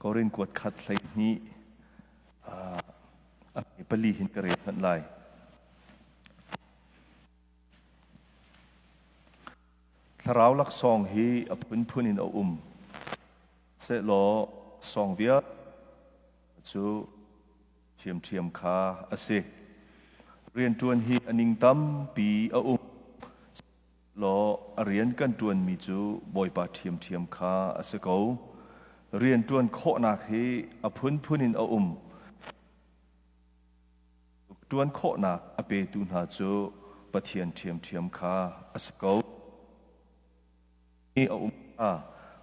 Korin kuat khat 12 a pali hin ka rel hmanh lai. Thlarau laksawng hi a phunphun in a um. Sehlaw sawng vialte cu ṭhiamṭhiam kha a si. Rianṭuan hi a ning tampi a um. Law a rian kan ṭuanmi cu Bawipa ṭhiamṭhiam kha a si ko. Rianṭuan khawhnak hi a phunphun in a um. Ṭuan khawhnak a petu hna cu Pathian ṭhiamṭhiam kha a si ko. A um kha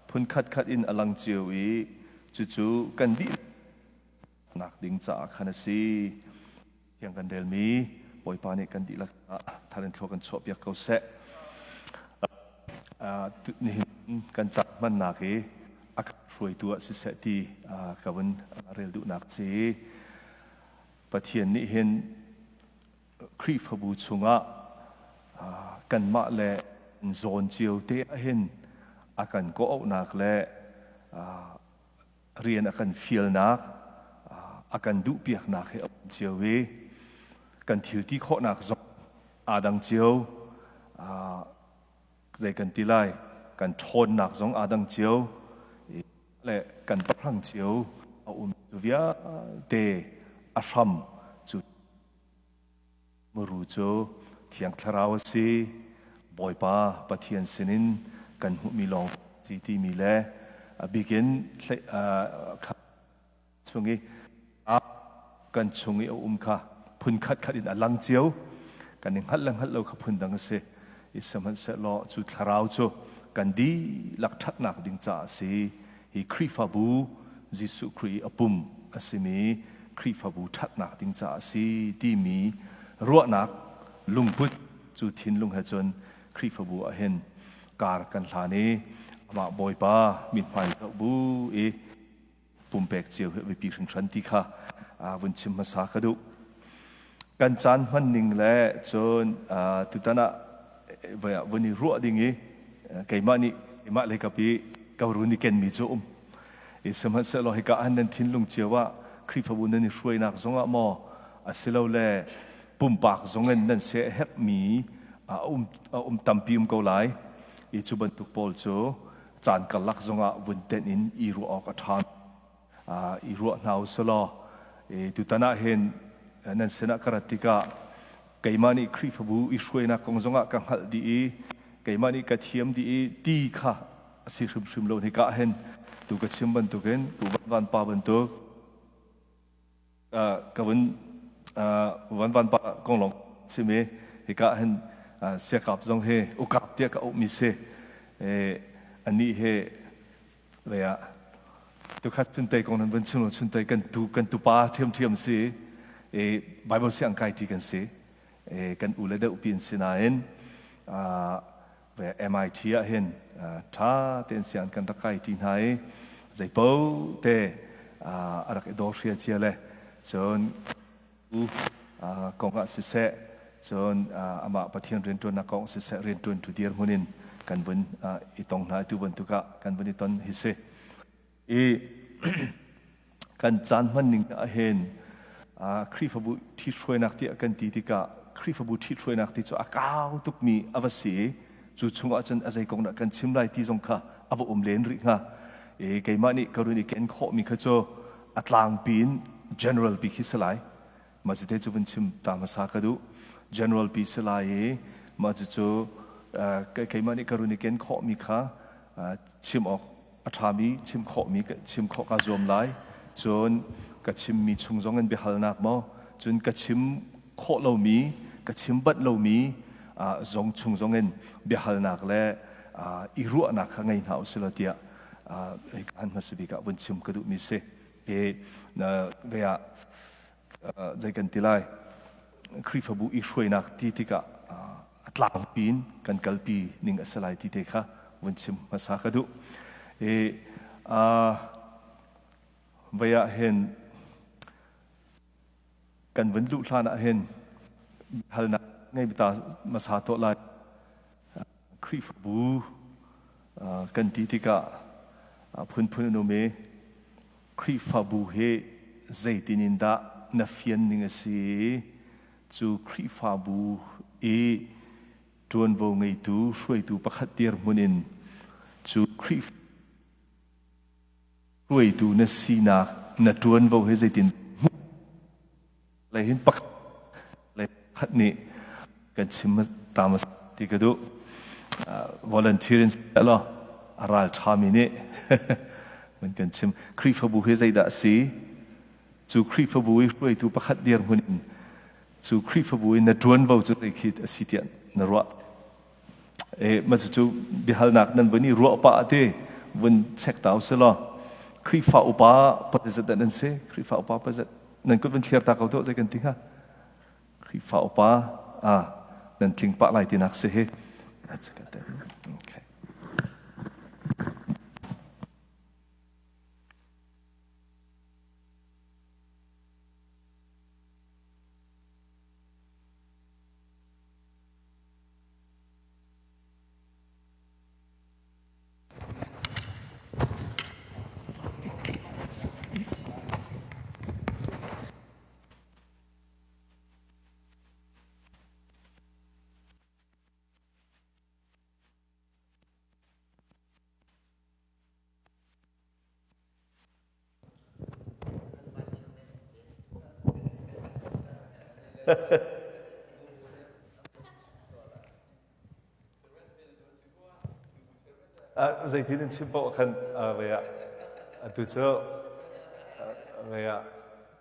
phun khatkhat in a lang cio i cucu kan dihlak ding caah khan a si. Thiang kan relmi Bawipa nih kan dihlak thar in thlua kan chuahpiak ko seh. Nihin kan ca hmannak hi a kan hruaitu ah siseh ti ka vun rel duhnak si. Pathian nih hin Khrihfabu chungah kanmah le zawn cio te ahhin a kan kawhauhnak le rian a kan fialnak, a kan duhpiaknak hi a um cio i kan thil ti khawhnak zong aa dang cio. Zei kan ti lai, kan ṭhawnnak zong aa dang cio le kan pahrang cio a um vialte a hram cu Muru cu Thiang Thlarau a si. Bawipa Pathian sinin kan hmuhmi lawng si timi le a bikin chung i kan chung i a um kha phun khat khat in a lang cio. Kan i hngalh le hngalh lo kha phun dang a si. I sihmanhsehlaw cu thlarau cu kan dihlak ṭhatnak ding caah a si. Hi Khrihfabu Jesuh Khrih i a pum a simi Khrihfabu ṭhatnak ding caah a si timi ruahnak lungput cu thinlung he cun Khrihfabu ah hin kar kan hlan i amah Bawipa mithmai zoh bu i pumpek cio hi a biapi hringhran ti kha vun chim hmasa ka duh. Kan caan hman ning le cun tutan ah vun i ruah ding i keimah nih keimah lei kap i ka run i kenmi cu um. I sihmanhsehlaw hika ah nan thinlung cio ah Khrihfabu nan i hruainak zongah maw asilole pumpak zongin nan seh herhmi a um, a um tampi um ko lai. I cu bantuk pawl cu caan karlak zongah vun tenh in i ruah awk a ṭha. I ruah hna u selaw tutan ah hin nan sinah ka rat tikah keimah nih Khrihfabu i hruainak kong zongah ka hngalh dih i keimah nih ka thiam dih i ti kha a si hrimhrim lo. Hika ah hin tu ka chim bantukin tu van pa bantuk ka vun van van pa kong lawng chim i hika ah hin siakap zong hi ukap tiah ka auhmi si. Anih hi Lei ah tukhat chuntei kong nan vun chim lo, chuntei kan tu kan tupa ṭhiamṭhiam si i Bible siang kai ṭi kan si i kan u le deuh pi an si nain MIT ah hin ṭha tein siang kan rak kai ṭi hna i zeipo te a rak i dawr hria cia le cun kong ah siseh, cun amah Pathian rianṭuannak kong siseh, rianṭuantu dirhmun in kan vun i tong hna. Tu bantuk ah kan vun i ton hi si. I kan caan hman ning ah hin Khrihfabu ṭhithruainak tiah kan ti tikah Khrihfabu ṭhithruainak ti cu a kau tukmi a va si i cu chungah cun a zei kong dah kan chim lai ti zong kha a va um len rih hnga. I keimah nih ka run i ken khawhmi kha cu a tlangpi in general bik hi si lai. Mah cu te cu vun chim ta hmasa ka duh. General pi si lai i mah cucu keimah nih ka run i ken khawhmi kha chim awk a ṭhami chim khawhmi chim khawh kaa zuam lai. Cun ka chimmi chung zong in biahalnak maw, cun ka chim khawh lomi, ka chim banh lomi zong chung zong in biahalnak le i ruahnak kha ngei hna usih law tiah hika hmasa bik ah vun chim ka duhmi si. I ve ah zei kan ti lai, Khrihfabu i hruainak ti tikah a tlangpi in kan kalpi ning a si lai ti te kha vun chim hmasa ka duh. I vei ah hin kan vun luh hlan ah hin halnak ngei ta hmasa tuah lai. Khrihfabu kan ti tikah phunphun an um i. Khrihfabu hi zeitin in dah na fian ning a si? Cu Khrihfabu i ṭuanvo ngeitu hruaitu pakhat dirhmun in cu Khrihfa hruaitu na sinak na ṭuanvo hi zeitin hmuh lei hin pakhat le pakhat nih kan chim ta hmasa ti ka duh. Volunteer in law a ral ṭhami nih mun kan chim. Khrihfabu hi zeidah a si? Cu Khrihfabu i hruaitu pakhat dirhmun in cu Khrihfabu i na ṭuanvo cu zei khi a si tiah na ruah? E, mah cucu biahalnak nan vun i ruah pah te vun check ta usih law Khrihfa upa pazat dah nan si? Khrihfa upa pazat nan kut vun thliar ta ko tuah zei kan ti hnga? Khrihfa upa ah nan tling pah lai tinak si hi. Okay. Zeitin in chim paoh khan vei ah atu cu vei ah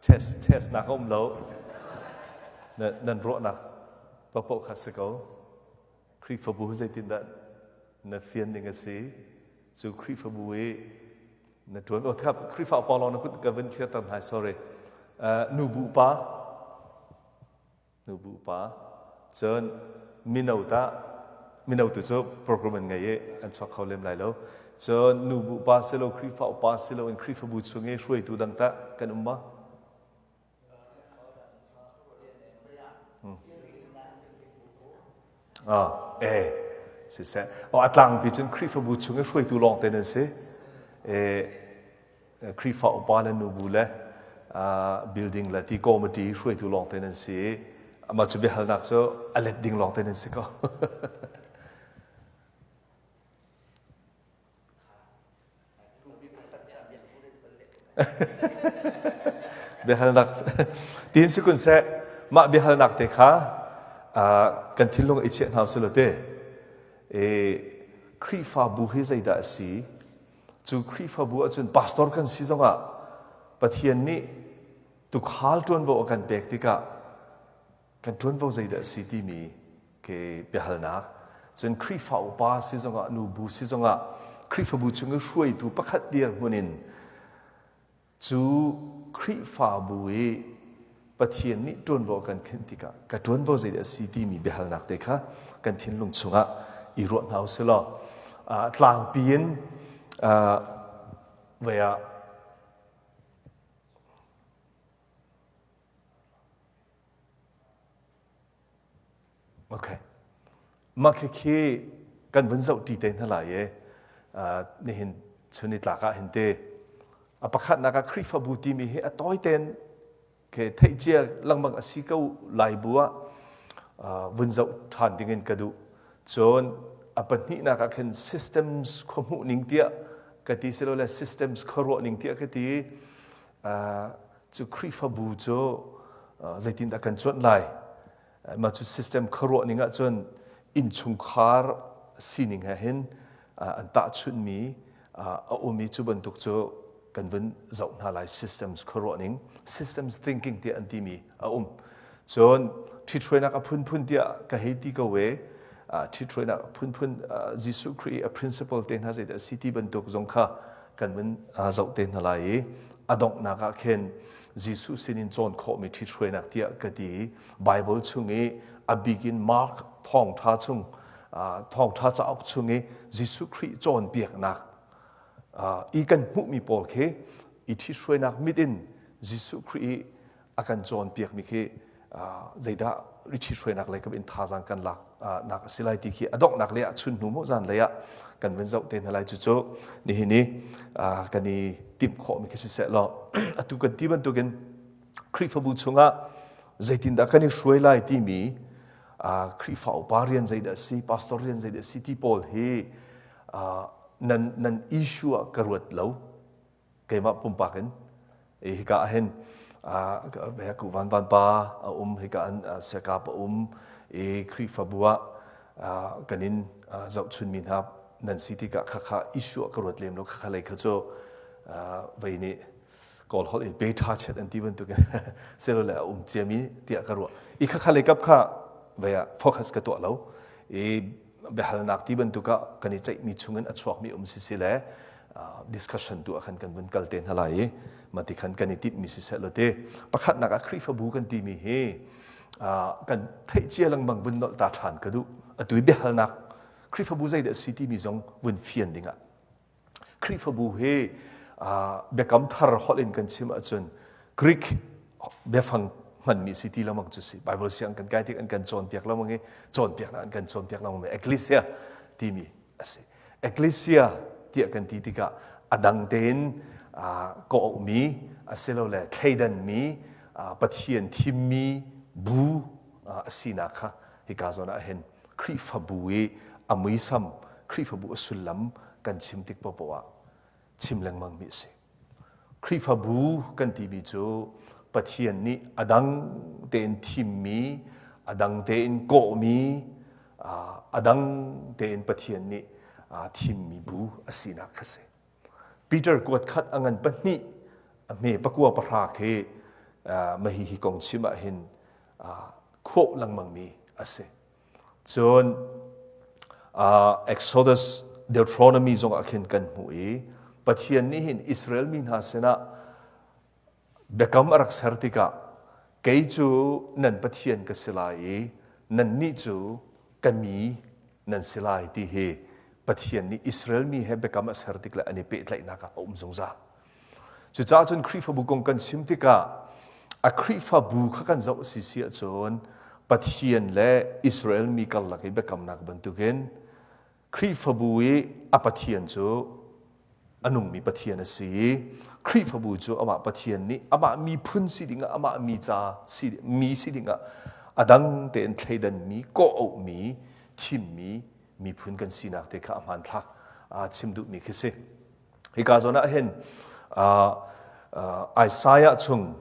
test test nak a um lo. Nan ruahnak paohpaoh kha si ko. Khrihfabu zeitindah na fian ding a si? Cu Khrihfabu i na ṭuan oh thap Khrihfa upa lawng na kut ka vun clear hna sorry. Nubu upa nubu upa cun mino ta mino tu cu program an ngei i an chuak kho lem lai lo. Cun nubu upa si lo Khrihfa upa si lo in Khrihfabu chung i hruaitu dang tah kan um ma? Ah, eh, siseh. Oh, a tlangpi cun Khrihfabu chung i hruaitu lawng te nan si. Eh, Khrihfa upa le nubu le building le ti committee hruaitu lawng te nan si. Amah cu biahalnak cu a let ding lawng te nan si ko. Biahalnak tiin si kun seh mah biahalnak te kha kan thinlung i chiah hna usih law te Khrihfabu hi zeidah a si? Cu Khrihfabu ahcun pastor kan si zongah Pathian nih tuukhal ṭuanvo a kan pek tikah kan ṭuanvo zeidah a si timi ke biahalnak cun Khrihfa upa si zongah nubu si zongah Khrihfabu chung i hruaitu pakhat dirhmun in cu Khrihfabu i Pathian nih ṭuanvo kan khinh tikah ka ṭuanvo zeidah a si timi biahalnak te kha kan thinlung chungah i ruah hna usih law tlangpi in vei ah Okay. Mah khikhi kan vun zoh ṭi te hna lai i nihin chun i tlak ah hin te a pakhatnak ah Khrihfabu timi hi a tawi tein ke theih cia lengmang a si ko lai bu ah vun zoh ṭhan ding in ka duh. Cun a pahnihnak ah khin systems khuahmuh ning tiah ka ti silole systems khuaruah ning tiah ka ti cu Khrihfabu cu zeitindah kan cuanh lai? Mah cu system khuaruah ning ahcun innchungkhar sining he hin an tahchunhmi a um i cu bantuk cu kan vun zoh hna lai systems khuaruah ning systems thinking tiah an timi a um cun ṭhithruainak a phunphun tiah ka hei ti ko e ṭhithruainak a phunphun Jesuh Khrih a principle te hna zeidah a si ti bantuk zong kha kan vun zoh te hna lai i a donghnak ah khin Jesuh sinin cawn khawhmi ṭhithruainak tiah ka ti i Bible chung i a bik in Mark thawngṭha chung thawngṭha cauk chung i Jesuh Khrih cawnpiaknak i kan hmuhmi pawl khi i ṭhithruainak mit in Jesuh Khrih i a kan cawnpiakmi khi zeidah Richie hruainak lei kam in thazaang kan lak nak a si lai ti khi a donghnak lei ah chun hnu maw zan lei ah kan vun zoh te hna lai. Cucu nihin i kan i timh khawhmi khi siseh law, atu kan ti bantukin Khrihfabu chungah zeitindah kan i hruai lai timi, Khrihfa upa rian zeidah a si, pastor rian zeidah a si ti pawl hi nan nan issue ah ka ruat lo. Keimah pumpak in hika ah hin ku van van pa a um, hika an siakap a um i Khrihfabu ah kan in zohchunmi hna nan si tikah khakha issue ah ka ruat lem lo. Khakha lei kha cu vei nih Kawl holh in beta chet an ti bantukin selole a um ciami tiah ka ruah i khakha lei kap kha vei ah focus ka tuah lo i biahalnak ti bantuk ah kan i ceihmi chungin a chuakmi um si si le discussion tu ah khan kan vun kal te hna lai i mati khan kan i timhmi si seh lo te. Pakhatnak ah Khrihfabu kan timi hi kan theih cia lengmang vun nolh ta ṭhan ka duh. Atu i biahalnak Khrihfabu zeidah si timi zong vun fian dingah, Khrihfabu hi biakam thar holh in kan chim ahcun Greek biafang hmanmi si ti lengmang cu si. Bible siang kan kai tik an kan cawnpiak lengmang i cawnpiaknak an kan cawnpiak lengmang mi ecclesia timi a si. Ecclesia tiah kan ti tikah a dang tein kawhmi asilole thleidanmi, Pathian thimmi bu a sinak kha hika zawn ah hin Khrihfabu i a muisam, Khrihfabu a sullam kan chim tik paohpaoh ah chim lengmang mi a si. Khrihfabu kan timi cu Pathian nih a dang tein thimmi, a dang tein kawhmi, a dang tein Pathian nih thimmi bu a sinak kha si. Peter kuat khat a ngan pahnih a hme pakua pahra khi mahi hi kong chim ah hin khawh lengmangmi a si. Cun Exodus, Deuteronomy zong ah khin kan hmuh i Pathian nih hin Israel mi hna sinah biakam a rak ser tikah, kei cu nan Pathian ka si lai i nannih cu ka mi nan si lai ti hi Pathian nih Israel mi he biakam a ser tik le an i pehtlaihnak ah a um zungzal. Cucaah cun Khrihfabu kong kan chim tikah a Khrihfabu kha kan zoh a si si ahcun Pathian le Israel mi karlak i biakamnak bantukin Khrihfabu i a Pathian cu a nungmi Pathian a si i Khrihfabu cu amah Pathian nih amah miphun si dingah, amah mi ca si mi si dingah a dang tein thleidanmi, kawh-auhmi, thimmi miphun kan sinak te kha a hmanthlak chim duhmi khi si. Hika zawn ah hin Isaiah chung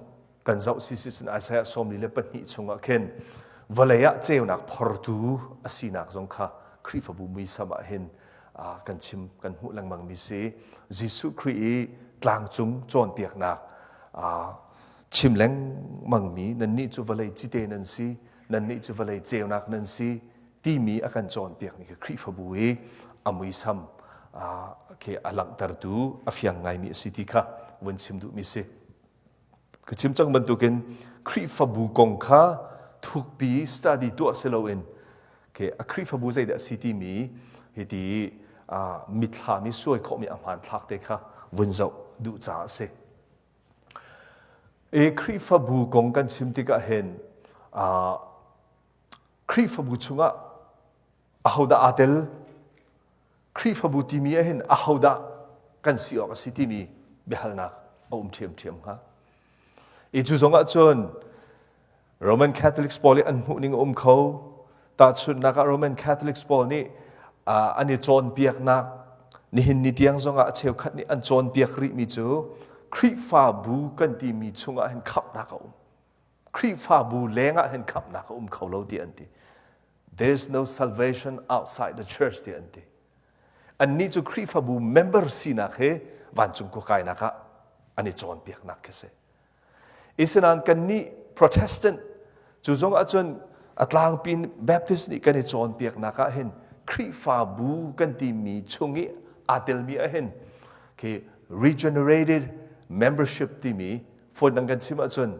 kan zoh si si cun Isaiah 42 chungah khin vawlei ah ceunak phortu a sinak zong kha Khrihfabu muisam ah hin kan chim kan hmuh lengmang mi si. Jesuh Khrih i tlangcung cawnpiaknak chim lengmang mi, nannih cu vawlei cite nan si, nannih cu vawlei ceunak nan si timi a kan cawnpiakmi khi Khrihfabu i a muisam khi a langhtertu a fiang ngaimi a si ti kha vun chim duhmi si. Ka chim cang bantukin Khrihfabu kong kha thukpi study tuah si loin ke a Khrihfabu zeidah a si timi hiti mithlam i suai khawhmi a hmanthlak te kha vun zoh duh caah a si. E Khrihfabu kong kan chim tikah hin Khrihfabu chungah ahodah aa tel? Khrihfabu timi ah hin ahodah kan si awk a si timi biahalnak a um ṭhiamṭhiam hnga. I cu zong ah cun Roman Catholics pawl i an hmuhning a um kho. Tahchunhnak ah Roman Catholics pawl nih an i cawnpiaknak nihin ni tiang zongah a cheukhat nih an cawnpiak rihmi cu Khrihfabu kan timi chungah hin khamhnak a um. Khrihfabu lengah hin khamhnak a um kho lo ti an ti. There is no salvation outside the church ti an ti. Annih cu Khrihfabu member sinak he vancung khua kainak ah an i cawnpiaknak khi si. Isinain kannih Protestant cu zong ahcun a tlangpi Baptist nih kan i cawnpiaknak ah hin Khrihfabu kan timi chung i aa telmi ah hin khi regenerated membership timi, phone dang kan chim ahcun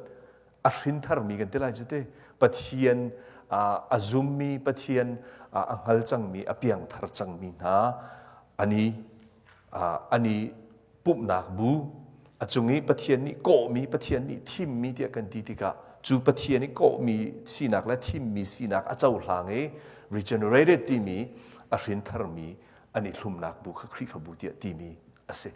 a hrintharmi kan ti lai cu te, Pathian a zummi, Pathian a hngal cangmi, a piangthar cangmi hna ani ani pumhnak bu a cung i Pathian nih kawhmi, Pathian nih thimmi tiah kan ti tikah. Cu Pathian i kawhmi sinak le thimmi sinak a cohlang i regenerated timi a hrintharmi an i hlumnak bu kha Khrihfabu tiah timi a si.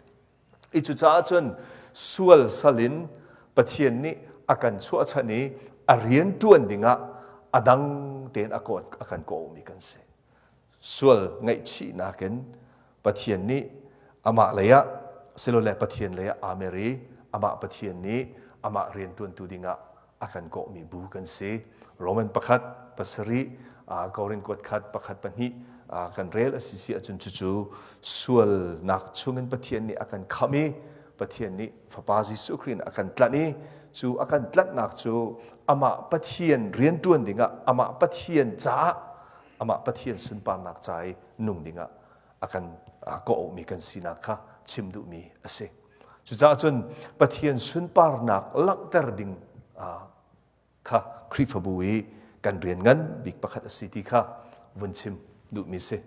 I cucaah cun sual sal in Pathian nih a kan chuahchan i a rian ṭuan dingah a dang tein a kan kawhmi kan si. Sual ngaihchihnak in Pathian nih amah leiah silole Pathian leiah aa mer i amah Pathian nih amah rianṭuantu dingah a kan kawhmi bu kan si. Roman pakhat pasarih Korin kuat khat pakhat pahnih kan rel a si si ahcun cucu sualnak chungin Pathian nih a kan khamh i Pathian nih Fapa Jesuh Khrih in a kan tlanh i cu a kan tlanhnak cu amah Pathian rianṭuan dingah amah Pathian caah amah Pathian sunparnak ca i nung dingah a kan kawhmi kan sinak kha chim duhmi a si. Cucaah cun Pathian sunparnak langhter ding kha Khrihfabu i kan rian ngan bik pakhat a si ti kha vun chim duhmi si.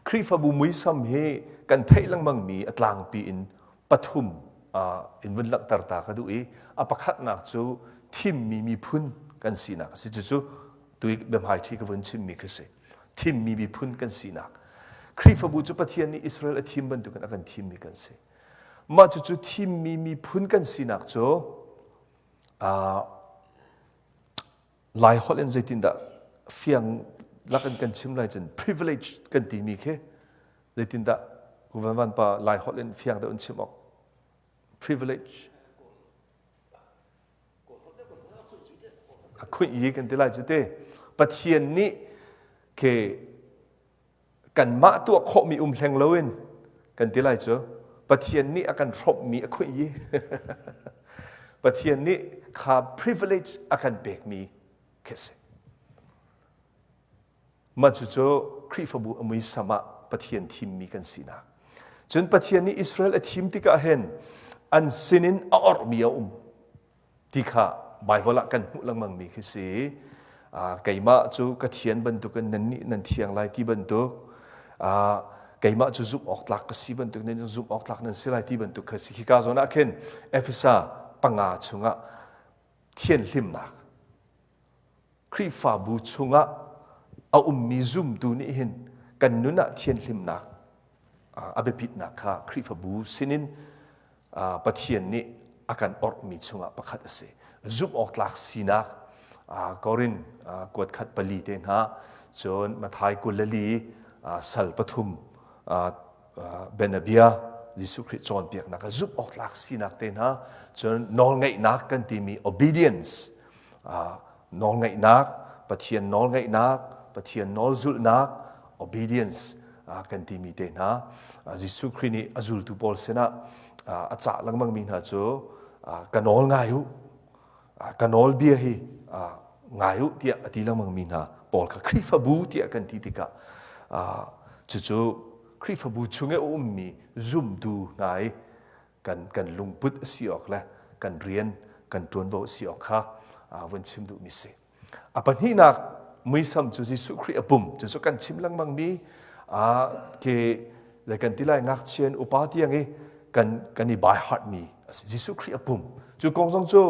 Khrihfabu muisam hi kan theih lengmangmi a tlangpi in pathum in vun langhter ta ka duh i a pakhatnak cu thimmi miphun kan sinak a si. Cucu tui biahmaiṭhi ka vun chimmi khi si. Thimmi miphun kan sinak. Khrihfabu cu Pathian nih Israel a thim bantukin a kan thimmi kan si. Mah cucu thimmi miphun kan sinak cu Lai holh in zeitindah fiang lakin kan chim lai cun privilege kan timi khi zeitindah Kuvan van pa Lai holh in fiang deuh in chim awk privilege a khunh yi kan ti lai cu te Pathian nih ke kanmah tuah khawhmi um hleng loin kan ti lai cu Pathian nih a kan hrawmhmi a khuih i Pathian nih kha privilege a kan pekmi khi si. Mah cucu Khrihfabu a muisam ah Pathian thimmi kan sinak. Cun Pathian nih Israel a thim tikah hin an sinin a orhmi a um. Ti kha Baibal ah kan hmuh lengmangmi khi si. Keimah cu ka thian bantukin nannih nan thiang lai ti bantuk, keimah cu zumh awk tlak ka si bantuk nan zumh awk tlak nan si lai ti bantuk kha si. Khika zawn ah khin Efesa panga chungah thianhlimnak Khrihfabu chungah a ummi zumtu nih hin kan nun ah thianhlimnak a biapitnak kha Khrihfabu sinin Pathian nih a kan orhmi chungah pakhat a si. Zumh awk tlak sinak Korin kuat khat pali te hna cun Mathai 24 sal pathum bianabia Jesuh Khrih cawnpiaknak ah zumh awk tlak sinak te hna cun nawlngaihnak kan timi obedience nawlngaihnak Pathian nawlngaihnak Pathian nawlzulhnak obedience kan timi te hna Jesuh Khrih nih a zultu pawl sinah a cah lengmangmi hna cu ka nawl ngai u ka nawl bia hi ngai u tiah a ti lengmangmi hna pawl kha Khrihfabu tiah kan ti tikah cucu Khrihfabu chung i a ummi zumtu hna i kan kan lungput a si awk le kan rian kan ṭuanvo a si awk kha vun chim duhmi si. A pahnihnak muisam cu Jesuh Khrih a pum cucu kan chim lengmangmi ke zei kan ti lai ngakchia in upa tiang i kan kan i by heart mi a si Jesuh Khrih a pum cu kong zong cu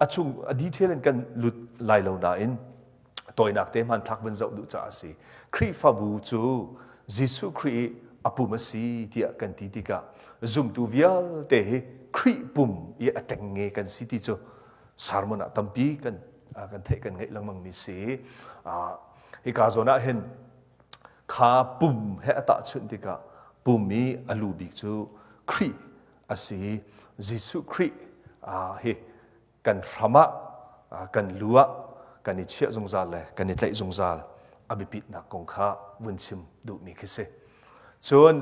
a chung a detail in kan lut lai lo nain tawinak te hmanthlak vun zoh duh caah a si Khrihfabu cu Jesuh Khrih i a pum a si tiah kan ti tikah zumtu vialte hi Khrih pum i a ṭengnge kan si ti cu sermon ah tampi kan kan theih kan ngeih lengmang mi si hika zawn ah hin kha pum he a tahchunh tikah pum i a lu bik cu Khrih a si Jesuh Khrih hi kan hram ah kan lu ah kan i chiah zungzal le kan i tlaih zungzal a biapitnak kong kha vun chim duhmi khi si. Cun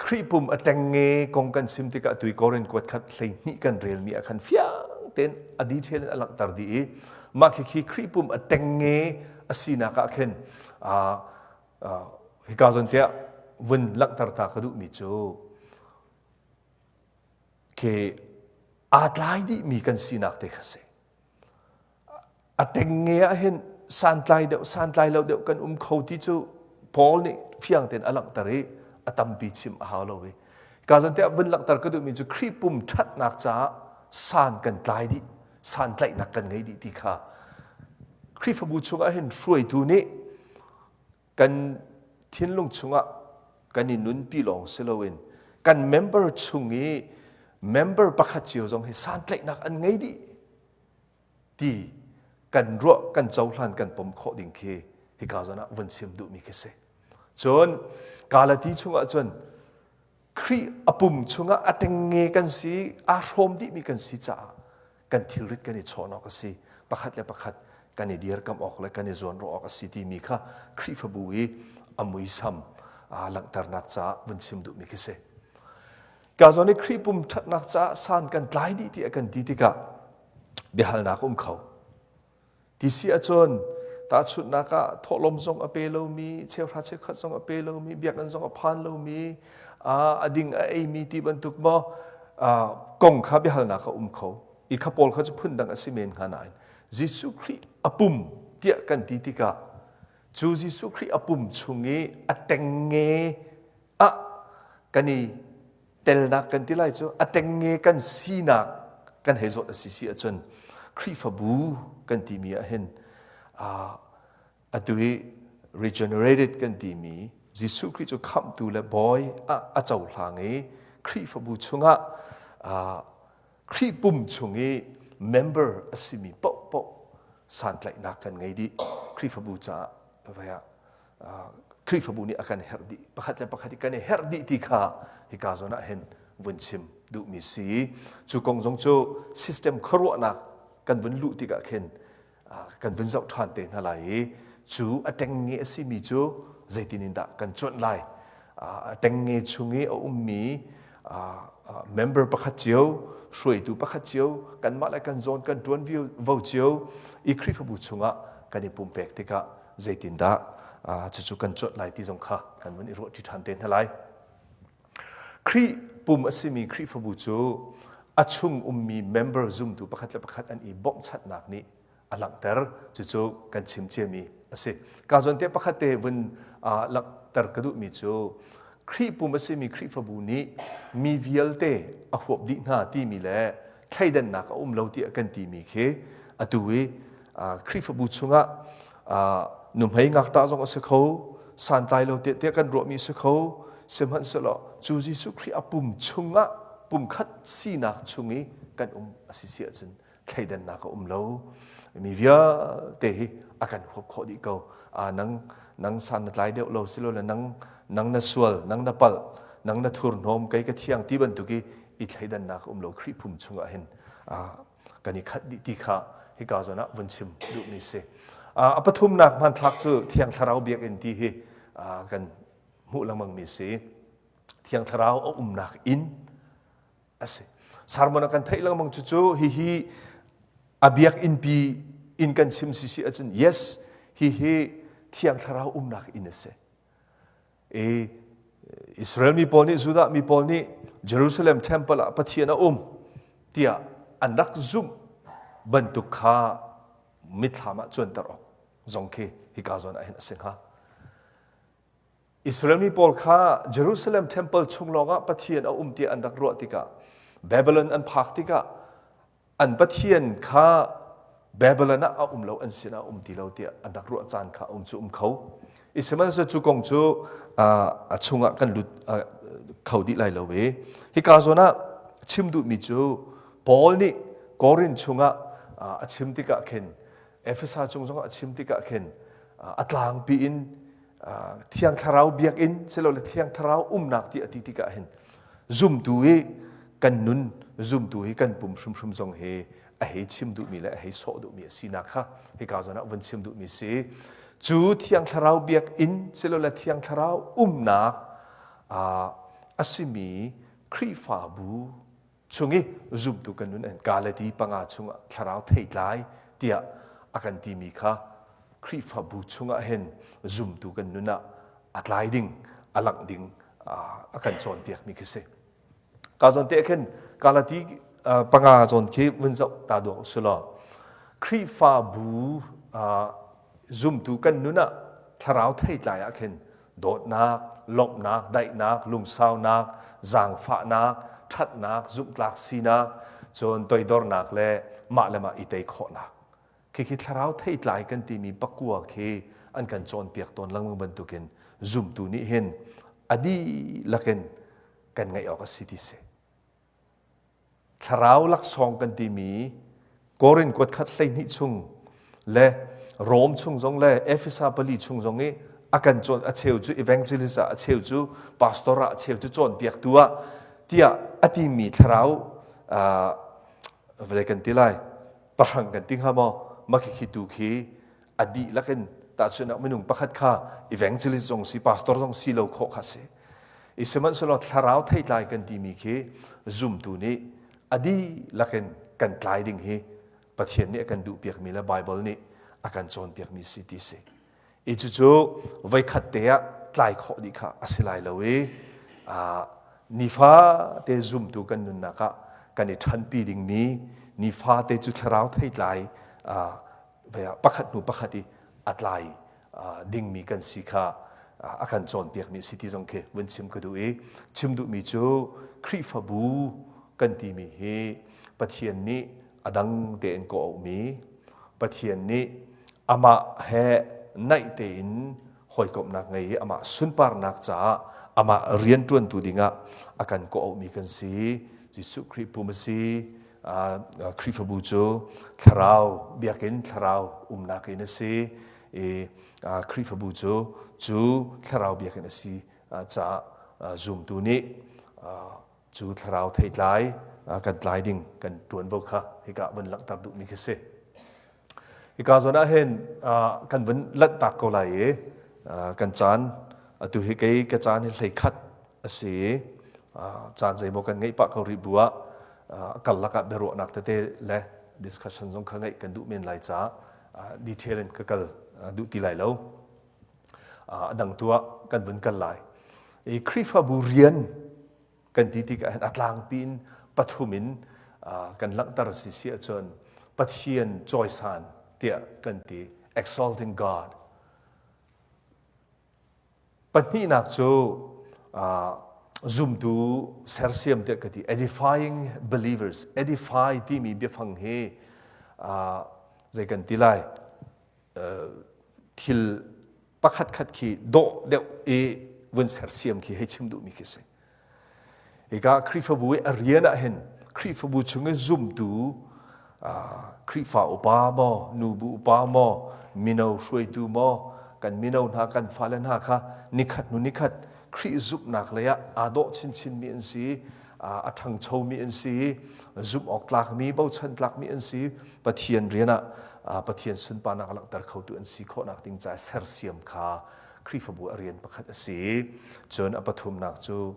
Khrih pum a ṭengnge kong kan chim tikah tui Korin kuat khat 12 kan relmi ah khan fiang tein a detail in a langhter dih i mah khikhi Khrih pum a ṭengnge a sinak ah khin hika zawn tiah vun langhter ta ka duhmi cu khi aa tlai dihmi kan sinak te kha si. A ṭengnge ah hin santlai deuh santlai lo deuh kan um kho ti cu Paul nih fiang tein a langhter i a tampi chim a hau lo i ka zan tiah vun langhter ka duhmi cu Khrih pum ṭhatnak caah san kan tlai dih. Santlaihnak kan ngei dih ti kha Khrihfabu chungah hin hruaitu nih kan thinlung chungah kan i nunpi lawng si loin kan member chung i member pakhat cio zong hi santlaihnak an ngei dih ti kan ruah kan cohlan kan pom khawh ding khi hika zawn ah vun chim duhmi khi si. Cun Galati chungah cun Khrih a pum chungah a ṭengnge kan si, aa hrawm dihmi kan si caah kan thilrit kan i chawn awk a si. Pakhat le pakhat kan i dirkamh awk le kan i zawnruah awk a si timi kha Khrihfabu i a muisam aa langhternak caah vun chim duhmi khi si. Ka zawn i Khrih pum ṭhatnak caah san kan tlai dih tiah kan ti tikah biahalnak a um kho. Ti si ahcun tahchunhnak ah thawhlawm zong a pe lomi, cheuhra cheukhat zong a pe lomi, biakinn zong a phan lomi, a ding a eimi ti bantuk maw kong kha biahalnak a um kho. I kha pawl kha cu phundang a si men hnga nain Jesuh Khrih a pum tiah kan ti tikah cu Jesuh Khrih a pum chung i a ṭengnge ah kan i telnak kan ti lai cu a ṭengnge kan sinak kan hei zawt a si si ahcun Khrihfabu kan timi ah hin atu hi regenerated kan timi Jesuh Khrih cu khamhtu le bawi ah a cohlang i Khrihfabu chungah Khrih pum chung i member a simi paohpaoh santlaihnak kan ngei dih Khrihfabu caah vai ah Khrihfabu nih a kan herh dih pakhat le pakhat i kan i herh dih ti kha hika zawn ah hin vun chim duhmi si cu kong zong cu system khuaruahnak kan vun luh tikah khin kan vun zoh ṭhan te hna lai i cu a ṭengnge a simi cu zeitin in dah kan cuanh lai a ṭengnge chung i a ummi member pakhat cio hruaitu pakhat cio kanmah le kan zawn kan ṭuan vo cio i Khrihfabu chungah kan i pumpek tikah zeitindah cucu kan cuanh lai ti zong kha kan vun i ruahṭi ṭhan te hna lai. Khrih pum a simi Khrihfabu cu a chung ummi member zumtu pakhat le pakhat an i bawmhchanhnak nih a langhter. Cucu kan chim ciami a si. Ka zawn te pakhat te vun langhter ka duhmi cu Khrih pum a simi Khrihfabu nih mi vialte a huap dih hna timi le thleidannak a um lo tiah kan timi khi atu i Khrihfabu chungah nuhmei ngakṭah zong a si kho, santlai lo tiah tiah kan ruahmi a si kho, sihmanhsehlaw cu Jesuh Khrih a pum chungah pumkhat sinak chung i kan um a si si ahcun thleidannak a um lo. Mi vialte hi a kan huap khawh dih ko. Nang nang san na tlai deuh lo silole nang nang na sual, nang na palh, nang na thurhnawm, kei ka thiang ti bantuk i i thleidannak a um lo Khrih pum chungah hin kan i khat dih ti kha hika zawn ah vun chim duhmi si. A pathumnak hmanthlak cu Thiang Thlarau biakinn ti hi kan hmuh lengmangmi si. Thiang Thlarau a umnak inn a si. Sermon ah kan theih lengmang cucu hihi a biakinn pi inn kan chim si si ahcun yes hihi Thiang Thlarau umnak inn a si. I Israel mi pawl nih Judah mi pawl nih Jerusalem temple ah Pathian a um tiah an rak zumh bantuk kha mitthlam ah cuanter awk zong khi hika zawn ah hin a si hnga. Israel mi pawl kha Jerusalem temple chung lawngah Pathian a um tiah an rak ruah tikah Babylon an phak tikah an Pathian kha Babylon ah a um lo an sinah a um ti lo tiah an rak ruah caan kha um cu um kho. I sihmanhsehlaw cu kong cu a chungah kan lut kho dih lai lo i hika zawn ah chim duhmi cu Paul nih Korin chungah a chim tikah khin Efesa chung zongah a chim tikah khin a tlangpi in Thiang Thlarau biakinn silole Thiang Thlarau umnak ti a ti tikah hin zumtu i kan nun zumtu hi kan pum hrimhrim zong hi a hei chim duhmi le a hei sawh duhmi a sinak kha hika zawn ah vun chim duhmi si. Cu Thiang Thlarau biakinn silole Thiang Thlarau umnak a simi Khrihfabu chung i zumtu kan nun an Galati panga chungah thlarau theitlai tiah a kan timi kha Khrihfabu chungah hin zumtu kan nun ah a tlai ding a langh ding a kan cawnpiakmi khi si. Ka zawn te khin Galati panga zawn khi vun zoh ta duak usulaw Khrihfabu zumtu kan nun ah thlarau theitlai ah khin dawtnak, lawmhnak, daihnak, lungsaunak, zaangfahnak, ṭhatnak, zumhtlak sinak. Cun toidornak le mah le mah i tei khawhnak. Khikhi thlarau theitlai kan timi pakua khi an kan cawnpiak tawn lengmang bantukin zumtu nih hin a dihlak in kan ngeih awk a si ti si. Thlarau laksawng kan timi Korin kuat khat 12 chung le Rom chung zong le Efesa pali chung zong i a kan cawn a cheu cu evangelist ah a cheu cu pastor ah a cheu cu cawnpiaktu ah tiah a timi thlarau vale kan ti lai pahrang kan ti hnga maw makhi tu khi a dihlak in tahchunhnak minung pakhat kha evangelist zong si pastor zong si lo khawh kha si i sihmanhsehlaw thlarau theitlai kan timi khi zumtu nih a dihlak in kan tlai ding hi Pathian nih a kan duhpiakmi le Bible nih a kan cawnpiakmi si ti si i cucu voikhat te ah tlai khawh dih kha a si lai lo i nifate zumtu kan nunnak ah kan i ṭhanpi dingmi nifate cu thlarau theitlai pakhat hnu pakhat i a tlai dingmi kan si kha a kan cawnpiakmi si ti zong khi vun chim ka duh i chim duhmi cu Khrihfabu kan timi hi Pathian nih a dang tein kawh auhmi Pathian nih amah he naih tein hawikomhnak ngei i amah sunparnak caah amah rianṭuantu dingah a kan kawh auhmi kan si. Jesuh Khrih pum a si. Khrihfabu cu thlarau biakinn thlarau umnak inn a si i Khrihfabu cu cu thlarau biakinn a si caah zumtu nih cu thlarau theitlai kan tlai ding kan ṭuanvo kha hika vun langhter duhmi khi si. Hika zawn ah hin kan vun lanhtak ko lai i kan caan atu hi kei ka caan hi 11 a si i caan zeimaw kan ngeih pah ko rih bu ah karlak ah biaruahnak tete le discussion zong kha ngeih kan duh men lai caah detail in ka kal duh ti lai lo. A dang tu ah kan vun kal lai. I Khrihfabu rian kan ti tikah hin a tlangpi in pathum in kan langhter si si ahcun Pathian cawisan tiah kan ti exalting God pahnihnak cu zumtu sersiam tiah ka ti edifying believers edify timi biafang hi zei kan ti lai thil pakhat khat khi dawh deuh i vun sersiam khi hei chim duhmi khi si. Hika Khrihfabu i a rian ah hin Khrihfabu chung i zumtu Khrihfa upa maw, nubu upa maw, mino hruaitu maw, kan mino hna kan fale hna kha nikhat hnu nikhat Khrih zumhnak lei ah aa dawh chinchinmi an si, a ṭhangchomi an si, zumh awk tlakmi, bochan tlakmi an si, Pathian rian ah Pathian sunparnak a langhter khotu an si khawhnak ding caah sersiam kha Khrihfabu a rian pakhat a si. Cun a pathumnak cu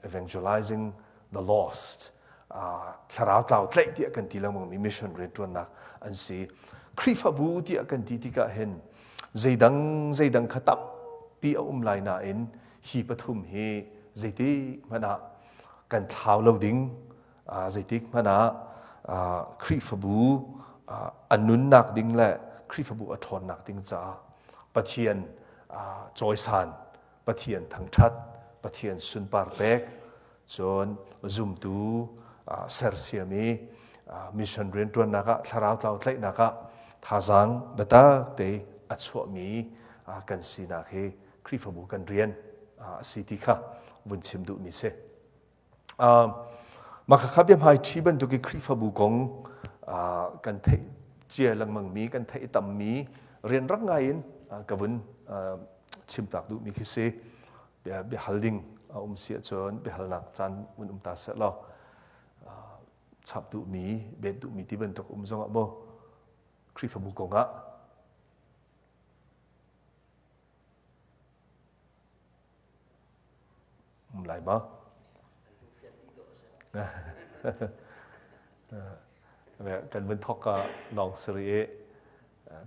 evangelizing the lost, thlarau tlau tlaih tiah kan ti lengmangmi mission rianṭuannak an si. Khrihfabu tiah kan ti tikah hin zeidang zeidang kha tampi a um lai nain hi pathum hi zeitik hmanh ah kan thlau lo ding zeitik hmanh ah Khrihfabu a nunnak ding le Khrihfabu a ṭhawnnak ding caah Pathian cawisan Pathian thangṭhat Pathian sunpar pek cun zumtu sersiam i mission rianṭuannak ah thlarau tlau tlaihnak ah thazaang biatak te a chuahmi kan sinak hi Khrihfabu kan rian a si ti kha vun chim duhmi si. Mah khakha biahmai ṭhi bantuk i Khrihfabu kong kan theih cia lengmangmi, kan theih tammi rian rak ngai in ka vun chimtak duhmi khi si. Biahal ding a um si ahcun biahalnak caan vun um ta seh law chap duhmi, bet duhmi ti bantuk um zongah maw Khrihfabu kong ah Um lai ma? Kan vun thok ka lawng siri i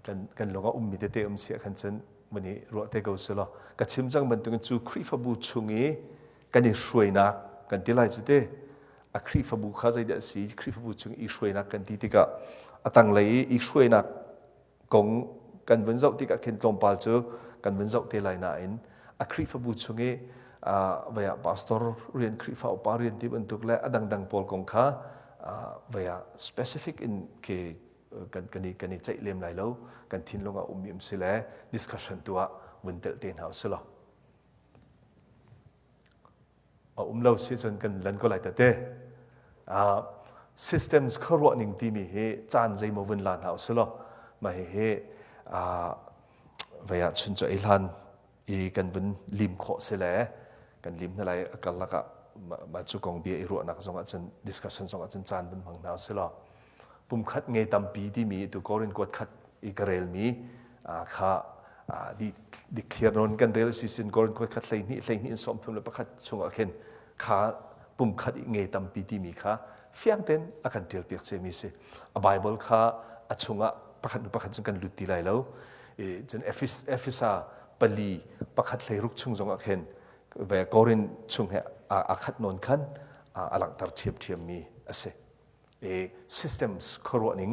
kan kan lung a ummi tete um sia khan cun vun i ruah te ko si law ka chim cang bantukin cu Khrihfabu chung i kan i hruainak kan ti lai cu te a Khrihfabu kha zeidah a si Khrihfabu chung i hruainak kan ti tikah a tanglei i i hruainak kong kan vun zoh tikah khin tlawmpal cu kan vun zoh te lai nain a Khrihfabu chung i. Vai ah pastor rian Khrihfa upa rian ti bantuk le a dangdang pawl kong kha vai ah specific in ke kan kan i kan i ceih lem lai lo. Kan thinlung ah ummi um si le discussion tu ah vun telh te hna usih law. A um lo si cun kan lan ko lai tete. Systems khuaruah ning timi hi caan zeimaw vun la hna usih law mah hihi vei ah chun cu ei hlan i kan vun lim khawh si le kan lim hna lai a karlak ah mah cu kong bia i ruahnak zong ah cun discussion zong ah cun caan vun hmang hna usih law pumkhat nge tampi timi tu Korin kuat khat i ka relmi kha dikthliar nawn kan rel si sin Korin kuat khat 12 12 in 31 chungah khin kha pumkhat i nge tampi timi kha fiang ten a kan ṭial piak ciami si. A Bible kha a chungah pakhat nu pakhat cun kan lut ti lai lo. Cun Efesa pali pakhat hleiruk chung zongah khin ve Korin chung he a khat nawn khan a langhter ṭhiamṭhiammi a si. E systems khuaruah ning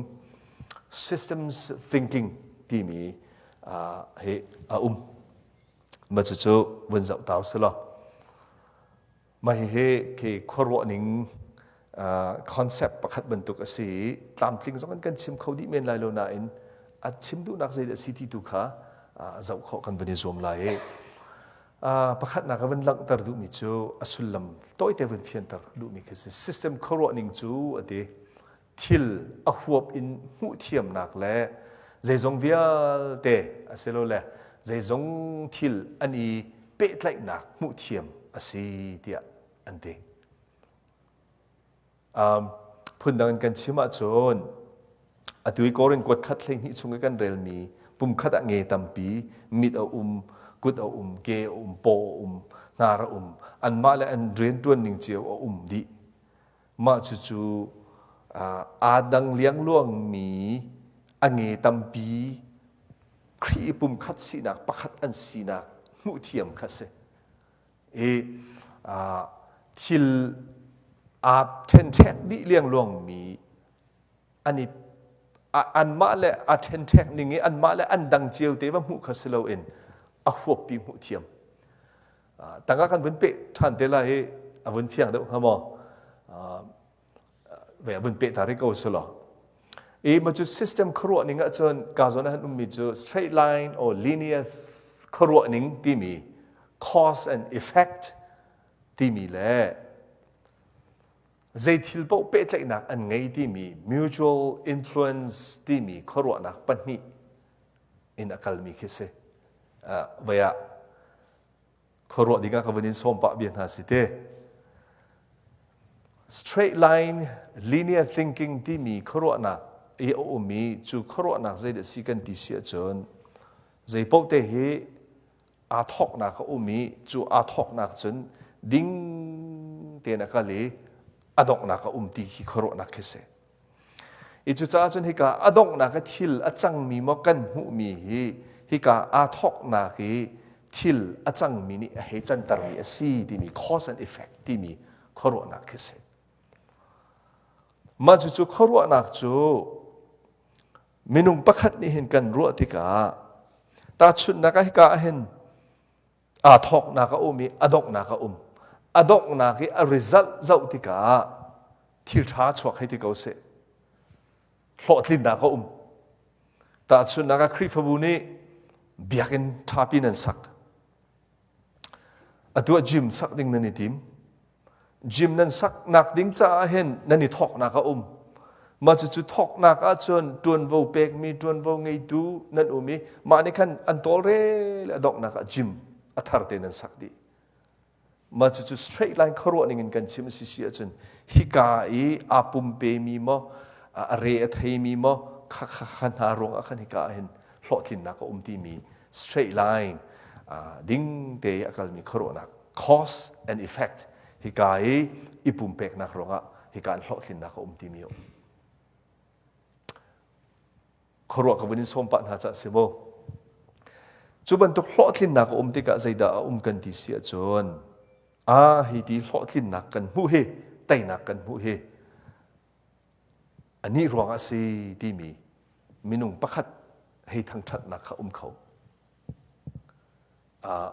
systems thinking timi hi a um. Ma cucu vun zoh tau si law. Mah hihi khi khuaruah ning concept pakhat bantuk a si i tlamtling zong in kan chim kho dih men lai lo nain a chim duhnak zeidah a si ti tu kha zoh khawh kan van i zuam lai i pakhatnak a van langhter duhmi cu a sullam tawite van fianter duhmi khi si. System khuaruah ning cu a ti thil a huap in hmuh thiamnak le zeizong vialte asilole zeizong thil an i pehtlaihnak hmuh thiam a si tiah an ti. Um, phundang in kan chim ahcun atu i Korin kuat khat 12 chung i kan relmi pumkhat ah nge tampi mit a um, kut a um, ke a um, paw a um, hnar a um, anmah le an rianṭuan ning cio a um dih. Mah cucu aa dang liangluangmi a nge tampi Khrih pumkhat sinak pakhat an sinak hmuh thiam kha si. I thil aa ṭhenṭhek dih liangluangmi an i anmah le a ṭhenṭhek ning i anmah le an dang cio te va hmuh kha si loin a huappi hmuh thiam. Tangah kan vun peh ṭhan te lai i a vun fiang deuh hnga maw? Ve a vun peh ta rih ko si law. I ma cu system khuaruah ning ahcun ka zawn ah han ummi cu straight line or linear khuaruah ning timi cause and effect timi le zei thil paoh pehtlaihnak an ngei timi mutual influence timi khuaruahnak pahnih in a kalmi khi si. Vai ah khuaruah dingah ka vun in sawm pah bia hna si te. Straight line linear thinking timi khuaruahnak i a um i cu khuaruahnak zeidah si kan ti si ahcun zei paoh te hi aa thawknak a um i cu aa thawknak cun ding tein a kal i a donghnak a um ti khi khuaruahnak khi si. I cucaah cun hika a donghnak i thil a cangmi maw kan hmuhmi hi hika aa thawknak i thil a cangmi nih a hei cantermi a si timi cause and effect timi khuaruahnak khi si. Mah cucu khuaruahnak cu minung pakhat nih hin kan ruah tikah tahchunhnak ah hika ah hin aa thawknak a um i a donghnak a um. A donghnak i a result zoh tikah thil ṭha chuak hei ti ko seh. Hlawhtlinnak a um. Tahchunhnak ah Khrihfabu nih biakinn ṭhapi nan sak. Atu ah gym sak ding nan i tim. Gym nan saknak ding caah hin nan i thawknak a um. Mah cucu thawknak ahcun ṭuanvo pekmi ṭuanvo ngeitu nan um i mah nih khan an tawlrel a donghnak ah gym a thar te nan sak dih. Mah cucu straight line khuaruah ning in kan chim a si si ahcun hika i aa pumpemi maw a re a theimi maw kha kha kha hna ruangah khan hika ah hin hlawhtlinnak a um timi straight line ding te a kalmi khuaruahnak cause and effect hika i i pumpeknak ruangah hika an hlawhtlinnak a um timi a um. Khuaruah ka vun in sawm pah hna cah si mu. Cu bantuk hlawhtlinnak a um tikah zeidah a um kan ti si ahcun a hi ti hlawhtlinnak kan hmuh hi teinak kan hmuh hi anih ruang a si timi minung pakhat hei thangṭhatnak kha um kho.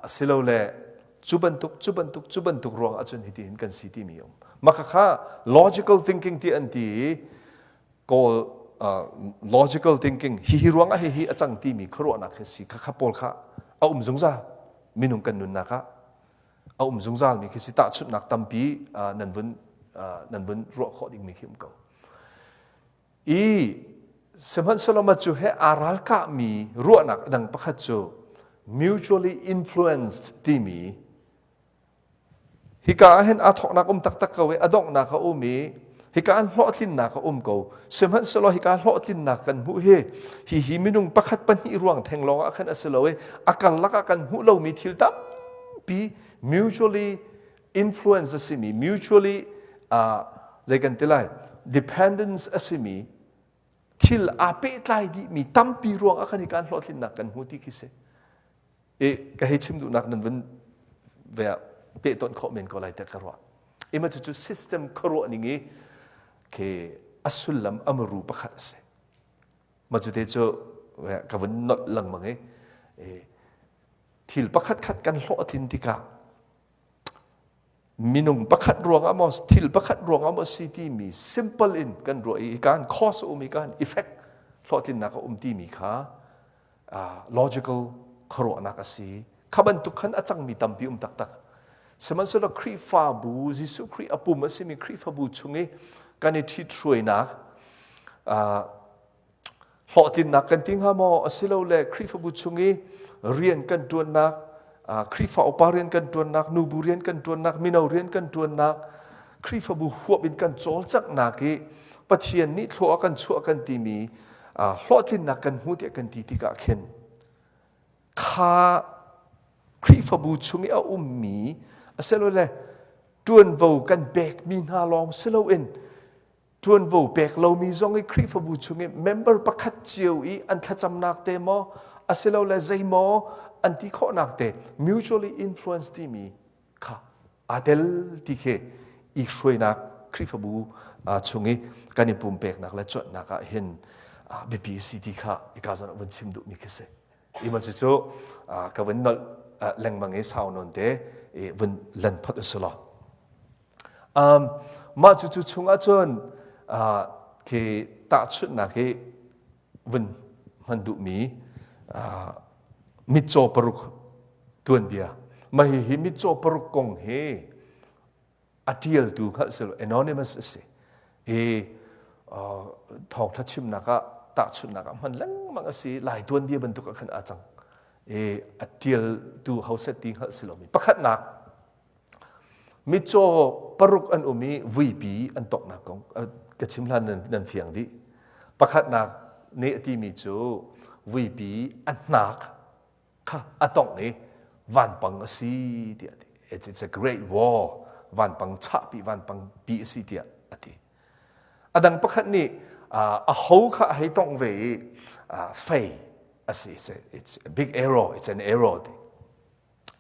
Asilole Cu bantuk, cu bantuk, cu bantuk ruang ahcun hitihin kan si timi um. Mah khakha logical thinking ti an ti i Kawl uh, logical thinking hihi ruangah hihi a cang timi khuaruahnak hi si khakha pawl kha a um zungzal minung kan nunnak ah a um zungzal mi khi si tahchunhnak tampi uh, nan vun uh, nan vun ruah khawh dingmi khi um ko i sihmanhsehlaw mah cu he aa ralkahmi ruahnak dang pakhat cu mutually influenced timi Hika ah hin aa thawknak um taktak ko i a donghnak a um i hika ah hlawhtlinnak a um ko. Sihmanhsehlaw hika hlawhtlinnak kan hmuh hi hihi minung pakhat pahnih ruang theng lawng ah khan a si lo i a karlak ah kan hmuh lomi thil tampi mutually influence a simi mutually uh, zei kan ti lai dependence a simi thil aa pehtlai dihmi tampi ruang ah khan hi kan hlawhtlinnak kan hmu ti khi si. I ka hei chim duhnak nan vun ve ah pehtonh khawh men ko lai tiah ka ruah. Ima cucu system khuaruah ning i khi a sullam a muru pakhat a si. Ma cu te cu ka vun nolh lengmang i thil pakhat khat kan hlawhtlin tikah minung pakhat ruangah maw thil pakhat ruangah maw si timi simple in kan ruah i kan cause a um i kan effect hlawhtlinnak a um timi kha logical khuaruahnak a si kha bantuk khan a cangmi tampi um taktak sihmanhsehlaw Khrihfabu Jesuh Khrih a pum a simi Khrihfabu chung i kan i ṭhithruainak Hlawhtlinnak kan ti hnga maw asilole Khrihfabu chung i rian kan ṭuannak, Khrihfa upa rian kan ṭuannak, nubu rian kan ṭuannak, mino rian kan ṭuannak, Khrihfabu huap in kan cawlcanghnak i Pathian nih thlua a kan chuah kan timi hlawhtlinnak kan hmu tiah kan ti tikah khin kha Khrihfabu chung i a ummi asilole ṭuanvo kan pekmi hna lawng si loin ṭuanvo pek lomi zong i Khrihfabu chung i member pakhat cio i an thlacamnak te maw asilole zeimaw an ti khawhnak te mutually influence timi kha aa tel ti khi i hruainak Khrihfabu chung i kan i pumpeknak le cuanhnak ah hin biapi si ti kha ika zawn ah vun chim duhmi khi si. Ima cu ka vun nolh lengmang i sau nawn te i vun lan phot a si lo. Um, mah cu cu chungah cun uh, khi tahchunhnak hi vun hman duhmi uh, mitcaw paruk tuanbia. Mah hihi mitcaw paruk kong hi a ṭialtu hngalh si lo anonymous a si. I uh, thawngṭha chimnak ah tahchunhnak ah hman lengmang a si. Lai tuanbia bantuk ah khan aa cang. I a ṭialtu hoset ti hngalh si lomi. Pakhatnak Mitcaw paruk an um i vuipi an toknak kong ka chim hlan nan, nan fiang dih. Pakhatnak nih a timi cu vuipi a hnak kha a tongh i vanpang a si tiah a ti. It's, it's a great war. Vanpang chahpi, vanpang pi a si tiah a ti. A dang pakhat nih a ho kha a hei tongh ve i fei a si. It's a, it's a big arrow. It's an arrow ti.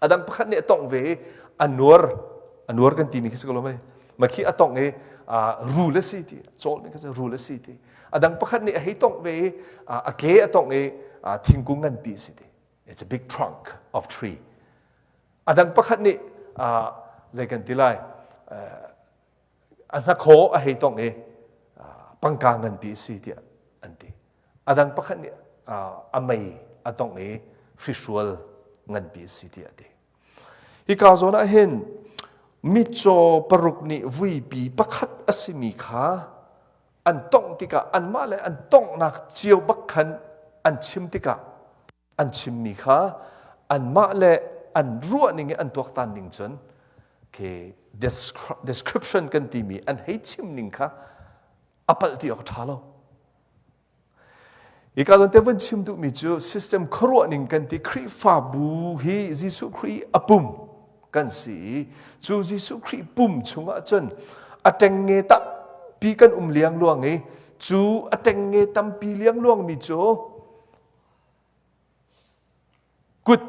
A dang pakhat nih a tongh ve i a nuar a nuar kan timi khi si ko lo mei ma khi a tongh i rul a si ti cawl mi khi si rul a si ti a dang pakhat nih a hei tongh ve i a ke a tongh i thingkung nganpi a si ti it's a big trunk of tree a dang pakhat nih zei kan ti lai a hnakhaw a hei tongh i pangka nganpi a si tiah an ti A dang pakhat nih a mei a tongh i hrihrual nganpi a si tiah a ti. Hika zawn ah hin mitcaw paruk nih vuipi pakhat a simi kha an tongh tikah anmah le an tonghnak cio bak khan an chim tikah an chimmi kha anmah le an ruah ning i an tuaktan ning cun khi description kan timi an hei chim ning kha a palh ti awk ṭha lo. Hika zawn te vun chim duhmi cu system khuaruah ning kan ti Khrihfabu hi Jesuh Khrih a pum kan si i cu Jesuh Khrih pum chungah cun a ṭengnge tampi kan um liangluang i cu a ṭengnge tampi liangluangmi cu Kut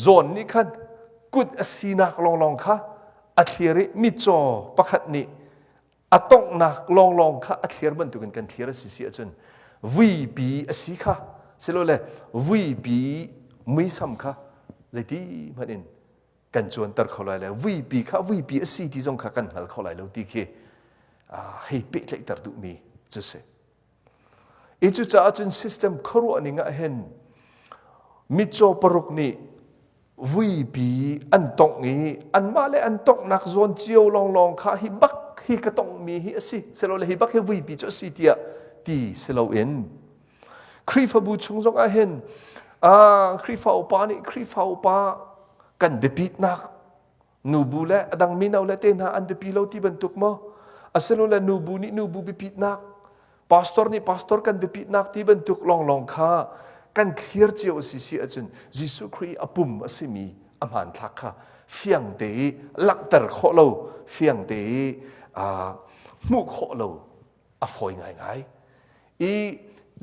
zawn nih khan kut a sinak lawnglawng kha a thlir i mitcaw pakhat nih a tonghnak lawnglawng kha a thlir bantukin kan thlir a si si ahcun vuipi a si kha silole vuipi muisam kha zeiti hmanh in. kan cuanter kho lai le vuipi kha vuipi a si ti zong kha kan hngal kho lai lo ti khi hei pehtlaihter duhmi cu si. I cucaah cun system khuaruah ning ah hin mitcaw paruk nih vuipi an tongh i anmah le an tonghnak zawn cio lawnglawng kha hi bak hi ka tonghmi hi a si silole hi bak hi vuipi cu a si tiah ti si loin Khrihfabu chung zong ah hin Khrihfa upa nih Khrihfa upa kan biapitnak nubu le a dang mino le te hna an biapi lo ti bantuk maw asilole nubu nih nubu biapitnak pastor nih pastor kan biapitnak ti bantuk lawnglawng kha kan clear cio a si si ahcun Jesuh Khrih a pum a simi a hmanthlak kha fiang te i langhter khawh lo fiang te i hmuh khawh lo a fawi ngaingai i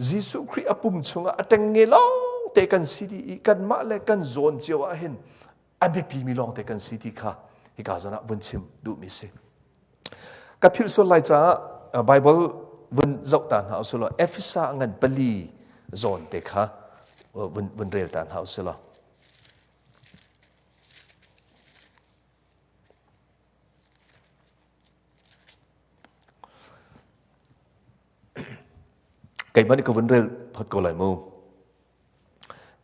Jesuh Khrih a pum chungah a ṭengnge lawng te kan si dih i kanmah le kan zawn cio ah hin a biapimi lawngte kan si ti kha hika zawn ah vun chim duhmi si. Ka philh sual lai caah Bible vun zoh ta hna usih law Efesa ngan pali zawn te kha vun, vun rel ta hna usih law. Keimah nih ka vun rel phot ko lai mu.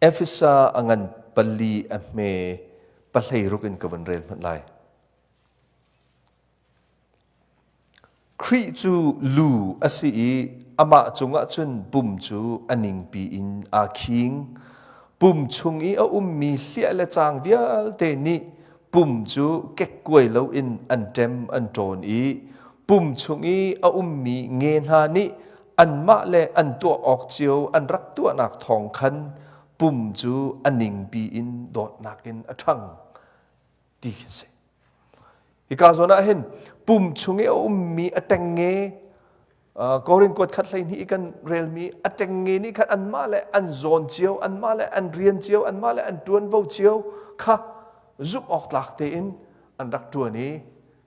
Efesa a ngan pali a hme pahleiruk in ka vun rel hmanh lai. Khrih cu lu a si i amah cungah cun pum cu a ningpi in aa khing. Pum chung i a ummi hliah le caang vialte nih pum cu kekkuai loin an ṭem an ṭawn i pum chung i a ummi nge hna nih anmah le an tuah awk cio an rak tuahnak thawng khan pum cu a ningpi in dawtnak in a ṭhang ti khi si. Hika zawn ah hin pum chung i a ummi a ṭengnge Korin kuat khat 12 i kan relmi a ṭengnge nih khan anmah le an zawn cio, anmah le an rian cio, anmah le an ṭuanvo cio kha zumh awk tlak tein an rak ṭuan i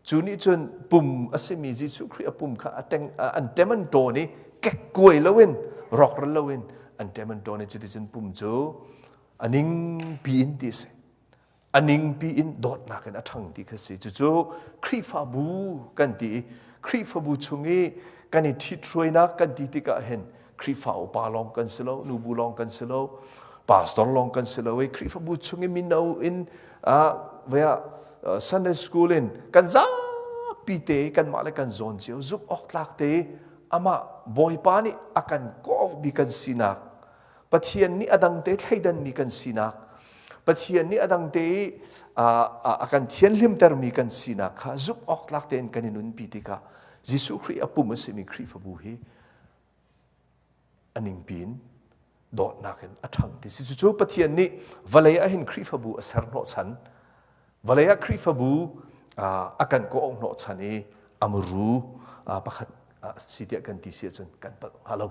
Cu nih cun pum a simi Jesuh Khrih a pum kha a teng, an ṭem an ṭawn i kekkuai loin rawkral loin an ṭem an ṭawn i cuticun pum cu a ningpi in ti a si. A ningpi in dawtnak in a ṭhang ti kha si. Cucu Khrihfabu kan ti i Khrihfabu chung i kan i ṭhithruainak kan ti tikah hin Khrihfa upa lawng kan si lo, nubu lawng kan si lo, pastor lawng kan si lo i Khrihfabu chung i mino in vea Sunday school in kan zapi te kanmah le kan zawn cio zumh awk tlak te amah Bawipa nih a kan kawhmi kan sinak Pathian nih a dang te thleidanmi kan sinak Pathian nih a dang te a kan thianhlimtermi kan sinak kha zumh awk tlak tein kan i nunpi tikah Jesuh Khrih a pum a simi Khrihfabu hi a ningpi in dawtnak in a ṭhang ti si cucu Pathian nih vawlei ah hin Khrihfabu a ser hnawhchan vawlei ah Khrihfabu a kan kawh hnawhchan i a muru pakhat si tiah kan ti si ahcun kan palh hnga lo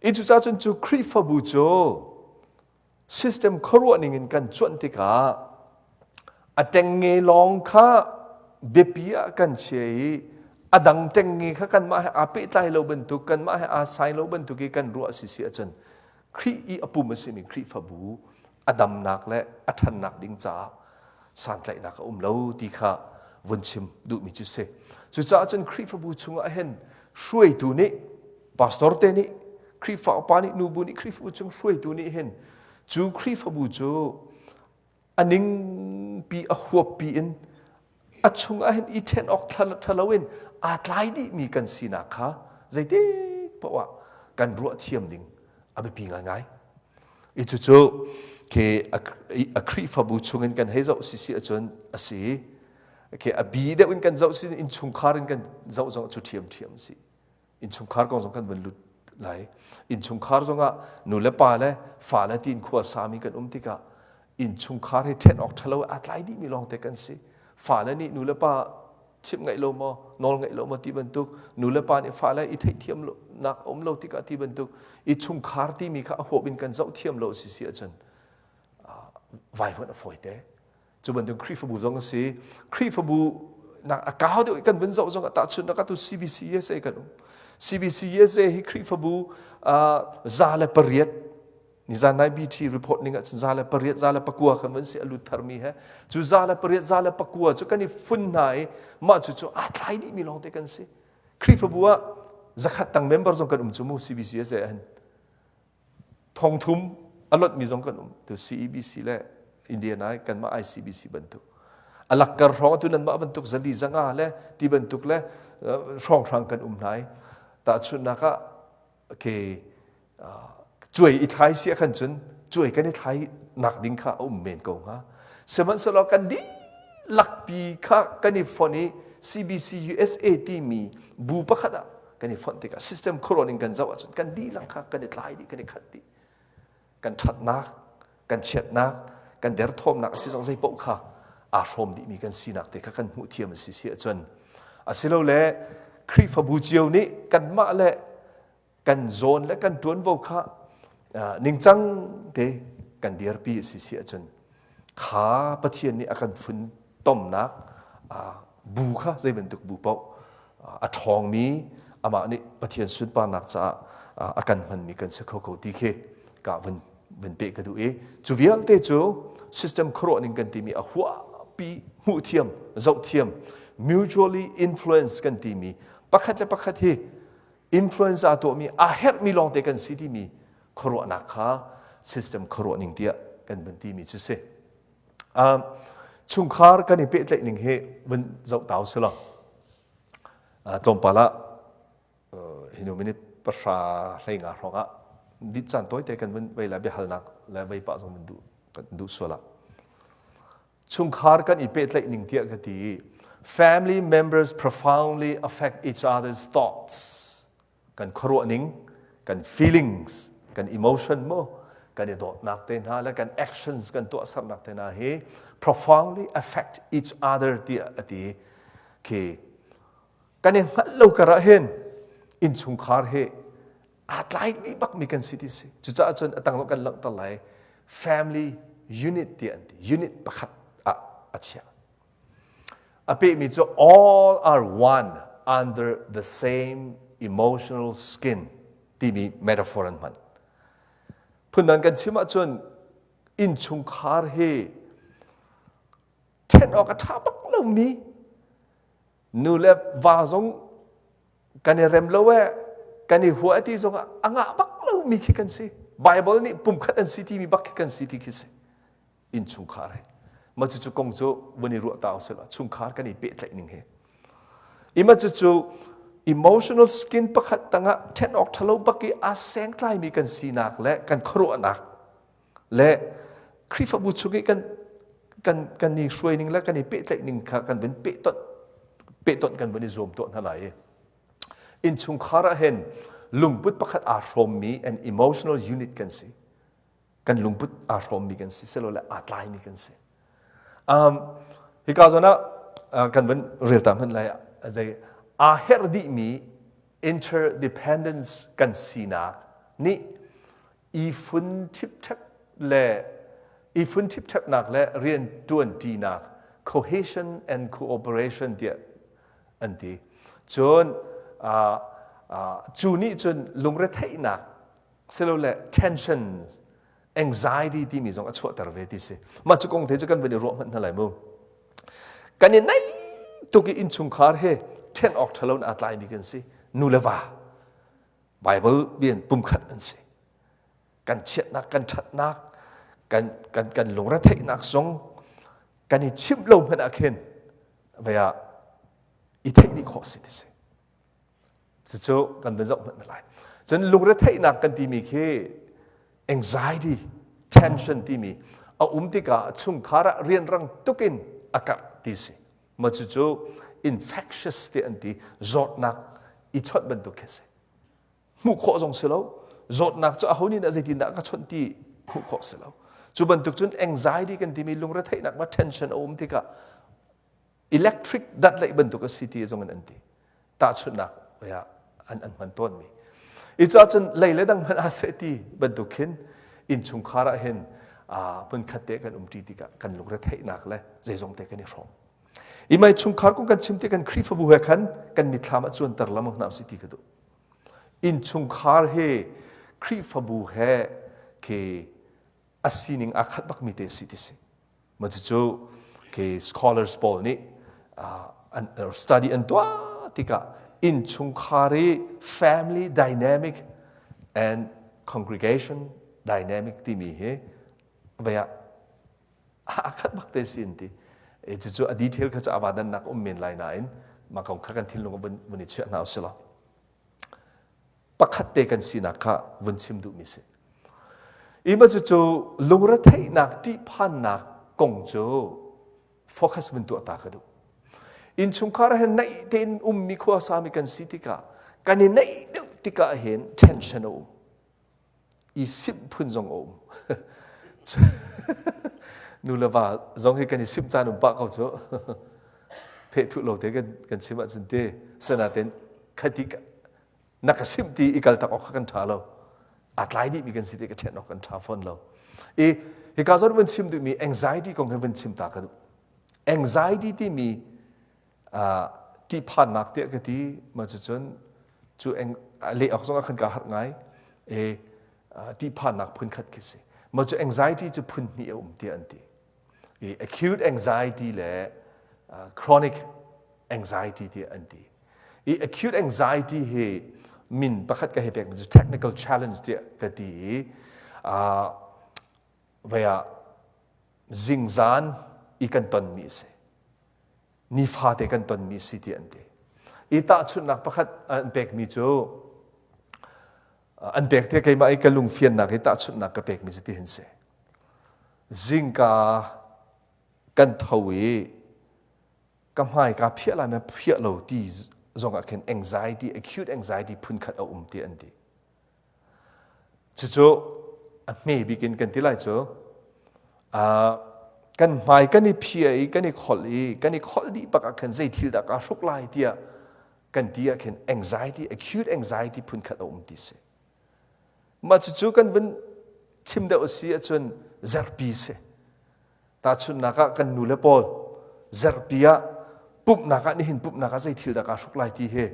i cucaah cun cu Khrihfabu cu System khuaruah ning in kan cuanh tikah a ṭengnge lawng kha biapi ah kan chia i a dang ṭengnge kha kanmah he aa pehtlai lo bantuk kanmah he aa sai lo bantuk i kan ruah si si ahcun Khrih i a pum a simi Khrihfabu a damnak le a ṭhannak ding caah santlaihnak a um lo ti kha vun chim duhmi cu si. Cucaah cun Khrihfabu chungah hin hruaitu nih pastor te nih Khrihfa upa nih nubu nih Khrihfabu chung hruaitu nih hin cu Khrihfabu cu a ningpi a huappi in a chungah hin i ṭhen awk ṭhalo in aa tlai dihmi kan sinak kha zeitik paoh ah kan ruah thiam ding a biapi ngaingai. I cucu khi a Khrihfabu chungin kan hei zoh si si ahcun a si. Khi a bi deuh in kan zoh si innchungkhar in kan zoh zong cu ṭhiamṭhiam a si. Innchungkhar kong zong kan vun lut lai. Innchungkhar zongah nu le pa le fa le tiin khua sami kan um tikah innchungkhar hi ṭhen awk ṭhalo aa tlai dihmi lawngte kan si. Fale nih nu le pa chimh ngaih lo maw, nawl ngaih lo maw ti bantuk, nu le pa nih fale i theihthiam nak a um lo tikah ti bantuk, i chungkhar timi kha a huap in kan zoh thiam lo si si ahcun vaivuanh a fawite. Cu bantuk Khrihfabu zong a si. Khrihfabu nak a kau deuh kan vun zoh zong ah tahchunhnak ah tu CBC USA kan um. CBC USA hi Khrihfabu 108. Nizan nai BT report ning ahcun 108 109 kan van si a lut tharmi he cu 108 109 cu kan i fun hna i mah cu cu aa tlai dihmi lawngte kan si. Khrihfabu ah zakhat tang member zong kan um cu mu CBC a hin. Thongthum a lotmi zong kan um tu CEBC le Indiana i kanmah ICBC bantuk. A lakkar hrawng atu nanmah bantuk zali zanga le ti bantuk le hrawnghrang kan um hna i tahchunhnak ah ke cuai i thlai si ah khan cun cuai kan i thlai nak ding kha a um men ko hnga sihmanhsehlaw kan dihlak pi kha kan i fonh i CBC USA timi bu pakhat ah kan i fonh tikah system khuaruah ning kan zoh ahcun kan dihlak kha kan i tlai dih kan i khat dih kan ṭhatnak kan chiatnak kan derthawmnak a si zong zei paoh kha aa hrawm dihmi kan sinak te kha kan hmuh thiam a si si ahcun asilole Khrihfabu cio nih kanmah le kan zawn le kan ṭuanvo kha ningcang te kan dirpi a si si ahcun kha Pathian nih a kan fun tomnak bu kha zei bantuk bu paoh a ṭhawngmi amah nih Pathian sunparnak caah a kan hmanmi kan si kho ko ti khi ka vun vun peh ka duh i cu vialte cu system khuaruah ning kan timi a huahpi hmuh thiam zoh thiam mutually influence kan timi pakhat le pakhat hi influence aa tuahmi aa herhmi lawngte kan si timi khuaruahnak kha system khuaruah ning tiah kan vun timi cu si. Um, chungkhar kan i pehtlaih ning hi vun zoh tau si lo. Uh, tlawmpal ah uh, hinu minute pahra hlei nga hrawng ah dit caan tawite kan vun vei la biahalnak le vei pah zong vun duh kan duh sual ah chungkhar kan i pehtlaih ning tiah ka ti i family members profoundly affect each other's thoughts kan khuaruah ning kan feelings kan emotion mu kan i dawtnak te hna le kan actions kan tuahsernak te hna hi profoundly affect each other tiah a ti khi kan i hngalh lo kar ah hin innchungkhar hi aa tlai dih bakmi kan si ti si cucaah cun a tang kan langhter lai family unit tiah an ti unit pakhat ah a chiah a pehmi cu all are one under the same emotional skin timi metaphor an hman phundang kan chim ahcun innchungkhar hi ṭhen awk a ṭha bak lomi nu le va zong kan i rem lo e kan i hua ti zong ah a ngah bak lomi khi kan si Bible nih pumkhat an si timi bak khi kan si ti khi si innchungkhar he ma cucu kong cu vun i ruah ta usih chungkhar kan i pehtlaih ning he ima cucu emotional skin pakhat tangah ṭhen awk ṭhalo bak i aa sengtlaimi kan sinak le kan khuaruahnak le Khrihfabu chung i kan kan kan i hruai ning le kan i pehtlaih ning kha kan vun pehtonh pehtonh kan vun i zuam tuah hna lai i innchungkhar ah hin lungput pakhat aa hrawmmi an emotional unit kan si kan lungput aa hrawmmi kan si silole aa tlaimi kan si um, hika zawn ah kan vun rel ta hmanh lai zei aa herh dihmi interdependence kan sinak nih i fun ṭhipṭhep le i fun ṭhipṭhepnak le rian ṭuanṭinak cohesion and cooperation tiah an ti. Cun cu nih cun lungretheihnak silole tension anxiety timi zong a chuahter ve ti si. Mah cu kong te cu kan van i ruah hmanh hna lai mu. Kan i naih tuk i innchungkhar he ṭhen awk ṭhalo in aa tlaimi kan si. Nu le va Bible bian pumkhat an si. Kan chiatnak, kan ṭhatnak, kan, kan, kan lungretheihnak zong kan i chimh lo hmanh ah khin vei ah i theih dih khawh si ti si. Cucu kan van zoh hmanh lai. Cun lungretheihnak kan timi khi anxiety, tension timi a um tikah chungkhar ah rianrang tukin a karh ti si. Mah cucu infectious ti an ti zawtnak i chawnh bantuk khi a si. Hmuh khawh zong si lo. Zawtnak cu aho nih dah zeitindah ka chawnh ti hmuh khawh si lo. Cu bantuk cun anxiety kan timi lungretheihnak ma tension a um tikah electric dat leih bantuk a si ti zong in an ti. Tahchunhnak ah an an hman tawnmi. I cu ahcun lei le dang hmanh ah seh ti bantuk khin innchungkhar ah hin hmunkhat te kan umṭi tikah kan lungretheihnak le zeizong te kan i hrawm. I mai chungkhar kong kan chim ti kan Khrihfabu he khan kan mitthlam ah cuanter lamang hna usih ti ka duh. Innchungkhar he Khrihfabu he Khi a sining aa khat bakmi te si ti si. Ma cucu khi scholars pawl nih an study an tuah tikah innchungkhar i family dynamic and congregation dynamic timi hi vei ah a khat bak te si an ti. E cucu a detail kha cu a vadannak um men lai nain mah kong kha kan thinlung ah vun i chiah hna usih law. Pakhat te kan sinak kha vun chim duhmi si. Ima cucu lungretheihnak ṭihphannak kong cu focus vun tuah ta ka duh. Innchungkhar ah hin naih tein ummi khuasami kan si tikah kan i naih deuh tikah hin tension a um. I simh phun zong a um. Nu le va zong hi kan i simh caan um pah ko cu. Phehthuh lo te kan, kan chim ahcun te sanaten khati na ka simh ti i kal tak awk kha kan ṭha lo. Aa tlai dihmi kan si ti ka ṭhen awk kan ṭha fawn lo. I hika zawn vun chim duhmi anxiety kong hi vun chim ta ka duh. Anxiety timi ṭihphannak tiah ka ti ma cucun cu leh awk zong ah khan kaa harh ngai. E ṭihphannak phun khat khi si. Ma cu anxiety cu phun hnih a um tiah an ti. I acute anxiety le chronic anxiety tiah an ti. I acute anxiety hi min pakhat ka hei pekmi cu technical challenge tiah ka ti i vei ah zingzan i kan tonmi a si. Nifate kan tonmi a si tiah an ti. I tahchunhnak pakhat an pekmi cu an pek tiah keimah i ka lungfiannak i tahchunhnak ka pekmi cu ti hin si. Zingka kan tho i ka hmai kaa phiah lai ma phiah lo ti zong ah khin anxiety acute anxiety phunkhat a um ti an ti cucu a hme bik in kan ti lai cu kan hmai kan i phiah i kan i kholh i kan i kholh dih bak ah khan zei thil dah kaa hruk lai tiah kan ti ah khin anxiety acute anxiety phunkhat a um ti si mah cucu kan vun chim deuh a si ahcun zerpi si Tahchunhnak ah kan nu le pawl zerpi ah pumhnak ah nihin pumhnak ah zei thil dah kaa hruk lai ti hi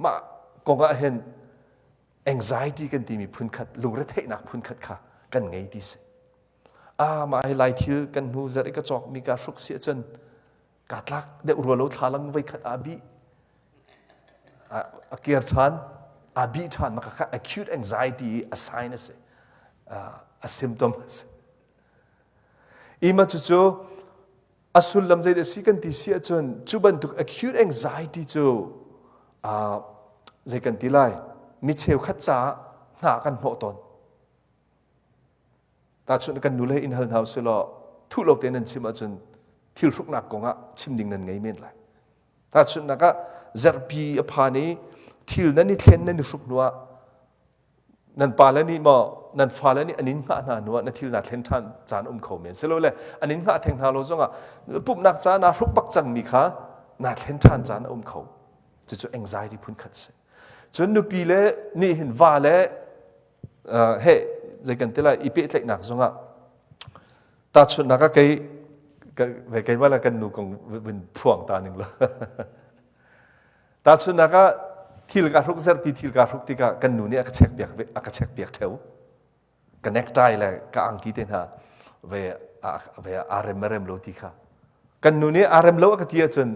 mah kong ah hin anxiety kan timi phunkhat lungretheihnak phunkhat kha kan ngei ti si. Ah mah hi lai thil kan hnu zarh i ka cawkmi kaa hruk si ahcun kaa tlak deuh rua lo thlalang voi khat aa bih a kir ṭhan aa bih ṭhan mah kha acute anxiety a sign a si a symptom a si. Ima cucu a sullam zeidah si kan ti si ahcun cu bantuk acute anxiety cu zei kan ti lai mi cheukhat caah hna kan hnawh tawn. Tahchunh kan nule in hal hna usih law thuh lo tein nan chim ahcun thil hruknak kong ah chim ding nan ngei men lai. Tahchunhnak ah zerpi a phan i thil nan i thlen nan i hruk hnu ah Nan pale nih maw nan fale nih an in hngah hna hnu ah na thil naa thlen ṭhan caan um kho men. Silole an in hngah theng hna lo zongah pumhnak ca naa hruk bak cangmi kha naa thlen ṭhan caan a um kho. Cucu anxiety phun khat a si. Cun nupi le nih hin va le he zei kan ti lai i pehtlaihnak zongah tahchunhnak ah kei keimah le kan nu kong vun phuang ta ning law Tahchunhnak ah thil ka hruk zerpi thil ka hruk tikah kan nu nih a ka check piak a ka check piak theo. Ka necktie le ka angki te hna ve ve aa rem rem lo ti kha. Kan nu nih aa rem lo a ka ti ahcun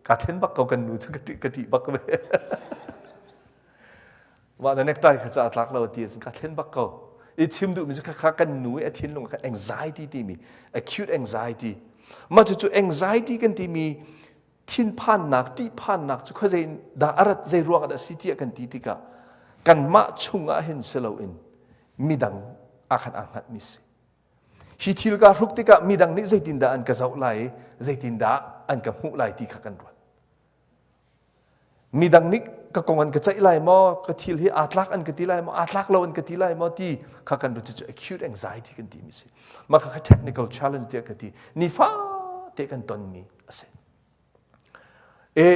ka then bak ko kan nu cu ka ṭih ka ṭih bak ve. Mah na necktie kha ca a tlak lo ti ahcun ka thlen bak ko. I chim duhmi cu kha kan nu i a thinlung kha anxiety timi acute anxiety. Mah cucu anxiety kan timi thinphannak ṭihphannak cu khuazei dah a rat zei ruang ah dah si tiah kan ti tikah kanmah chungah hin si loin midang ah khan aa hngatmi si. Hi thil kaa hruk tikah midang nih zeitindah an ka zoh lai i zeitindah an ka hmuh lai ti kha kan ruat. Midang nih ka kong an ka ceih lai maw, ka thil hi aa tlak an ka ti lai maw, aa tlak lo an ka ti lai maw ti kha kan ruat cu acute anxiety kan timi si. Mah kha technical challenge tiah ka ti. Nifate kan tonmi a si. E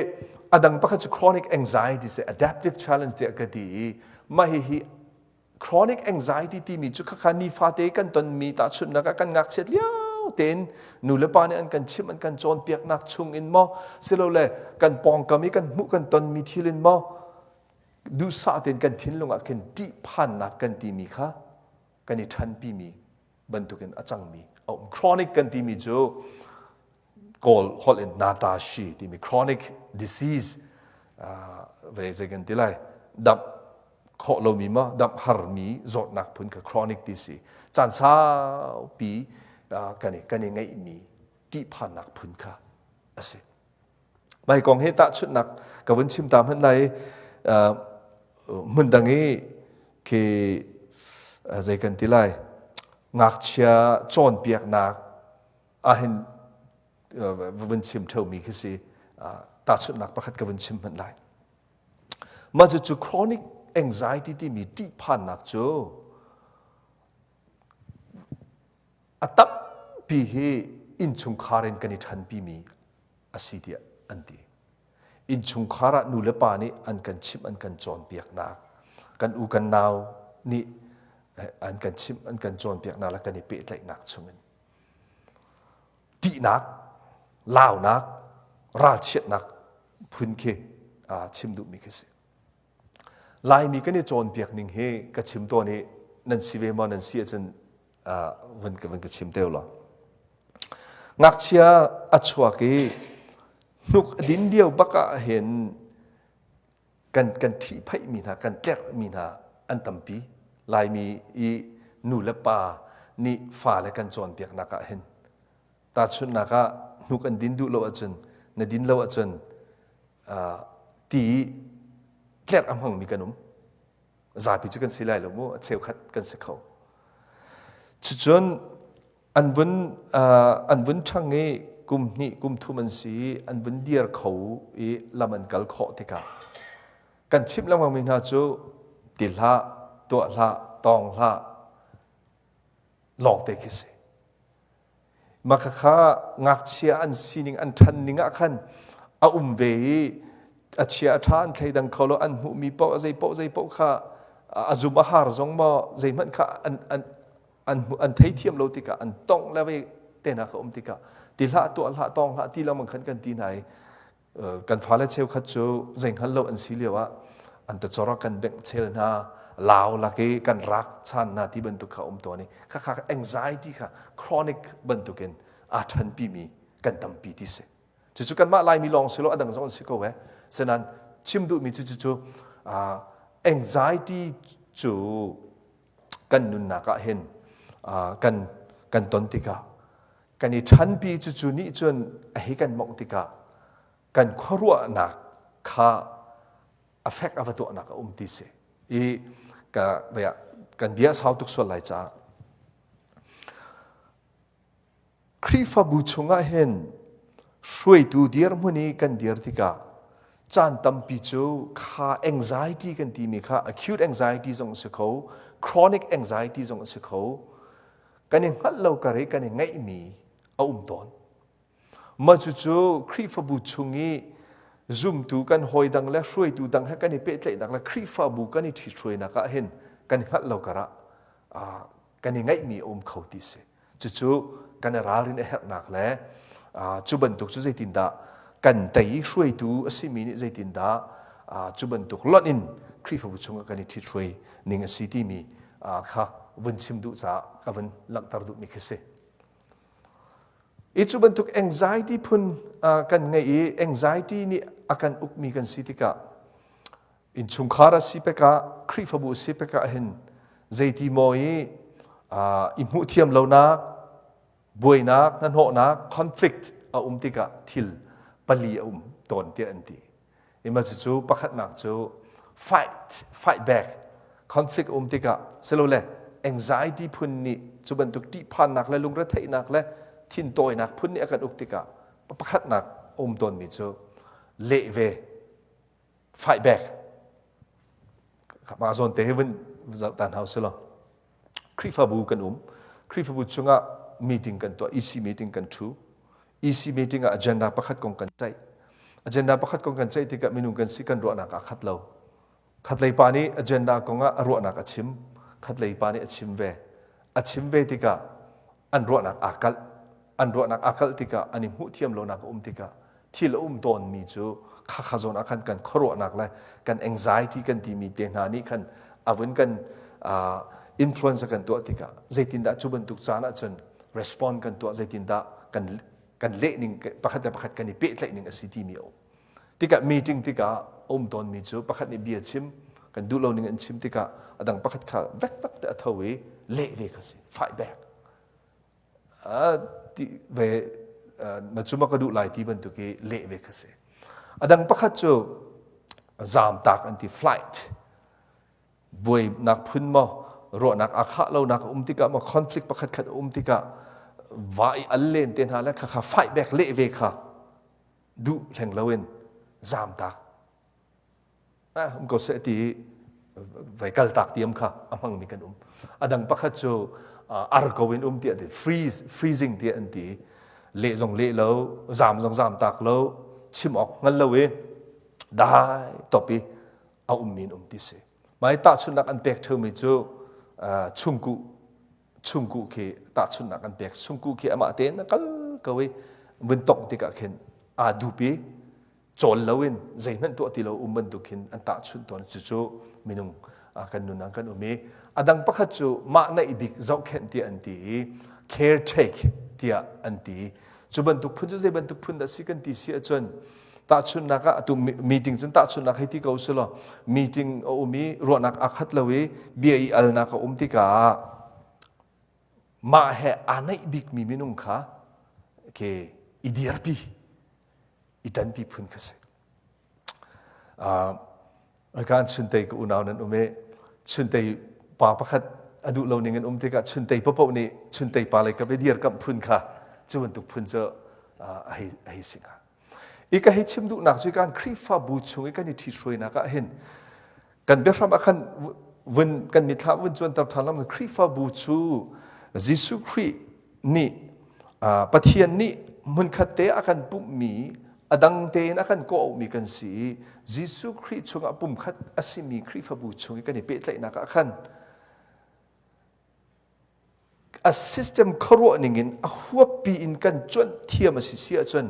a dang pakhat cu chronic anxiety si adaptive challenge tiah ka ti i mah hihi chronic anxiety timi cu khakha nifate kan tonmi tahchunhnak ah kan ngakchiat lio tein nu le pa nih an kan chimh an kan cawnpiaknak chung in maw silole kan pawngkam i kan hmuh kan tonmi thil in maw duhsah tein kan thinlung ah khin ṭihphannak kan timi kha. kan i ṭhanpimi bantukin a cangmi a um. Chronic kan timi cu Kawl holh in natashi timi chronic disease ve zei kan ti lai damh khawh lomi ma damh harmi zawtnak phun kha chronic ti si. Caan saupi kan i kan i ngeihmi ṭihphannak phun kha a si. Mai kong hi tahchunhnak ka vun chim ta hmanh lai hmun dang i khi zei kan ti lai ngakchia cawnpiaknak ahhin vun chim ṭheumi khi si tahchunhnak pakhat ka vun chim hmanh lai. Mah cu chronic anxiety timi ṭihphannak cu a tampi hi innchungkhar in kan i ṭhanpimi a si tiah an ti. Innchungkhar ah nu le pa nih an kan chimh an kan cawnpiaknak, kan u kan nau nih an kan chimh an kan cawnpiaknak le kan i pehtlaihnak chungin ṭihnak, launak, ralchiatnak phun khi chim duhmi khi si. Laimi kan i cawnpiak ning hi ka chim tawn i nan si ve maw nan si ahcun vun ka vun ka chim te law. Ngakchia a chuak i hnuk a din lio bak ah hin kan kan ṭhihphaihmi hna kan tlerhmi hna an tampi. Laimi i nu le pa nih fale kan cawnpiaknak ah hin tahchunhnak ah hnuk an din duh lo ahcun na din lo ahcun ti tlerh a hmangmi kan um. Zapi cu kan si lai lo mu, a cheukhat kan si kho. Cucun an vun an vun ṭhang i kum hnih kum thum an si i an vun dir kho i lam an kal khawh tikah kan chimh lengmangmi hna cu ti hlah, tuah hlah, tawng hlah lawngte khi si. Mah khakha ngakchia an sining an ṭhan ning ah khan a um ve i a chia a ṭha an thleidang kho lo an hmuhmi paoh zei paoh zei paoh kha a zum a har zong maw zeihmanh kha an an an an theithiam lo tikah an tongh le ve te hna kha um tikah ti hlah tuah hlah tawng hlah ti lengmang khan kan ti hna i kan fale cheukhat cu zei hngal lo an si lio ah an tacor ah kan bengh chel hna lau lak i kan rak chan hna ti bantuk kha um tawn i khakha anxiety kha chronic bantukin aa ṭhanpi mi kan tampi ti si cucu kanmah Laimi lawng si lo a dang zong an si ko eh senan chim duhmi cu cucu anxiety cu kan nunnak ah hin kan kan ton tikah kan i ṭhanpi cucu nih cun a hei kan mawngh tikah kan khuaruahnak kha a fek a va tuahnak a um ti si i ka kan bia sau tuk sual lai caah Khrihfabu chungah hin hruaitu dirhmun i kan dir tikah caan tampi cu kha anxiety kan timi kha acute anxiety zong a si kho chronic anxiety zong a si kho kan i hngalh lo kar i kan i ngeihmi a um tawn. Mah cucu Khrihfabu chung i zumtu kan hawi dang le hruaitu dang he kan i pehtlaihnak le Khrihfabu kan i ṭhithruainak ah hin kan i hngalh lo karah kan i ngeihmi a um kho ti si. Cucu kan i ralrin a herhnak le cu bantuk cu zeitindah kan tei hruaitu a simi nih zeitindah cu bantuk lonh in Khrihfabu chungah kan i ṭhithruai ning a si timi kha vun chim duh caah ka vun langhter duhmi khi si. I cu bantuk anxiety phun kan ngeih i anxiety nih a kan ukmi kan si tikah innchungkhar a si pekah Khrihfabu a si pekah hin zeiti maw i i hmuh thiam lonak buainak hnahnawhnak conflict a um tikah thil pali a um tawn tiah an ti. Ima cucu pakhatnak cu fight, fight back, conflict um tikah silole anxiety phun nih cu bantuk ṭihphannak le lungretheihnak le thintawinak phun nih a kan uk tikah pakhatnak um tawnmi cu leh ve, fight back. Mah zawn te hi vun zoh ta hna usilaw. Khrihfabu kan um. Khrihfabu chungah meeting kan tuah, EC meeting kan ṭhu. EC meeting ah agenda pakhat kong kan ceih. Agenda pakhat kong kan ceih tikah minung kan si kan ruahnak aa khat lo. Khatlei pa nih agenda kong ah a ruahnak a chim, khatlei pa nih a chim ve. A chim ve tikah an ruahnak aa kalh. An ruahnak aa kalh tikah an i hmuh thiam lonak a um tikah thil a um tawnmi cu khakha zawn ah khan kan khuaruahnak le kan anxiety kan timi te hna nih khan a vun kan. influence kan tuah tikah zeitindah cu bantuk caan ahcun respond kan tuah, zeitindah kan kan leh ning, pakhat le pakhat kan i pehtlaih ning a si timi a um. Tikah meeting tikah um tawnmi cu pakhat nih bia chim kan duh lo ning an chim tikah a dang pakhat kha vekvek te a tho i leh ve kha si, fight back. Ti ve na cuma ka duh lai ti bantuk i leh ve kha si. A dang pakhat cu zaamtak an ti, flight. Buainak phun maw, ruahnak aa khah lonak a um tikah maw, conflict pakhat khat a um tikah va i al len te hna le khakha fight back leh ve kha duh hleng loin zaamtak um ko seh ti vai kaltak tiam kha a hmangmi kan um. A dang pakhat cu ar ko in um tiah ti, freeze, freezing tiah an ti. Leh zong leh lo, zaam zong zaam tak lo, chim awk hngal lo i dai top i a ummi in um ti si. Mai tahchunhnak an pek ṭheumi cu chungkuh chungkuh khi tahchunhnak an pek. Chungkuh khi amah tein a kal ko i vun tongh tikah khin aa dup i cawl loin zeihmanh tuah ti lo um bantuk khin an tahchunh tawn. Cucu minung kan nun ah kan um i a dang pakhat cu mah naih bik zohkhenh tiah an ti i caretake tiah an ti. Cu bantuk phun cu zei bantuk phun dah si kan ti si ahcun tahchunhnak ah atu meeting cun tahchunhnak hei ti ko si law meeting a um i ruahnak aa khat lo i bia i alnak a um tikah mah he aa naih bikmi minung kha ke i dirpi i ṭanpi phun kha si. Kan chuntei ka unau nan um i chuntei pa pakhat a duh lo ning in um tikah chuntei papoh nih chuntei pa lei kap i dirkamh phun kha cu bantuk phun cu a hei a hei si hnga. I ka hei chim duhnak cu kan Khrihfabu chung i kan i ṭhithruainak ah hin kan biahram ah khan vun kan mithla vun cuanter ṭhan lam Khrihfabu cu Jesuh Khrih nih Pathian nih hmunkhat te a kan pumhmi a dang tein a kan kawhmi kan si i Jesuh Khrih chungah pumkhat a simi Khrihfabu chung i kan i pehtlaihnak ah khan a system khuaruah ningin a huappi in kan cuanh thiam a si si ahcun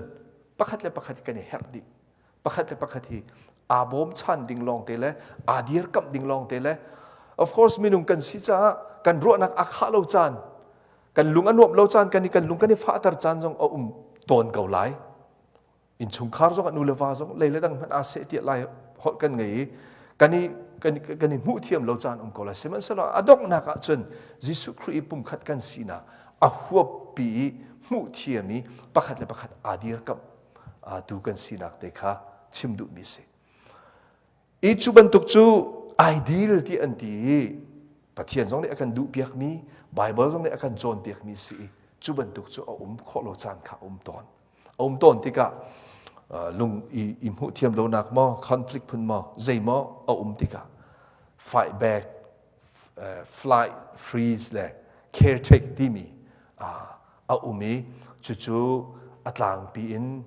pakhat le pakhat kan i herh dih. Pakhat le pakhat hi aa bawmchan ding lawngte le aa dirkamh ding lawngte le of course minung kan si caah kan ruahnak aa khah lo caan, kan lung a nuamh lo caan, kan i kan lung kan i fahter caan zong a um tawn ko lai. Innchungkhar zong ah nu le va zong lei le dang hmanh aa seh tiah lai holh kan ngei i kan i kan, kan i hmuh thiam lo caan um ko lai. Sihmanhsehlaw a donghnak ah cun Jesuh Khrih i pumkhat kan sinak a huappi i hmuh thiam i pakhat le pakhat aa dirkamh tu kan sinak te kha chim duhmi si. I cu bantuk cu ideal ti an ti i Pathian zong nih a kan duhpiakmi, Bible zong nih a kan cawnpiakmi si i cu bantuk cu a um khawh lo caan kha a um tawn. A um tawn tikah lung i, i hmuh thiam lonak maw, conflict phun maw, zei maw a um tikah fight back, flight, freeze le caretake timi a um i cucu a tlangpi in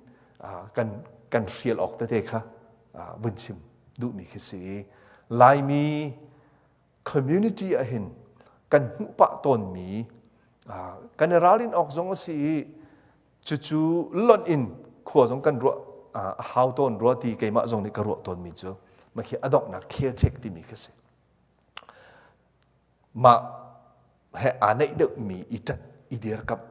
kan, kan hrial awk tete kha vun chim duhmi khi si i Laimi community ah hin kan hmuh pah tawnmi kan i ralrin awk zong a si i cucu lonh in khua zong kan ruah a hau tawn rua ti keimah zong nih ka ruah tawnmi cu mah khi a donghnak caretake timi khi si. Mah he aa naih deuhmi i ṭanh i dirkamh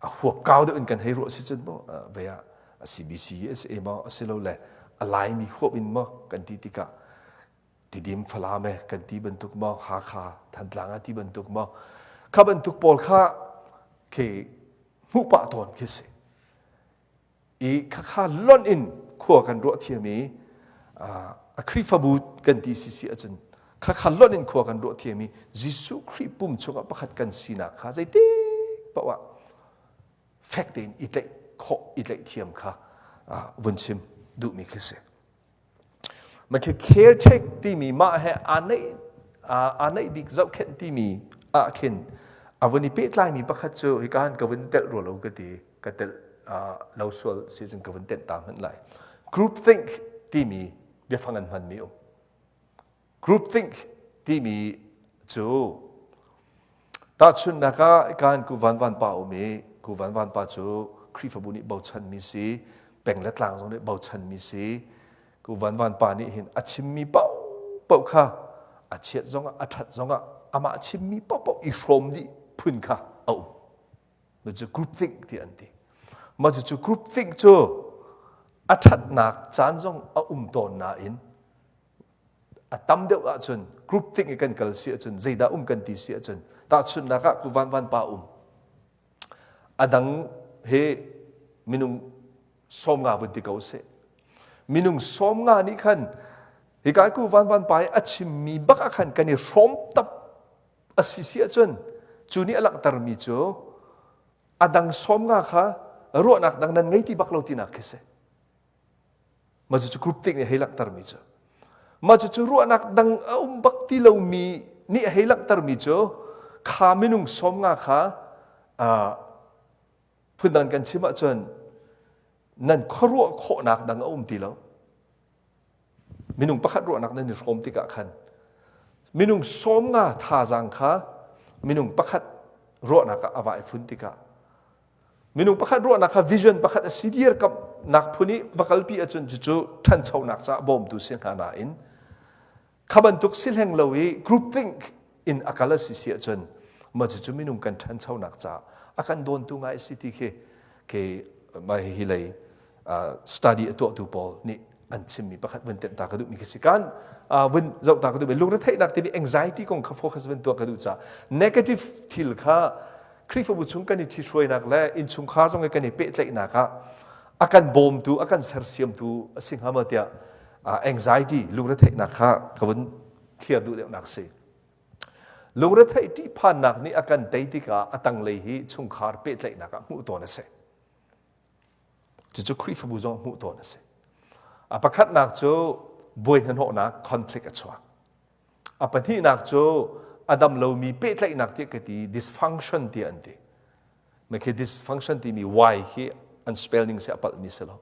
a huap kau deuh in kan hei ruah si cun maw vei ah a CBC a si maw a si lo le a Laimi huap in maw kan ti tikah Tidim Falam e kan ti bantuk maw Hakha Thantlang a ti bantuk maw kha bantuk pawl kha khi hmuh pah tawn khi si. I khakha lonh in khua kan ruah thiam i a Khrihfabu kan ti si si ahcun khakha lonh in khua kan ruah thiam i Jesuh Khrih pum chungah pakhat kan sinak kha zeitik paoh ah fek tein i tlaih khawh i tlaih thiam kha vun chim duhmi khi si. Makhi caretake timi mah he aa naih aa naih bik zohkhenh timi ah khin a vun i pehtlaimi pakhat cu hika han ka vun telh rua lo ka ti ka telh lo sual si cun ka vun tenh ta hmanh lai. Group think timi biafang an hmanmi um. Groupthink timi cu tahchunhnak ah kaan ku Van Van pa um i ku Van Van pa cu Khrihfabu nih bochanmi si, peng le tlang zong nih bochanmi si. Ku Van Van pa nih hin a chimmi paohpaoh kha A chiat zongah a ṭhat zongah amah chimmi paohpaoh i hrawm dih phun kha a um. Mah cu group think ti an ti. Mah cu group think cu a ṭhatnak caan zong a um tawn nain a tam deuh ahcun group think i kan kal si ahcun zeidah um kan ti si ahcun tahchunhnak ah ku van van pa um a dang he minung 50 vun ti ko seh minung 50 nih khan hika ku van van pa i a chimmi bak ah khan kan i hrawm tap a si si ahcun cu nih a langhtermi cu a dang 50 kha ruahnak dang nan ngei ti bak lo tinak khi si. Mah cucu group think nih a hei langhtermi cu. Mah cucu ruahnak dang a um bak ti lomi nih a hei langhtermi cu kha minung 50 kha phundang kan chim ahcun nan khuaruah khawhnak dang a um ti lo. Minung pakhat ruahnak nan i hrawm tikah khan minung 50 thazaang kha minung pakhat ruahnak ah a va i fun tikah minung pakhat ruahnak kha vision pakhat a si dirkamnak phun i va kalpi ahcun cucu ṭhanchonak caah bawmtu si hnga nain kha bantuk si hleng lo i group think in a kal a si si ahcun mah cucu minung kan ṭhanchonak caah a kan dawntu ngai a si ti khi ke mah hi lei study a tuahtu pawl nih an chimmi pakhat vun tenh ta ka duhmi khi si kan vun zoh ta ka duhmi lungretheihnak timi anxiety kong kha focus vun tuah ka duh caah negative thil kha Khrihfabu chung kan i ṭhithruainak le innchungkhar zong i kan i pehtlaihnak ah a kan bawmtu a kan sersiamtu a si hnga maw tiah anxiety lungretheihnak kha ka vun clear duh deuhnak si. Lungretheih ṭihphannak nih a kan tei tikah a tanglei hi chungkhar pehtlaihnak ah hmuh tawn a si. Cucu Khrihfabu zong hmuh tawn a si. A pakhatnak cu buai hnahnawhnak conflict a chuak. A pahnihnak cu a dam lomi pehtlaihnak tiah ka ti dysfunction tiah an ti. Mah khi dysfunction timi Y khi an spelling si a palhmi si lo.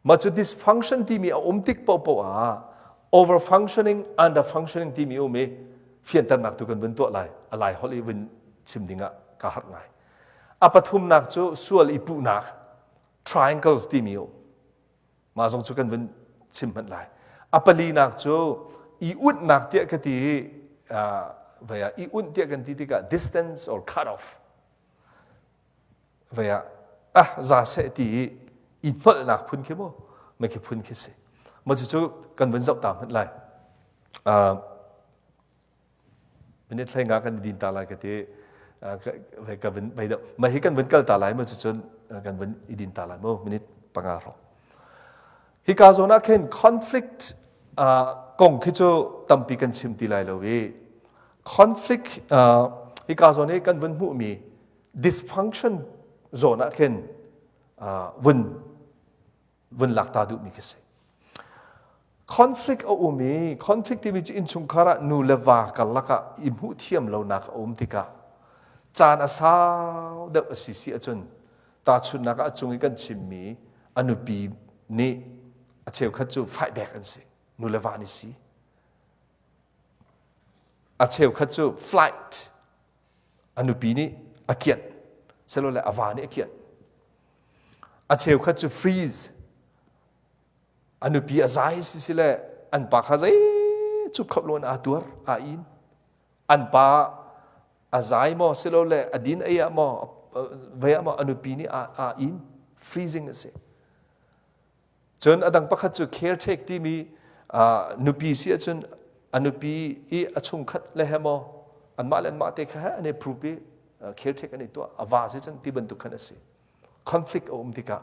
Mah cu dysfunction timi a um tik paohpaoh ah over functioning, under functioning timi um i fianternak tu kan vun tuah lai. A lai holh i vun chim ding ah ka harh ngai. A pathumnak cu sual i puhnak triangles timi um. Mah zong cu kan vun chim hmanh lai. A palinak cu i unhnak tiah ka ti i vei ah i unh tiah kan ti tikah distance or cut off vei ah ah za seh ti i i hnolhnak phun khi mu mei khi phun khi si ma cucu kan vun zoh ta hmanh lai minute hlei nga kan din ta lai ka ti ka vun vei deuh mah hi kan vun kal ta lai ma cucun kan vun i din ta lai mu minute 5 hrawng hika zawn ah khin conflict kong khi cu tampi kan chim ti lai lo i conflict hika zawn i kan vun hmuhmi dysfunction zawn ah khin vun vun lak ta duhmi khi si. Conflict a um i conflict timi cu innchungkhar ah nu le va karlak ah i hmuh thiam lonak a um tikah caan a sau deuh a si si ahcun tahchunhnak ah a cung i kan chimmi a nupi nih a cheukhat cu fight back an si nu le va nih si a cheukhat cu flight a nupi nih a kianh silole a va nih a kianh a cheukhat cu freeze a nupi a zai si si le an pa kha zei cup khap lo in aa tuar aa in an pa a zai maw silole a din ei ah maw vei ah maw a nupi nih aa in freezing a si Cun a dang pakhat cu caretake timi nupi si ahcun a nupi i a chungkhat le he maw anmah le anmah te kha he an i approve i caretake an i tuah a va si cun ti bantuk khan a si. Conflict a um tikah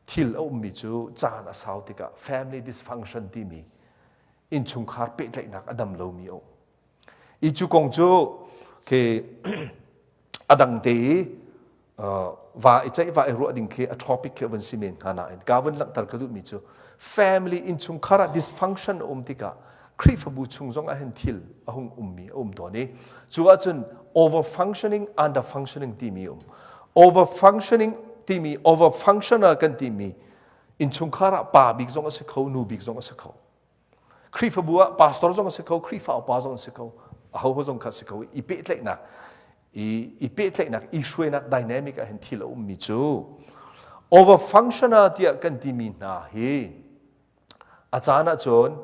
thil a ummi cu caan a sau tikah family dysfunction timi innchungkhar pehtlaihnak a dam lomi a um. I cu kong cu khi a dang te i va i ceih va i ruah ding khi a topic khi a vun si men hnga nain ka vun langhter ka duhmi cu family innchungkhar ah dysfunction a um tikah Khrihfabu chung zong ah hin thil a hung ummi a um tawn i cu ahcun over functioning under functioning timi um over functioning timi over functional kan timi innchungkhar ah pa bik zong a si kho nu bik zong a si kho Khrihfabu ah pastor zong a si kho, Khrihfa upa zong a si kho, ahoho zong kha a si kho. I pehtlaihnak, i, i pehtlaihnak, i hruainak dynamic ah hin thil a ummi cu over functional tiah kan timi hna hi a caan ahcun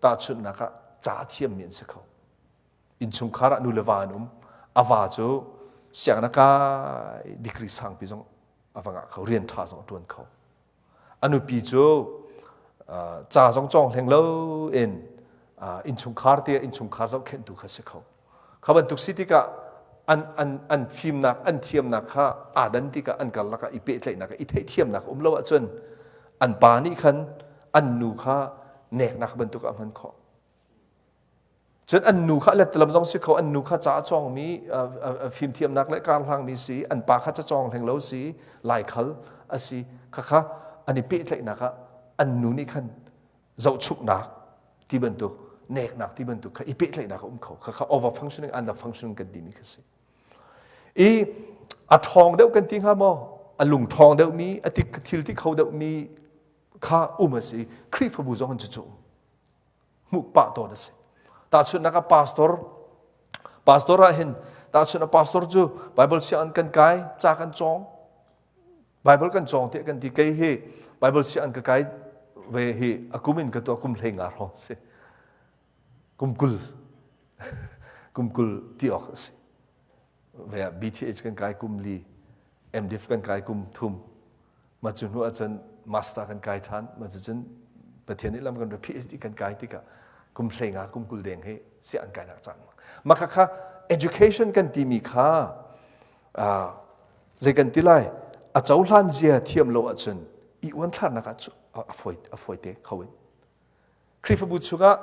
tahchunhnak ah ca a thiammi an si kho. Innchungkhar ah nu le va an um. A va cu sianginn a kai, degree sangpi zong a va ngah kho, rian ṭha zong a ṭuan kho. A nupi cu ca zong cawng hleng lo in innchungkhar te innchungkhar zohkhenhtu kha si kho. Kha bantuk si tikah an, an, an fimnak, an thiamnak kha aa dan tikah an karlak ah i pehtlaihnak, i theihthiamnak um lo ahcun an pa nih khan an nu kha neknak bantuk ah a hman khawh. Cun an nu kha lettalam zong si kho, an nu kha ca a cawngmi, fimthiamnak le karhlangmi si, an pa kha ca cawng hleng lo si, laikhal a si. Khakha an i pehtlaihnak ah an nu nih khan zohchuknak ti bantuk, neknak ti bantuk kha i pehtlaihnak a um kho. Khakha over functioning, under functioning kan timi kha si. I a ṭhawng deuh kan ti hnga maw? A lung ṭhawng deuhmi, a thil ti kho deuhmi kha um a si. Khrihfabu zong an cucu um. Hmuh pah tawn a si. Tahchunhnak ah pastor, pastor ah hin tahchunh ah pastor cu Bible sianginn kan kai, ca kan cawng, Bible kan cawng tiah kan ti. Kei hi Bible sianginn ka kai ve hi a kum in ka tuah kum hlei nga hrawng si. Kum 20 kum 20 ti awk a si. Ve ah BTH kan kai kum li, MDiv kan kai kum thum. Ma cu hnu ahcun master kan kai ṭhan. Ma cu cun Pathian nih lam kan PhD kan kai tikah kum hlei nga kum 20 deng hi sianginn kainak caan. Mah kha education kan timi kha zei kan ti lai a cohlan zia thiam lo ahcun i uanthlarnak ah a fawi a fawi te kho in Khrihfabu chungah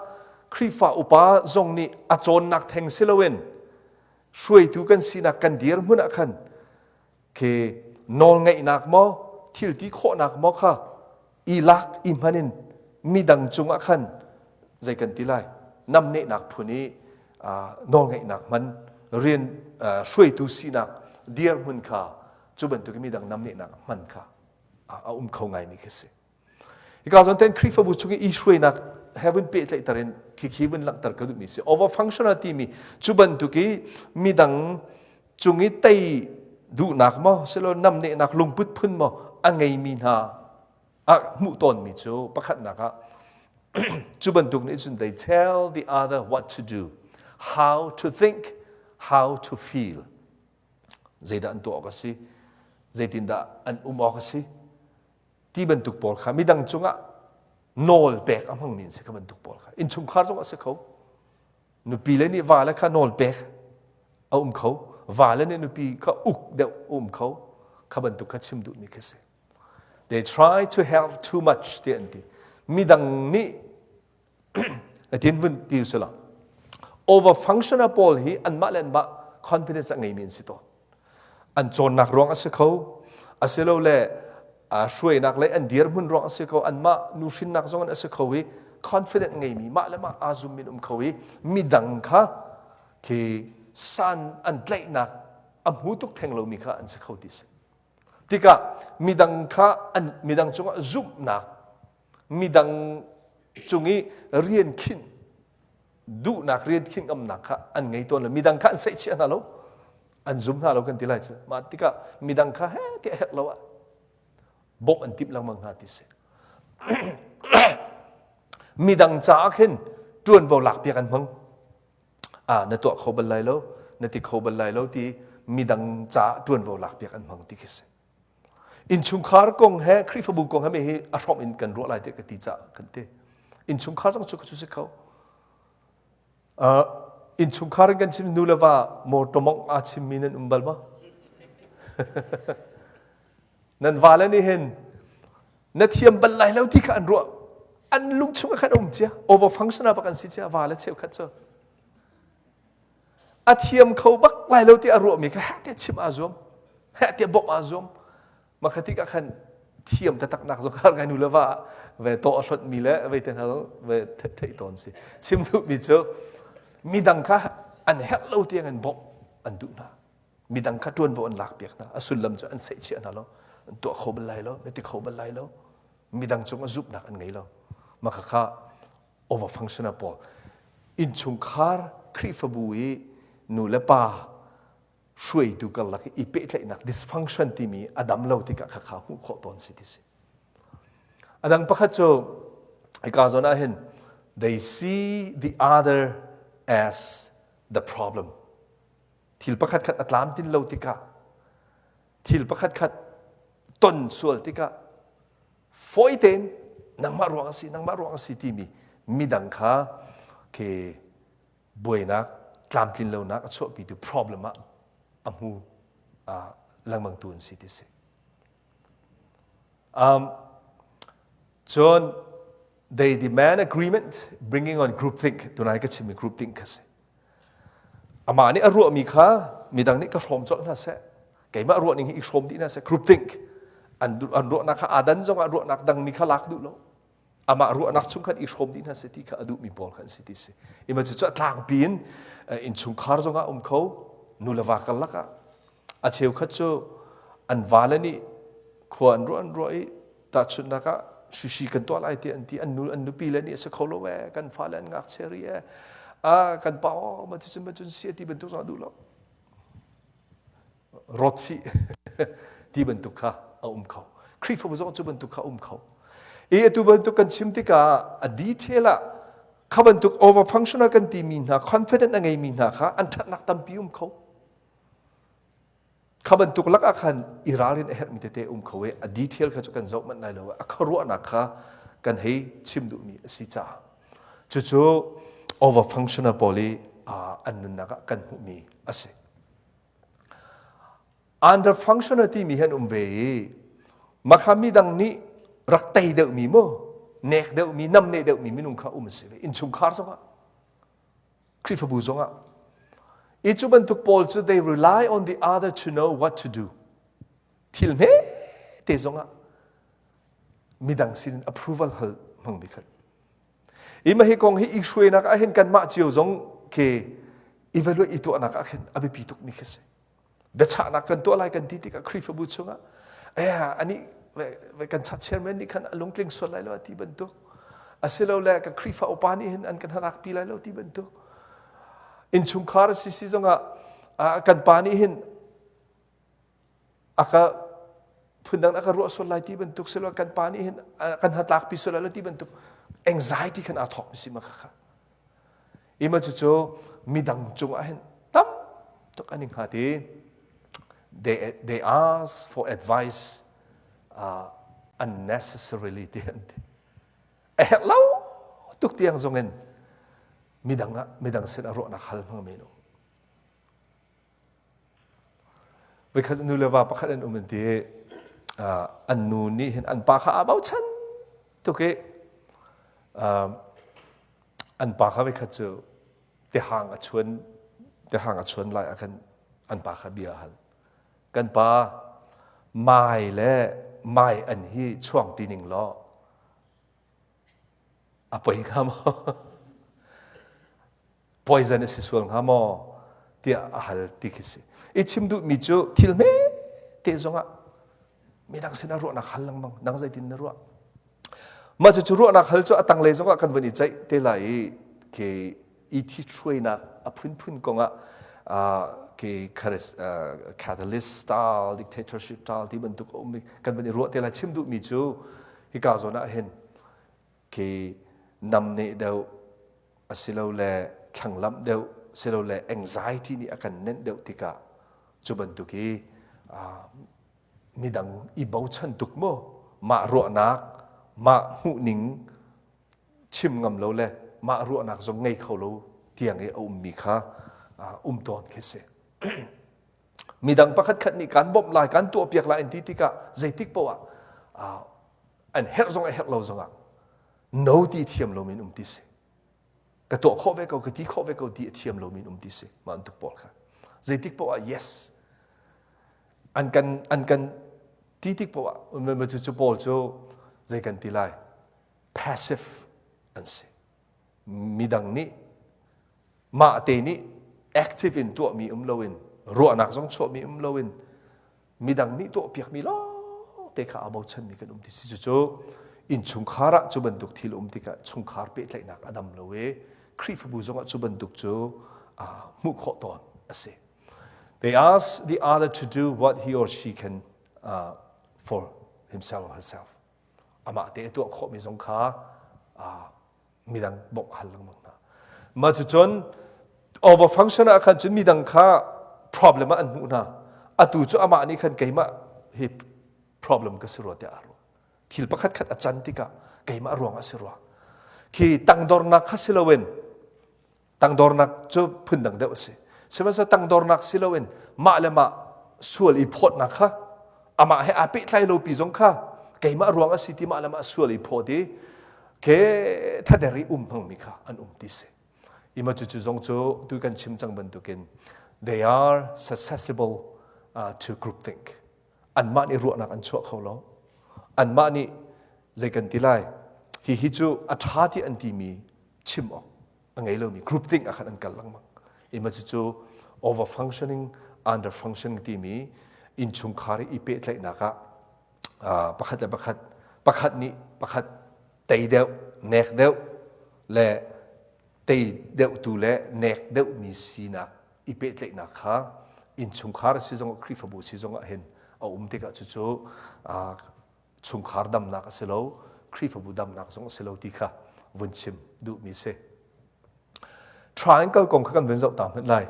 Khrihfa upa zong nih a cawnnak theng si loin hruaitu kan sinak kan dirhmun ah khan khi nawlngeihnak maw thil ti khawhnak maw kha i lak i hman in midang cungah khan zei kan ti lai namnehnak phun i nawlngeihnak hman rian hruaitu sinak dirhmun kha cu bantuk midang namnehnak hman kha a um kho ngaimi khi si. Hika zawn ten Khrihfabu chung i hruainak he vun pehtlaihter in khikhi vun langhter ka duhmi si. Over functional timi cu bantuk i midang cung i tei duhnak maw silo namnehnak lungput phun maw a ngeimi hna ah hmuh tawnmi cu pakhatnak ah cu bantuk nih cun they tell the other what to do, how to think, how to feel. Zeidah an tuah awk a si, zeitindah an um awk a si, ti bantuk pawl kha midang cungah nawl pek a hmangmi an si kha bantuk pawl kha innchungkhar zong a si kho nupi le nih va le kha nawl pek a um kho va le nih nupi kha uk deuh a um kho kha bantuk kha chim duhmi khi si they try to help too much ti an ti midang nih tin vun ti usila over functional pawl hi anmah le anmah confidence a ngeimi an si tawn an cawnnak ruang a si kho asilole hruainak le an dirhmun ruang a si kho anmah nuhrinnak zong in a si kho i confident ngeimi mah le mah aa zum in um kho i midang kha khi san an tlaihnak a hmu tuk theng lomi kha an si kho ti si tikah midang kha an midang cungah zumhnak midang cung i rian khinh duhnak rian khinh ngamnak kha an ngei tawn lo midang kha an saihchiah hna lo an zum hna lo kan ti lai cu mah tikah midang kha he tiah herh lo ah bawmh an timh lengmang hna ti si midang caah khin ṭuanvo lakpiak an hmang ah na tuah kho bal lai lo na ti kho bal lai lo ti midang caah ṭuanvo lakpiak an hmang ti khi si Innchungkhar kong he Khrihfabu kong he hi a hrawm in kan ruah lai tiah ka ti caah kan ti. Innchungkhar zong cu cu si kho. Uh, innchungkhar in kan chim nu le va motor mong aa chimmi nan um bal ma? nan va le nih hin na thiam bal lai lo ti kha an ruah. An lung chung ah khan um cia. Over functional bak an si cia va le cheukhat cu. A thiam kho bak lai lo ti a ruahmi kha heh tiah chim aa zuam. Heh tiah bawmh aa zuam. Mah kha tikah khan thiam taktak nak zong kha ngai nu le va ve tawh a hlonhmi le vei te hna zong ve theih tawn si. Chim duhmi cu midang kha an herh lo tiang in bawmh an duh hna. Midang kha ṭuanvo an lakpiak hna. A sullam cu an seihchiah hna lo. An tuah kho bal lai lo, na ti kho bal lai lo. Midang cung a zumhnak an ngei lo. Mah kha over functional pawl innchungkhar Khrihfabu i nu le pa hruaitu karlak i pehtlaihnak dysfunction timi a dam lo tikah khakha hmuh khawh tawn si ti si. A dang pakhat cu hika zawn ah hin They see the other as the problem. Thil pakhat khat a tlamtlin lo tikah, thil pakhat khat ton sual tikah fawi tein nangmah ruang a si, nangmah ruang a si timi midang kha ke buainak tlamtlin lonak a chuahpitu problem ah a hmu lengmang tu an si ti si. Um, cun they demand agreement bringing on groupthink tunai ka chimmi groupthink kha si. Amah nih a ruahmi kha midang nih ka hrawm colh hna seh. Keimah ruah ning hi i hrawm dih hna seh. Groupthink an an ruahnak kha adan zong ah ruahnak dangmi kha lak duh lo. Amah ruahnak chung khan i hrawm dih hna seh ti kha a duhmi pawl kha an si ti si. Ima cu cu a tlangpi in innchungkhar zong ah um kho nu le va karlak ah A cheukhat cu an vale nih khua an ruah an ruah i tahchunhnak ah sushi kan tuah lai ti an ti an nu an nupi le nih a si kho lo ee kan fale an ngakchia rih ee ah kan pa aw ma ti cun ma cun si ti bantuk zong a duh lo rawt chih ti bantuk kha a um kho Khrihfabu zong cu bantuk kha um kho i atu bantuk kan chim tikah a detail ah kha bantuk over functional kan timi hna confident a ngeimi hna kha an ṭhatnak tampi um kho Kha bantuk lakah khan i ralrin a herhmi tete um kho i a detail kha cu kan zoh manh lai lo a khuaruahnak kha kan hei chim duhmi a si caah cucu over functional pawl i an nunnak ah kan hmuhmi a si. Under functional timi hi an um ve i makha midang nih rak tei deuhmi mu nek deuhmi namneh deuhmi minung kha um a si ve innchungkhar zongah Khrihfabu zongah. I cu bantuk pawl cu they rely on the other to know what to do. Thil hme te zongah midang sin approval hal hmangmi khat. I mah hi kong hi i hruainak ah hin kanmah cio zong ke evaluate i tuahnak ah khin a biapi tukmi khi si. Biachahnak kan tuah lai kan ti tikah Khrihfabu chungah eh ani kan chat chairman nih khan a lungtling sual lai lo ti bantuk asilole ka Khrihfa upa nih hin an kan harak pi lai lo ti bantuk innchungkhar si si zongah kan pa nih hin aka phundang aka ruah sual lai ti bantuk silo kan pa nih hin kan hatlak pi sual lai lo ti bantuk anxiety khan aa thawk mi si ma kha kha Ima cucu midang cungah hin tam tuk an i hngat i they, they ask for advice uh, unnecessarily ti an ti. A herh lo tuk tiang zong in midang ah midang sin ah ruahnak hal hmang men um. Voikhat nu le va pakhat an um an ti i an nu nih hin an pa kha aa bochan tuk i an pa kha voikhat cu tehang a chuan tehang a chuan lai ah khan an pa kha bia a hal. Kan pa mai le mai an hi chuang ti ning law a poi hnga maw? Poison a si sual hnga maw tiah a hal ti khi si. I chim duhmi cu thil hme te zongah midang sinah ruahnak hal lengmang nang zeitin na ruah mah cu ruahnak hal cu a tanglei zongah kan van i ceih te lai i ke i thithruainak a phunphun kongah ke catalyst style dictatorship style ti bantuk a um kan van i ruah te lai chim duhmi cu hika zawn ah hin ke namneh deuh asilole thlanglamh deuh silole anxiety nih a kan nenh deuh tikah cu bantuk i midang i bochan tuk maw mah ruahnak mah hmuhning chim ngam lo le mah ruahnak zong ngei kho lo tiang i a ummi kha um tawn khi si midang pakhat khat nih kan bawmh lai kan tuahpiak lai an ti tikah zeitik poah ah an herh zong a herh lo zongah no ti thiam lomi in um ti si ka tuah khawh ve ko ka ti khawh ve ko ti a thiam lomi in um ti si mah tuk pawl kha zeitik poah ah yes an kan an kan ti tik poah ah cu cu pawl cu zei kan ti lai passive an si midang nih mah te nih active in tuahmi um loin ruahnak zong chuahmi um loin midang nih tuahpiakmi lawngte kha aa bochanmi kan um ti si cucu innchungkhar ah cu bantuk thil um tikah chungkhar pehtlaihnak a dam lo i Khrihfabu zongah cu bantuk cu hmuh khawh tawn a si. They ask the other to do what he or she can uh, for himself or herself. Amah te a tuah khawhmi zong kha uh, Midang bawmh a hal lengmang hna. Mah cu cun over function ah khan cun midang kha problem ah an hmuh hna. Atu cu amah nih khan keimah hi problem ka si rua tiah aa ruah. Thil pakhat khat a can tikah keimah ruang a si rua. Khi tangdornak kha si loin tangdornak cu phundang deuh a si. Sihmanhsehlaw tangdornak si loin mah le mah sual i phawtnak kha amah he aa pehtlai lo pi zong kha keimah ruang a si ti mah le mah sual i phawt i ke thader i um hmangmi kha an um ti si. Ima cu cu zong cu tu kan chim cang bantukin they are susceptible uh, to groupthink. Anmah nih ruahnak an chuah kho lo. Anmah nih zei kan ti lai hihi cu a ṭha ti an timi chim awk a ngei lomi group think ah khan an kal lengmang. Ima cu cu over functioning under functioning timi innchungkhar i pehtlaihnak ah pakhat le pakhat pakhat nih pakhat tei deuh nek deuh le tei deuhtu le nek deuhmi sinak i pehtlaihnak kha innchungkhar si zong Khrihfabu si zong ah hin a um tikah cucu chungkhar damnak a si lo Khrihfabu damnak zong a si lo ti kha vun chim duhmi si. Triangle kong kha kan vun zoh ta hmanh lai.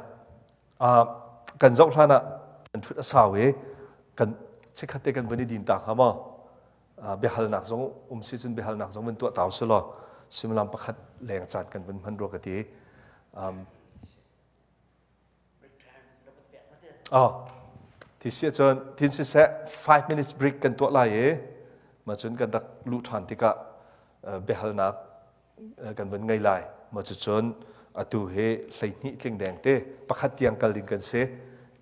Kan zoh hlan ah kan ṭhut a sau i kan chikkhat te kan vun i din ta hnga maw? Biahalnak zong um si cun biahalnak zong vun tuah tau si law suimilam pakhat leng caan kan vun hman rua ka ti. Um, oh, ti si ahcun tin siseh 5 minutes break kan tuah lai i ma cun kan rak luh ṭhan tikah biahalnak kan vun ngei lai. Ma cucun atu hi 12 tling deng te pakhat tiang kal ding kan si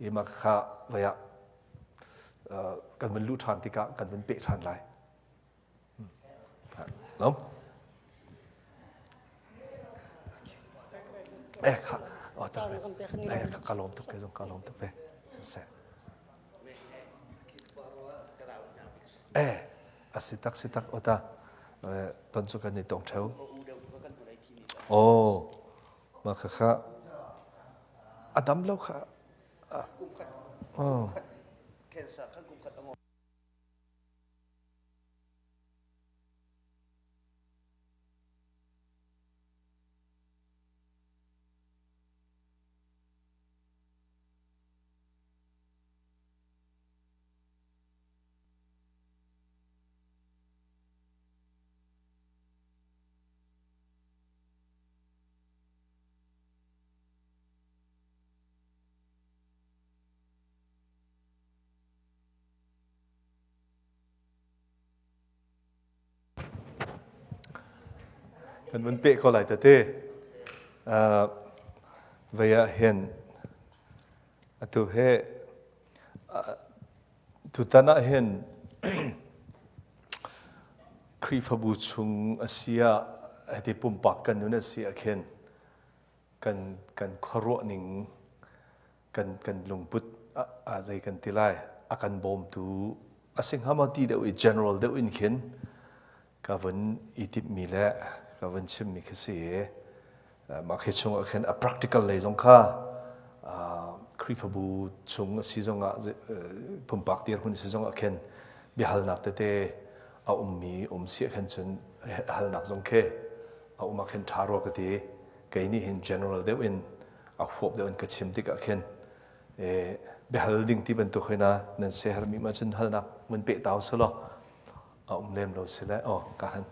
i ma kha vaya kan vun luh ṭhan tikah kan vun peh ṭhan lai. No? Eh kha oh ta eh ka lawm tuk ke zong ka lawm tuk ve. Siseh. Eh asi tak si tak ota ton cu kan i tong theo. Oh ma kha kha adam lo kha. Oh. Kan vun peh ko lai tete. Uh, vei ah hin atu he uh, tutan ah hin Khrihfabu chung a si ah hiti pumpak kan nun a si ah khin kan kan khuaruah ning kan kan lungput a zei kan ti lai a kan bawmtu a si hnga maw ti deuh i general deuh in khin ka vun i timhmi le ka vun chimmi khi si i mah khi chung ah khin a practical lei zong kha Khrihfabu chung a si zong ah pumpak dirhmun si zong ah khin biahalnak tete a ummi um si ah khin cun halnak zong khi a um ah khin ṭha rua ka ti kei nih hin general deuh in a huap deuh in ka chim tikah khin biahal ding ti bantuk hoi na nan se hermi ma cun halnak mun pe tau selaw a um lem lo si le oh ka han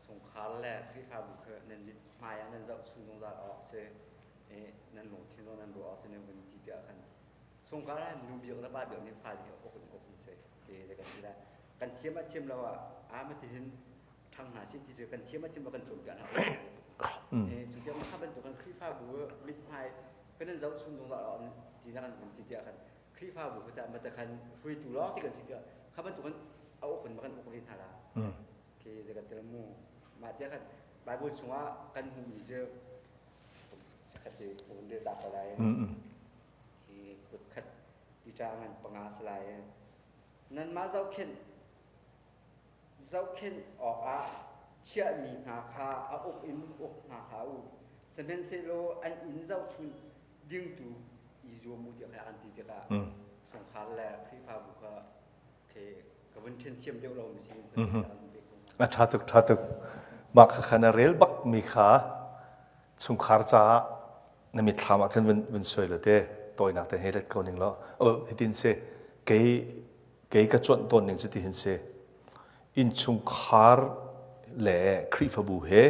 sungkhar le Khrihfabu kha nan mit hmai ah nan zoh chung zungzal awk si nan lungthin zong nan ruah awk si nan vun ti tikah khan sungkhar ah nu biak le pa biak nih fale hi uk in uk in si ke kan ti lai kan thiam ah thiam lo ah a ma ti hin ṭhang hna sin ti cu kan thiam ah thiam lo kan cawnpiak hna cu tiang kha bantuk kan Khrihfabu mithmai kan in zoh chung zungzal awk ti na kan vun ti tiah khan Khrihfabu kha tah mata khan hruaitu lawng ti kan si tiah kha bantuk kan a uk in kan uk ve hna la khi zei kan tel mu mah tiah khan Bible chungah kan hmuhmi cu khat te ka vun rel ta ko lai khi kut khat Peter ngan panga salai nanmah zohkhenh Zohkhenh awkah chiahmi hna kha a uk in uk hna hlah u. Sihmanhsehlaw an inn zohchun dingtu i zuam u tiah an ti tikah sungkhar le Khrihfabu kha ka vun ṭhen thiam deuh lo mi si. A ṭha tuk, ṭha tuk. Mah kha kha na rel bak mi kha chungkhar caah na mitthlam ah khan vun, vun suai lo te tawinak te hei let ko ning law oh hitin si kei kei ka cuanh tawn ning cu ti hin si innchungkhar le Khrihfabu he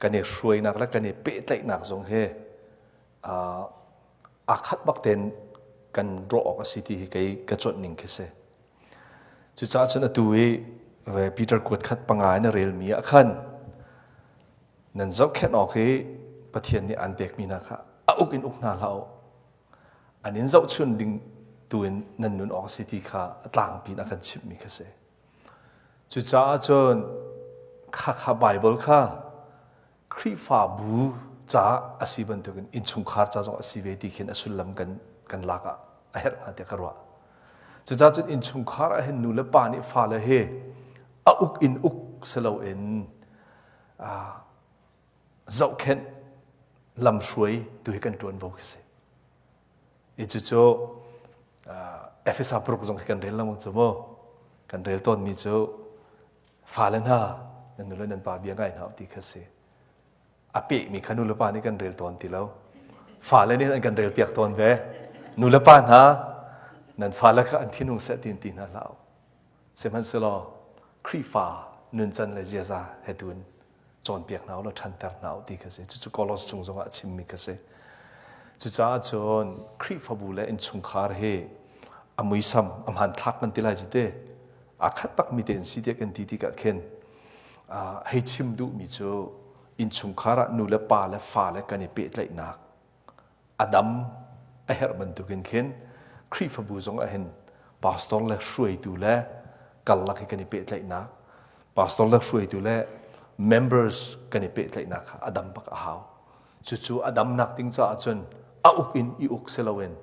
kan i hruainak le kan i pehtlaihnak zong he aa khat bak tein kan ruah awk a si ti hi kei ka cuanh ning khi si. Cucaah cun atu i Peter kuat khat panga in a relmi ah khan nan zohkhenh awk hi Pathian nih an pekmi hna kha a uk in uk hna hlah u. An in zohchun ding tu in nan nun awk a si ti kha a tlangpi in a kan chimhmi kha si. Cucaah cun khakha Baibal kha Khrihfabu ca a si bantukin innchungkhar ca zong a si ve ti khin a sullam kan kan lak ah a herh hnga tiah ka ruah. Cucaah cun innchungkhar ah hin nu le pa nih fale he a uk in uk si loin zohkhenh lamhruai tu hi kan ṭuanvo khi si. I cucu Efesa paruk zong khi kan rel lengmang cu mu. Kan rel tawnmi cu fale hna nan nu le nan pa bia ngai hna ti kha si. A pehmi kha nu le pa nih kan rel tawn ti lo. Fale nih an kan rel piak tawn ve. Nu le pa hna nan fale kha an thinung seh tiin ti hna hlah u. Sihmanhsehlaw Khrihfa nuncan le ziaza he tu in cawnpiak hna u law ṭhanter hna u ti kha si. Cucu Kolos chung zongah a chimmi kha si. Cucaah cun Khrihfabu le innchungkhar hi a muisam a hmanthlak kan ti lai cu te aa khat bakmi te in si tiah kan ti tikah khin hei chim duhmi cu innchungkhar ah nu le pa le fa le kan i pehtlaihnak a dam a herh bantukin khin Khrihfabu zong ah hin pastor le hruaitu le karlak hi kan i pehtlaihnak pastor le hruaitu le members kan i pehtlaihnak kha a dam bak a hau. Cucu a damnak ding caah cun a uk in i uk si loin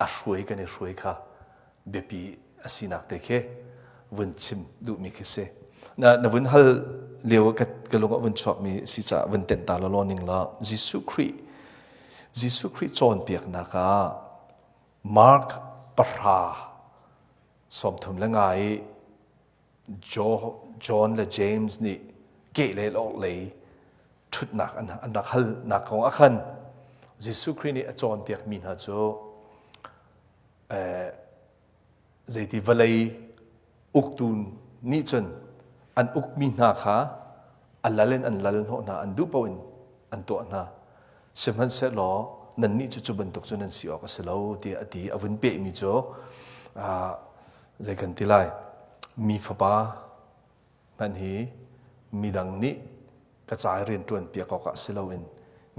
a hruai kan i hruai kha biapi a sinak te khi vun chim duhmi khi si. Na, na vun hal lio ka, ka lung ah vun chuakmi si caah vun tenh ta law ning la Jesuh Khrih Jesuh Khrih cawnpiaknak ah Mark pahra 35 i John le James nih keh le lei ṭhutnak an, an rak halnak kong ah khan Jesuh Khrih nih a cawnpiakmi hna cu eh, zeiti vawlei uktu nih cun an ukmi hna kha a lal in an lal hnawh hna an duh paoh in an tuah hna sihmanhsehlaw nannih cu cu bantuk cu nan si awk a si lo tiah a ti a vun pehmi cu zei kan ti lai mi fapa hmanh hi midang nih ka ca i rianṭuan piak awkah si loin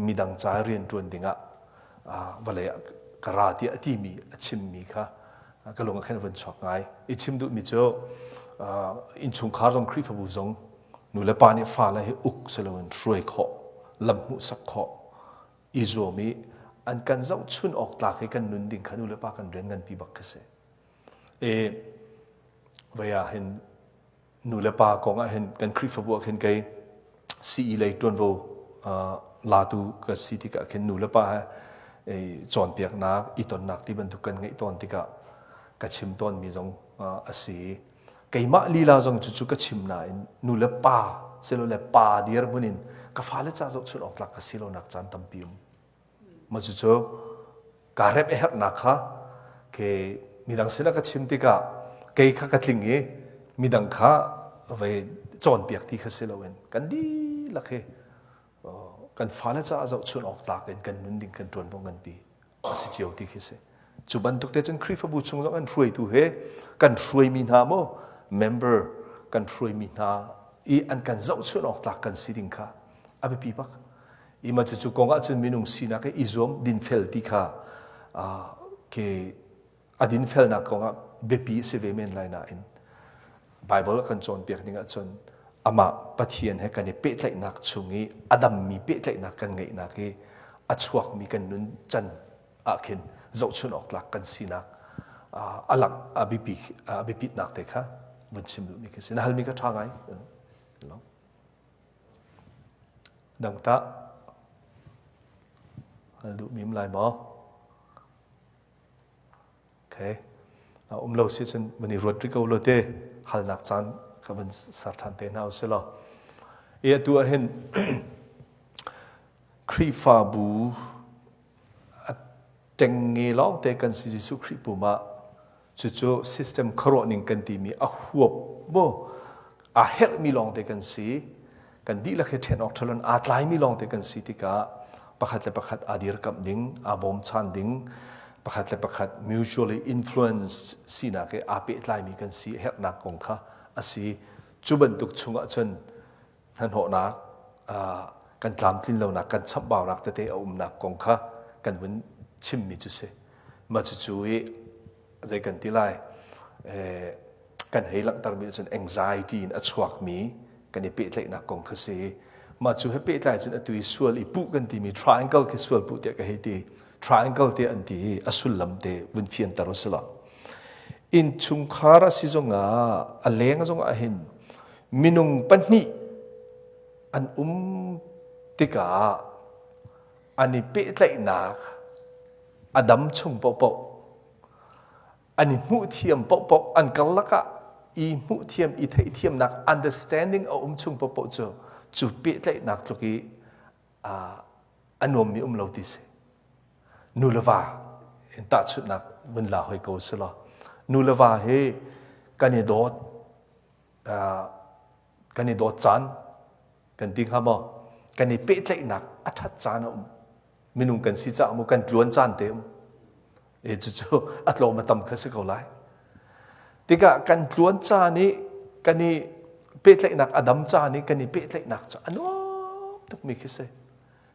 midang ca i rianṭuan dingah vawlei ah ka ra tiah a timi a chimmi kha ka lung ah khan a vun chuak ngai. I chim duhmi cu innchungkhar zong Khrihfabu zong nu le pa nih fale hi uk si loin hruai khawh, lam hmuhsak khawh i zuam i an kan zohchun awk tlak i kan nun ding kha nu le pa kan rian nganpi bak khi si. I vei ah hin nu le pa kong ah hin kan Khrihfabu ah khin kei CE lei ṭuanvo latu ka si tikah khin nu le pa he cawnpiaknak i tonnak ti bantuk kan ngeih tawn tikah ka chim tawnmi zong a si. Keimah lila zong cucu ka chim nain nu le pa silole pa dirhmun in ka fale ca zohchun awk tlak ka si lonak caan tampi um. Mah cucu kaa rep a herhnak kha ke midang sinah ka chim tikah kei kha ka tling i midang kha vei cawnpiak ti kha si loin kan dihlak hi kan fale caah zohchun awk tlak in kan nun ding kan ṭuanvo nganpi a si cio ti khi si. Cu bantuk te cun Khrihfabu chung zong an hruaitu he kan hruaimi hna maw member kan hruaimi hna i an kan zohchun awk tlak kan si ding kha a biapi bak. Ima cucu kong ahcun minung sinak i zuam dinfel ti kha ke a dinfelnak kong ah biapi a si ve men lai nain Bible a kan cawnpiak ning ahcun amah Pathian he kan i pehtlaihnak chung i a dammi pehtlaihnak kan ngeihnak i a chuakmi kan nun can ah khin zohchun awk tlak kan sinak a lang a biapi a biapitnak te kha vun chim duhmi khi si na halmi kha ṭha ngai Dang tah hal duh mim lai maw? Okay. Um lo si cun van i ruat rih ko lo te halnak caan Ka van ser ṭhan te hna usih law. I atu ah hin Khrihfabu a ṭengnge lawngte kan si Jesuh Khrih pum ah cucu system khuaruah ning kan timi a huap maw a herhmi lawngte kan si kan dihlak hi ṭhen awk ṭhalon aa tlaimi lawngte kan si tikah pakhat le pakhat aa dirkamh ding aa bawmchan ding pakhat le pakhat mutually influence sinak he aa pehtlaimi kan si herhnak kong kha a si cu bantuk chungah cun hnahnawhnak kan tlamtlin lonak kan chamhbaunak tete a umnak kong kha kan vun chimmi cu si mah cucu i zei kan ti lai kan hei langhtermi cun anxiety in a chuakmi kan i pehtlaihnak kong kha si mah cu he pehtlai cun atu i sual i puh kan timi triangle khi sual puh tiah ka hei ti triangle te an ti i a sullam te vun fianter u sila innchungkhar a si zongah a leng zongah hin minung pahnih an um tikah an i pehtlaihnak a dam chung paohpaoh an i hmuhthiam paohpaoh an karlak ah i hmuhthiam i theihthiamnak understanding a um chung paohpaoh cu cu pehtlaihnak tluk i a nuammi um lo ti si nu le va in tahchunhnak vun la hoi ko si law nu le va hi kan i dawt kan i dawt caan kan ti hnga maw kan i pehtlaihnak a ṭhat caan a um minung kan si caah mu kan tluan caan te um e cucu a tlawm a tam kha si ko lai tikah kan tluan caan i kan i pehtlaihnak a dam caan i kan i pehtlaihnak cu a nuam tukmi khi si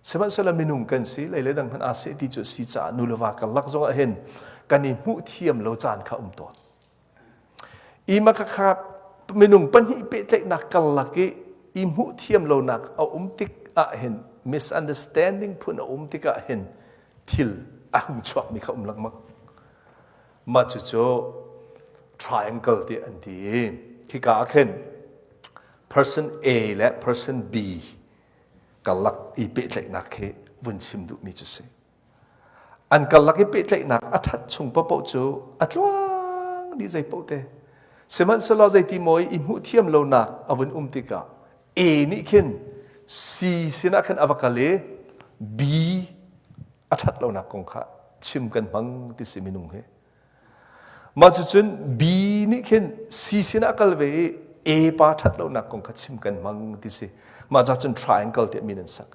sihmanhsehlaw minung kan si lei le dang hmanh aa seh ti cu si caah nu le va karlak zongah hin kan i hmuh thiam lo caan kha um tawn Ima khakha minung pahnih pehtlaihnak karlak i i hmuh thiam lonak a um tik ahhin misunderstanding phun a um tik ahhin thil a hung chuakmi kha um lengmang. Mah cucu triangle ti an ti i khika ah khin person A le person B karlak i pehtlaihnak khi vun chim duhmi cu si. An karlak i pehtlaihnak a ṭhat chung paohpaoh cu a tluang dih zei paoh te. Sihmanhsehlaw zeiti maw i hmuh thiam lonak a vun um tikah A nih khin C sinah khin a va kal i B a ṭhat lonak kong kha chim kan hmang ti si minung hi. Mah cucun B nih khin C sinah kal ve i A pa ṭhat lonak kong kha chim kan hmang ti si. Mah ca cun triangle tiah min an sak.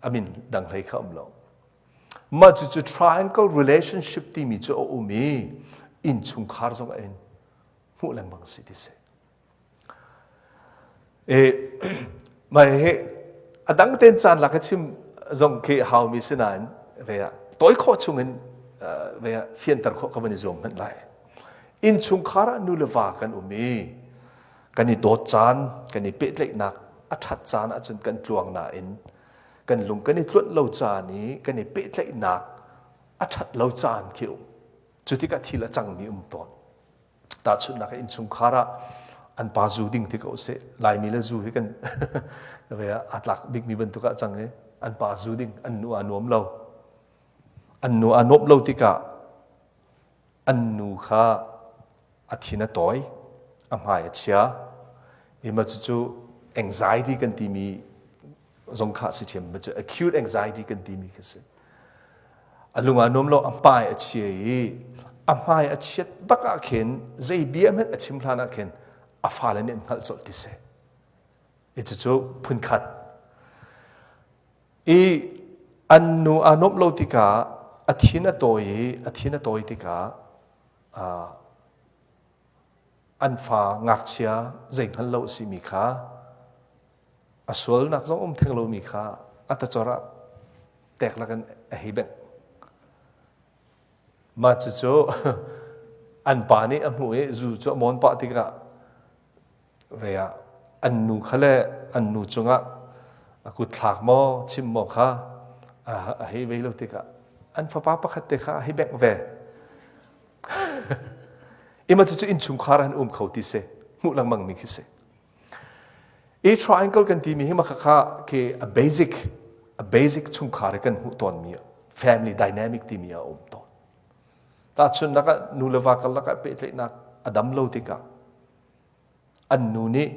A min dang hlei kha um lo. Mah cucu triangle relationship timi cu a um i innchungkhar zong in hmuh lengmang si ti si. E, mah hi a dang ten caan lak i chim zong khi haumi si nain ve ah tawi khawh chung in ve ah fianter khawh ka van i zuam hmanh lai. Innchungkhar ah nu le va kan um i kan i dawt caan kan i pehtlaihnak a ṭhat caan ahcun kan tluang nain kan lung kan i tluanh lo caan i kan i pehtlaihnak a ṭhat lo caan khi um cu tikah thil a cangmi um tawn tahchunhnak ah innchungkhar ah an pa zu ding ti ko seh laimi le zu hi kan ve aa tlak bikmi bantuk ah cang i an pa zu ding an nu aa nuam lo an nu aa nuamh lo tikah an nu kha a thin a tawi, a hmai a chia. Ima cucu anxiety kan timi zong kha si thiam ma cu acute anxiety kan timi kha si. A lung ah nuam lo a hmai a chia i a hmai a chiat bak ah khin zei bia hmanh a chim hlan ah khin a fale nih an hngalh colh ti si. I cucu phunkhat. I an nu aa nuamh lo tikah a thin a tawi i a thin a tawi tikah an fa ngakchia zei hngal lo a simi kha a sualnak zong um theng lomi kha a tacor ah tek lakin a hei bengh. Mah cucu an pa nih a hmuh i zu cu a mawn pah tikah ve ah an nu kha le an nu cungah a kut thlak maw chim maw kha a hei ve lo tikah an fapa pakhat te kha a hei bengh ve ima cu cu innchungkhar an um kho ti si hmuh lengmang mi khi si i triangle kan timi hi maka kha khi a basic a basic chungkhar i kan hmuh tawn mi family dynamic timi a um tawn tahchunnak ah nu le va karlak ah pehtlaihnak a dam lo tikah. An nu nih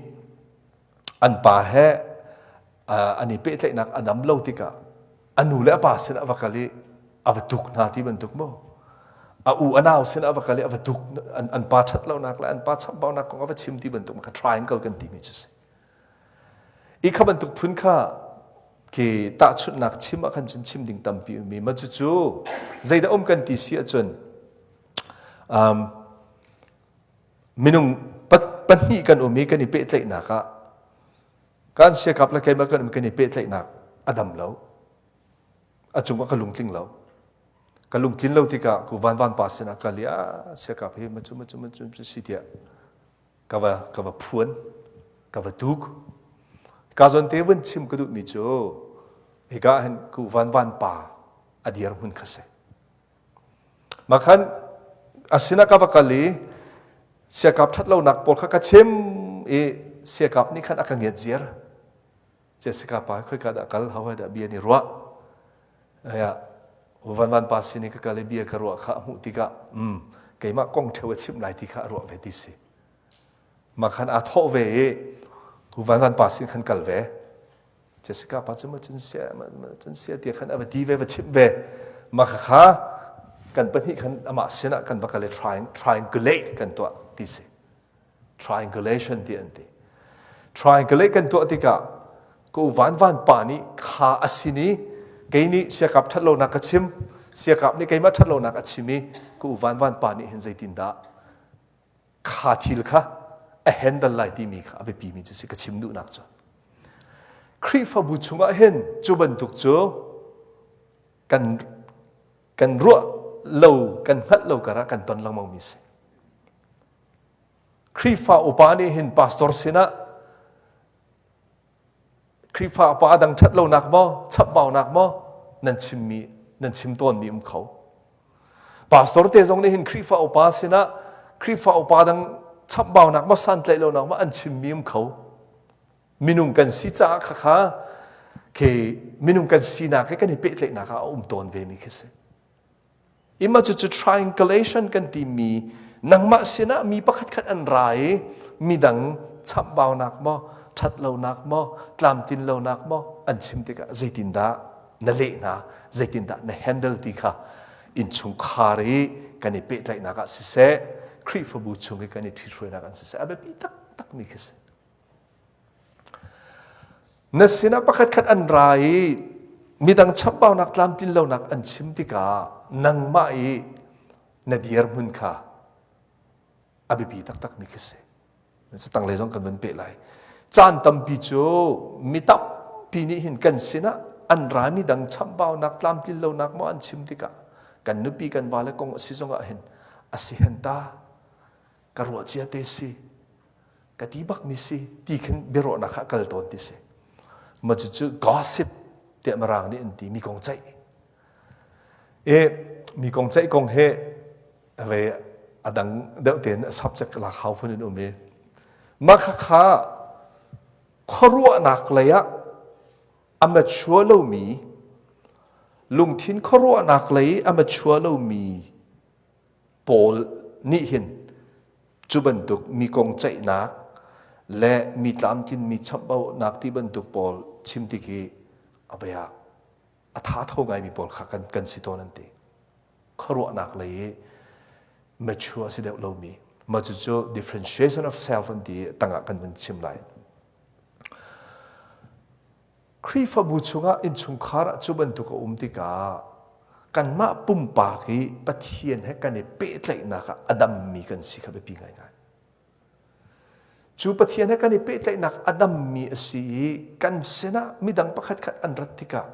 an pa he an i pehtlaihnak a dam lo tikah a nu le a pa sin a va kal i a va tuk hna ti bantuk mu. A u a nau sin a va kal i a va tuk an pa ṭhat lonak le an pa chamhbaunak kong a va chim ti bantuk kha triangle kan timi cu si. I kha bantuk phun kha khi tahchunhnak chim ah khan cun chim ding tampi ummi ma cucu zeidah um kan ti si ahcun um, minung pahnih kan um i kan i pehtlaihnak ah kan siakap le keimah kan um kan i pehtlaihnak a dam lo a cungah ka lungtling lo ka lungtlin lo tikah ku van van pa sinah kal i a siakap hi macu macu macu si tiah ka va ka va phuan ka va tuk ka zawn te vun chim ka duhmi cu hika hin ku van van pa a dir hmun kha si Makhan a sinah ka va kal i siakap ṭhat lonak pawl kha ka chim i siakap nih khan a ka ngiat ziar. Jessica pa khoika dah kal ho dah bia ni ruah. Aya van van pa sin i ka kal i bia ka ruah kha a hmuh tikah um keimah kong ṭheu a chimh lai ti kha a ruah ve ti si. Makhan aa thawh ve i van van pa sin khan kal ve. Jessica pa cu ma cun sia ma cun sia ti khan a va ti ve va chimh ve ma kha kan pahnih khan amah sinah kan va kal i triangulate kan tuah ti si triangulation ti an ti triangulate kan tuah tikah ko van van pa nih kha a sin i kei nih siakap ṭhat lonak ka chim siakap nih keimah ṭhat lonak a chim i ko van van pa nih hin zeitindah kha thil kha a handle lai timi kha a biapimi cu si ka chim duhnak cu Khrihfabu chungah hin cu bantuk cu kan kan ruah lo kan hngalh lo karah kan ton lengmang mi si Khrihfa upa nih hin pastor sinah Khrihfa upa dang ṭhat lonak maw chapbaunak maw nan chimmi nan chim tawnmi um kho pastor te zong nih hin Khrihfa upa sinah Khrihfa upa dang chapbaunak maw santlaih lonak maw an chimmi um kho minung kan si caah khakha khi minung kan sinak he kan i pehtlaihnak ah a um tawn ve mi khi si Ima cucu triangulation kan timi nangmah sinah mi pakhatkhat an ra i midang chamhbaunak maw, ṭhatlonak maw, tlamtlinlonak maw an chim tikah zeitindah na leh hna, zeitindah na handle ti kha innchungkhar i kan i pehtlaihnak ah siseh, Khrihfabu chung i kan i ṭhithruainak an siseh, a biapi taktakmi khi si. Na sinah pakhatkhat an ra i midang chambaunak tlamtlin lonak an chim tikah nangmah i na dirhmun kha a biapi taktakmi khi si. Tanglei zong kan van peh lai. Caan tampi cu mi tampi nih hin kan sinah an rami dang chambaunak tlamtlin lonak maw an chim tikah kan nupi kan vale kong a si zongah hin a si hen ta ka ruah cia te si ka ti bak mi si ti khin biaruahnak kha kal tawn ti si ma cucu gossip tiah mirang nih an ti mi kong ceih e mi kong ceih kong he ve adang deuh tein subject lak hau phun in um i ma kha kha khuaruahnak lei ah a mature lomi lungthin khuaruahnak lei a mature lomi pawl nih hin cu bantuk mi kong ceihnak le mi tlamtlin mi chamhbaunak ti bantuk pawl chim tik hi a vei ah a tha tho ngaimi pawl kha kan, kan si tawn an ti. Khuaruahnak lei i mature a si deuh lomi mah cucu differentiation of self an ti i tangah kan vun chim lai. Khrihfabu chungah innchungkhar ah cu bantuk a um tikah kanmah pumpak i Pathian he kan i pehtlaihnak ah a dammi kan si kha biapi ngaingai. Cu Pathian he kan i pehtlaihnak a dammi a si i kan sinah midang pakhatkhat an rat tikah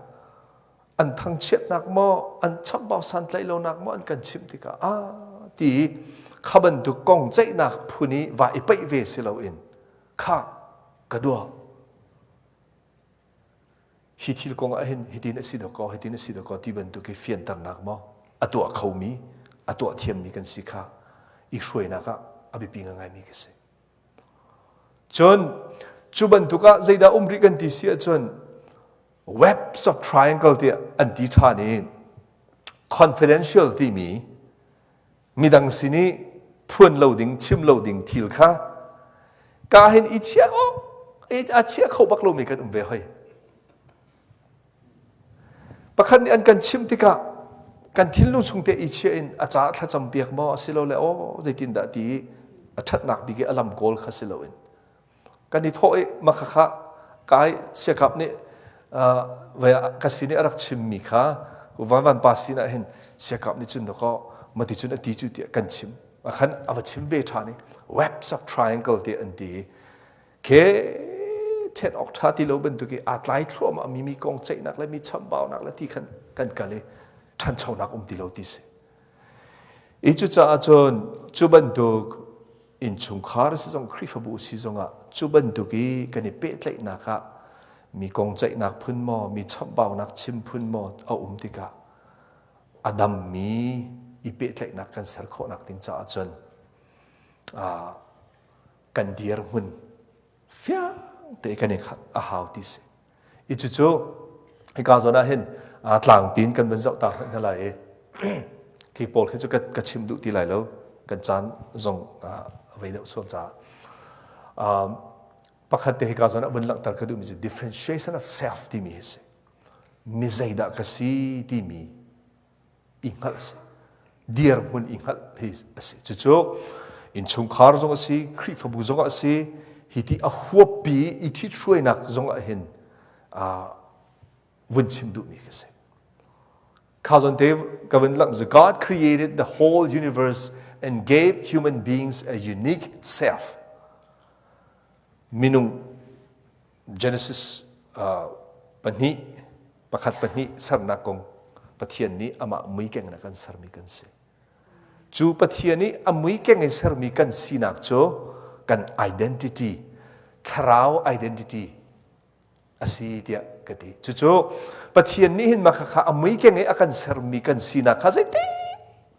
an thangchiatnak maw an chambau santlaih lonak maw an kan chimh tikah ah ti kha bantuk kong ceihnak phun i va i paih ve si loin kha ka dua Hi thil kong ah hin hitin a si dawkaw, hitin a si dawkaw ti bantuk i fianternak maw a tuah khomi, a tuah thiammi kan si kha i hruainak ah a biapi ngaingaimi ka si. Cun cu bantuk ah zeidah um rih kan ti si ahcun webs of triangle tiah an ti ṭhan i confidential timi midang sin i phuan lo ding, chim lo ding thil kha. Ka hin i chia awk a chia kho bak lomi kan um ve hoi. Pakhat nih an kan chimh tikah kan thinlung chung te i chia in a caah thlacam piak maw asilole aw zeitindah ti a ṭhatnak bik i a lam kawl kha si loin kan i thawh i makhakha kai siakap nih ka sin i a rak chimmi kha van van pa sinah hin siakap nih cun dakaw mati cun a ti cu tiah kan chim khan a va chim ve ṭhan i webs of triangle ti an ti Ke ṭhen awk ṭha ti lo bantuk i aa tlai thluahmah mi mi kong ceihnak le mi chamhbaunak le ti khan kan kal i ṭhanchonak um ti lo ti si. I cucaah cun cu bantuk innchungkhar si zong Khrihfabu si zongah cu bantuk i kan i pehtlaihnak ah mi kong ceihnak phun maw mi chamhbaunak chim phun maw a um tikah a dammi i pehtlaihnak kan ser khawhnak ding caah cun kan dirhmun fiang te kan i khat a hau ti si. I cucu hika zawn ah hin tlangpi in kan van zoh ta hna lai i khi pawl khi cu ka chim duh ti lai lo kan caan zong a vei deuh sual caah pakhat te hika zawn ah vun langhter ka duhmi cu differentiation of self timi hi si mi zeidah ka si timi i hngalh a si. Dirhmun i hngalh hi a si. Cucu innchungkhar zong a si, Khrihfabu zong a si, hi ti a huappi i ṭhithruainak zong ah hin vun chim duhmi ka si. Kha zawn te ka vun lamh cu God created the whole universe and gave human beings a unique self. Minung Genesis pahnih pakhat pahnih sernak kong Pathian nih amah muikeng in a kan sermi kan si. Cu Pathian nih a muikeng in sermi kan sinak cu kan identity, thlarau identity a si tiah ka ti. Cucu Pathian nih hin mah kha a muikeng i a kan sermi kan sinak kha zeiti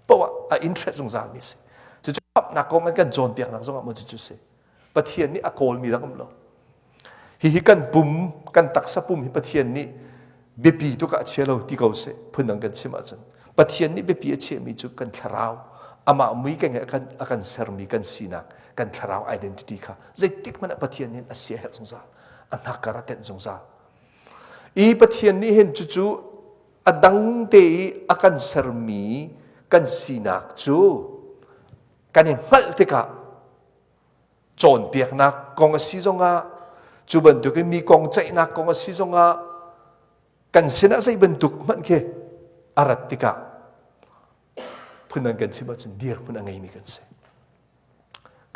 poah a interest zungzalmi a si. Cucu khamhnak kong an kan cawnpiaknak zongah maw cucu si. Pathian nih a kawlmi dang um lo. Hihi kan pum, kan taksa pum hi Pathian nih biapi tuk ah a chia lo ti ko seh, phundang kan chim ahcun. Pathian nih biapi a chiahmi cu kan thlarau, amah mui keng a kan, a kan sermi kan sinak, kan thlarau identity kha zeitik hmanh ah Pathian nih a sia herh zungzal, a hnakkar a tenh zungzal. I Pathian nih hin cucu a dang te i a kan sermi kan sinak cu kan i hngalh tikah cawnpiaknak kong a si zongah cu bantukin mi kong ceihnak kong a si zongah kan sinah zei bantuk hmanh khi a rat tikah phundang kan chim ahcun dirhmun a ngeimi kan si.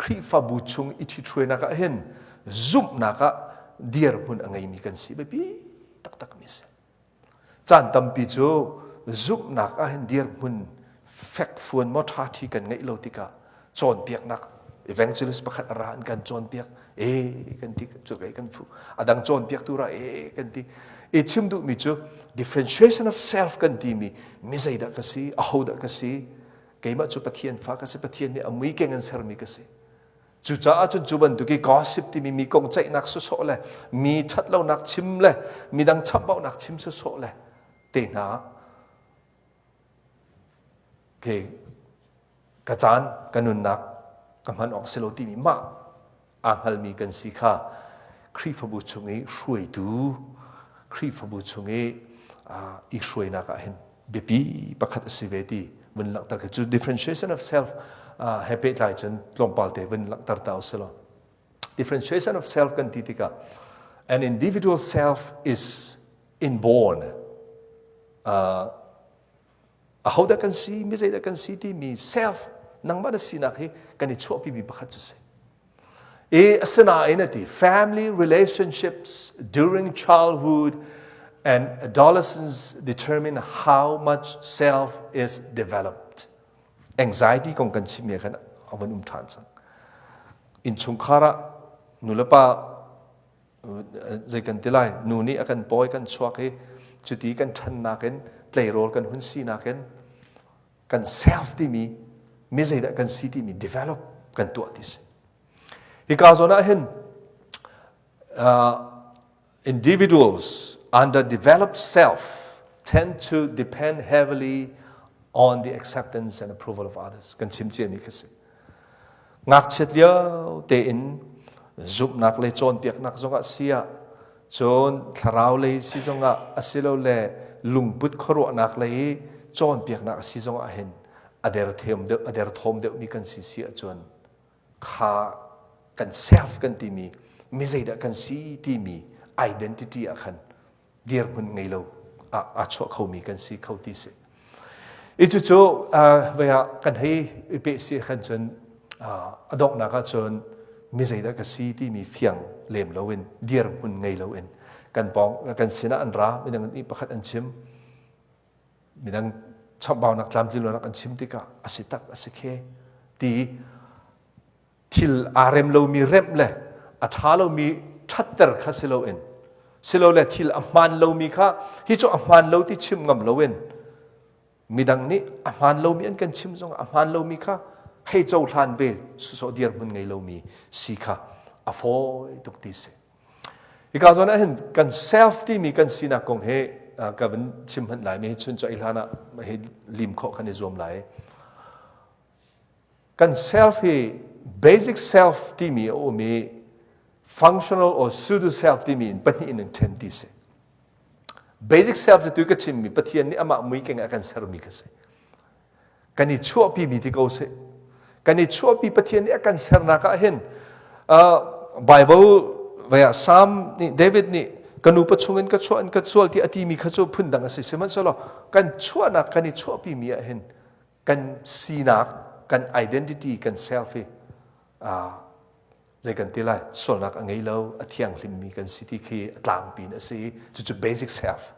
Khrihfabu chung i ṭhithruainak ah hin zumhnak ah dirhmun a ngeimi kan si biapi taktakmi a si. Caan tampi cu zumhnak ah hin dirhmun fekfuan maw ṭhaṭhi kan ngeih lo tikah cawnpiaknak evangelist pakhat a ra an kan cawnpiak e kan ti cu kan fu a dang cawnpiaktu ra e kan ti e chim duhmi cu differentiation of self kan timi mi zeidah ka si ahodah ka si keimah cu Pathian fa ka si Pathian nih a mui keng in sermi ka si Cucaah cun cu bantuk i gossip timi mi kong ceihnak sawsawh le mi ṭhatlonak chim le midang chambaunak chim sawsawh le te hna ke ka caan ka nunnak ka hman awk si lo timi mah aa hngalmi kan si kha Khrihfabu chung i hruaitu Khrihfabu chung i i hruainak ah hin biapi pakhat a si ve ti vun langhter khi cu differentiation of self he pehtlai cun tlawmpal te vun langhter ta usih law differentiation of self kan ti tikah an individual self is inborn ahodah kan si mi zeidah kan si timi self nangmah na sinak hi kan i chuahpimi pakhat cu si I asinain a ti family relationships during childhood and adolescence determine how much self is developed. Anxiety kong kan chimmi khan a van um ṭhan cang. Innchungkhar ah nulepa zei kan ti lai nu nih a kan pawi kan chuak i cuti kan ṭhannak in tleirawl kan hun sinak in kan self timi mi zeidah kan si timi develop kan tuah ti si hika zawn ah hin individuals underdeveloped self tend to depend heavily on the acceptance and approval of others kan chim ciami kha si ngakchiat lio tein. Zumhnak le cawnpiaknak zongah si ah, cun thlarau lei si zongah asilole lungput khuaruahnak lei cawnpiaknak a si zongah hin a derthawm deuh a derthawm deuhmi kan si si ahcun kha kan self kan timi mi zeidah kan si timi identity ah khan dirhmun ngei lo ah aa chuah khomi kan si kho ti si. I cucu vei ah kan hei i peh si khan cun a donghnak ah cun mi zeidah ka si timi fiang lem loin dirhmun ngei loin kan pawng kan sinah an ra midang nih pakhat an chim midang chamhbaunak tlamtlinlonak an chim tikah a si tak a si khe ti thil aa rem lomi remh le a ṭha lomi ṭhatter kha si loin silole thil a hmaan lomi kha hi cu a hmaan lo ti chim ngam loin midang nih a hmaan lomi an kan chim zong a hmaan lomi kha hei cohlan ve sawsawh dirhmun ngei lomi si kha a fawi tuk ti si. Hika zawn ah hin kan self timi kan sinak kong he ka van chim hmanh lai mi hi chun cu hlan ah hei lim khawh kan i zuam lai. Kan self hi basic self timi a um i functional or pseudo self timi in pahnih in an ṭhen ti si. Basic self cu tu ka chimmi Pathian nih amah muikeng ah kan sermi kha si. Kan i chuahpimi ti ko si. Kan i chuahpi Pathian nih a kan sernak ah hin Bible vei ah Psalm nih David nih ka nupa chungin ka chuah in ka sual ti a timi kha cu phundang a si. Sihmanhsehlaw kan chuahnak kan i chuahpimi ah hin kan sinak kan identity kan self hi zei kan ti lai sualnak a ngei lo a thianghlimmi kan si ti khi a tlangpi in a si cucu basic self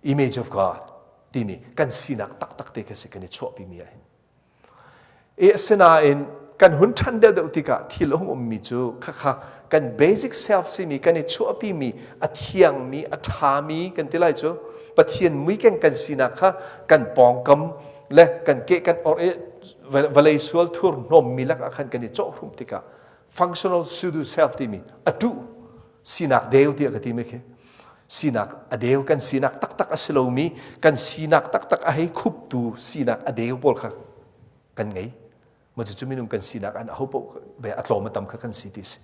image of God timi kan sinak taktak te khi si kan i chuahpimi ah hin E asinain kan hun ṭhan deuhdeuh tikah thil a hung ummi cu khakha kan basic self simi kan i chuahpimi a thiangmi a ṭhami kan ti lai cu Pathian muikeng kan sinak kha kan pawngkam le kan ke kan or i vawlei sual thur hnawmmi lakah khan kan i cawhhrum tikah functional pseudo self timi a tuh sinak deu tiah ka ti mi khi sinak a deu kan sinak taktak a si lomi kan sinak taktak a hei khuptu sinak a deu pawl kha kan ngei ma cu minung kan sinak an ho paoh ve a tlawm a tam kha kan si ti si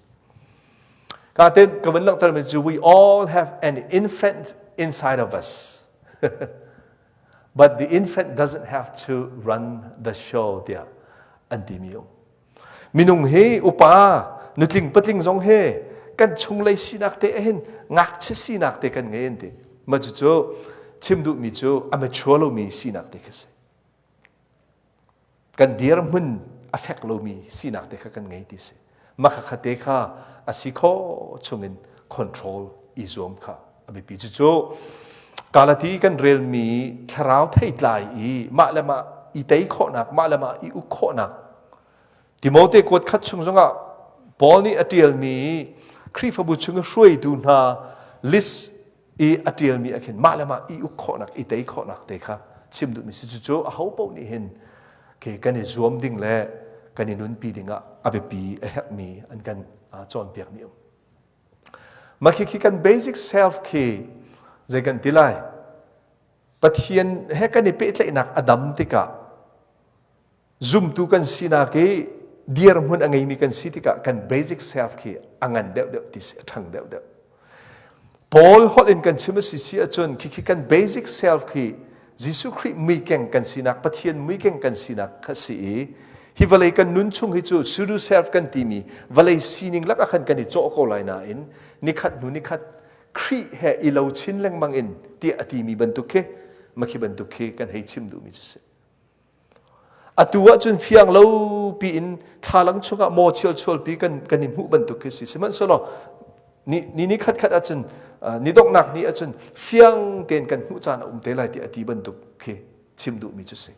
ka ten ka van langhter mi cu we all have an infant inside of us but the infant doesn't have to run the show tiah an ti mi um Minung hi upa nutling patling zong he kan chunglei sinak te hin ngakchia sinak te kan ngei an ti. Ma cucu chim duhmi cu a mature lomi sinak te kha si. Kan dirhmun a fek lomi sinak te kha kan ngei ti si. Mah kha te kha a si kho chungin control i zuam kha a biapi. Cucu Galati kan relmi thlarau theitlai i mah le mah i tei khawhnak, mah le mah i uk khawhnak. Timote kuat khat chung zongah Paul nih a ṭialmi Khrihfabu chung i hruaitu hna list i a ṭialmi ah khin mah le mah i uk khawhnak, i tei khawhnak te kha chim duhmi si. Cucu aho paoh nih hin ke kan i zuam ding le kan i nunpi ding ah a biapi a herhmi an kan cawnpiakmi um. Mah khi kan basic self khi zei kan ti lai? Pathian he kan i pehtlaihnak a dam tikah zumtu kan sinak i dirhmun a ngeimi kan si tikah kan basic self khi a ngan deuhdeuh ti si a ṭhang deuhdeuh. Paul holh in kan chim a si si ahcun khikhi kan basic self khi Jesuh Khrih muikeng kan sinak Pathian muikeng kan sinak kha si i hi vawlei kan nun chung hi cu pseudo self kan timi vawlei sining lakah khan kan i cawh ko lai nain nikhat hnu nikhat Khrih he i lo chin lengmang in tiah a timi bantuk khi makhi bantuk khi kan hei chim duhmi cu si. Atu ahcun fiang lo piin thlalang chungah maw chialchual pi kan kan i hmuh bantuk khi si. Sihmanhsehlaw ni ni ni khat khat ahcun ni donghnak ni ahcun fiang tein kan hmuh caan a um te lai ti a ti bantuk khi chim duhmi cu si.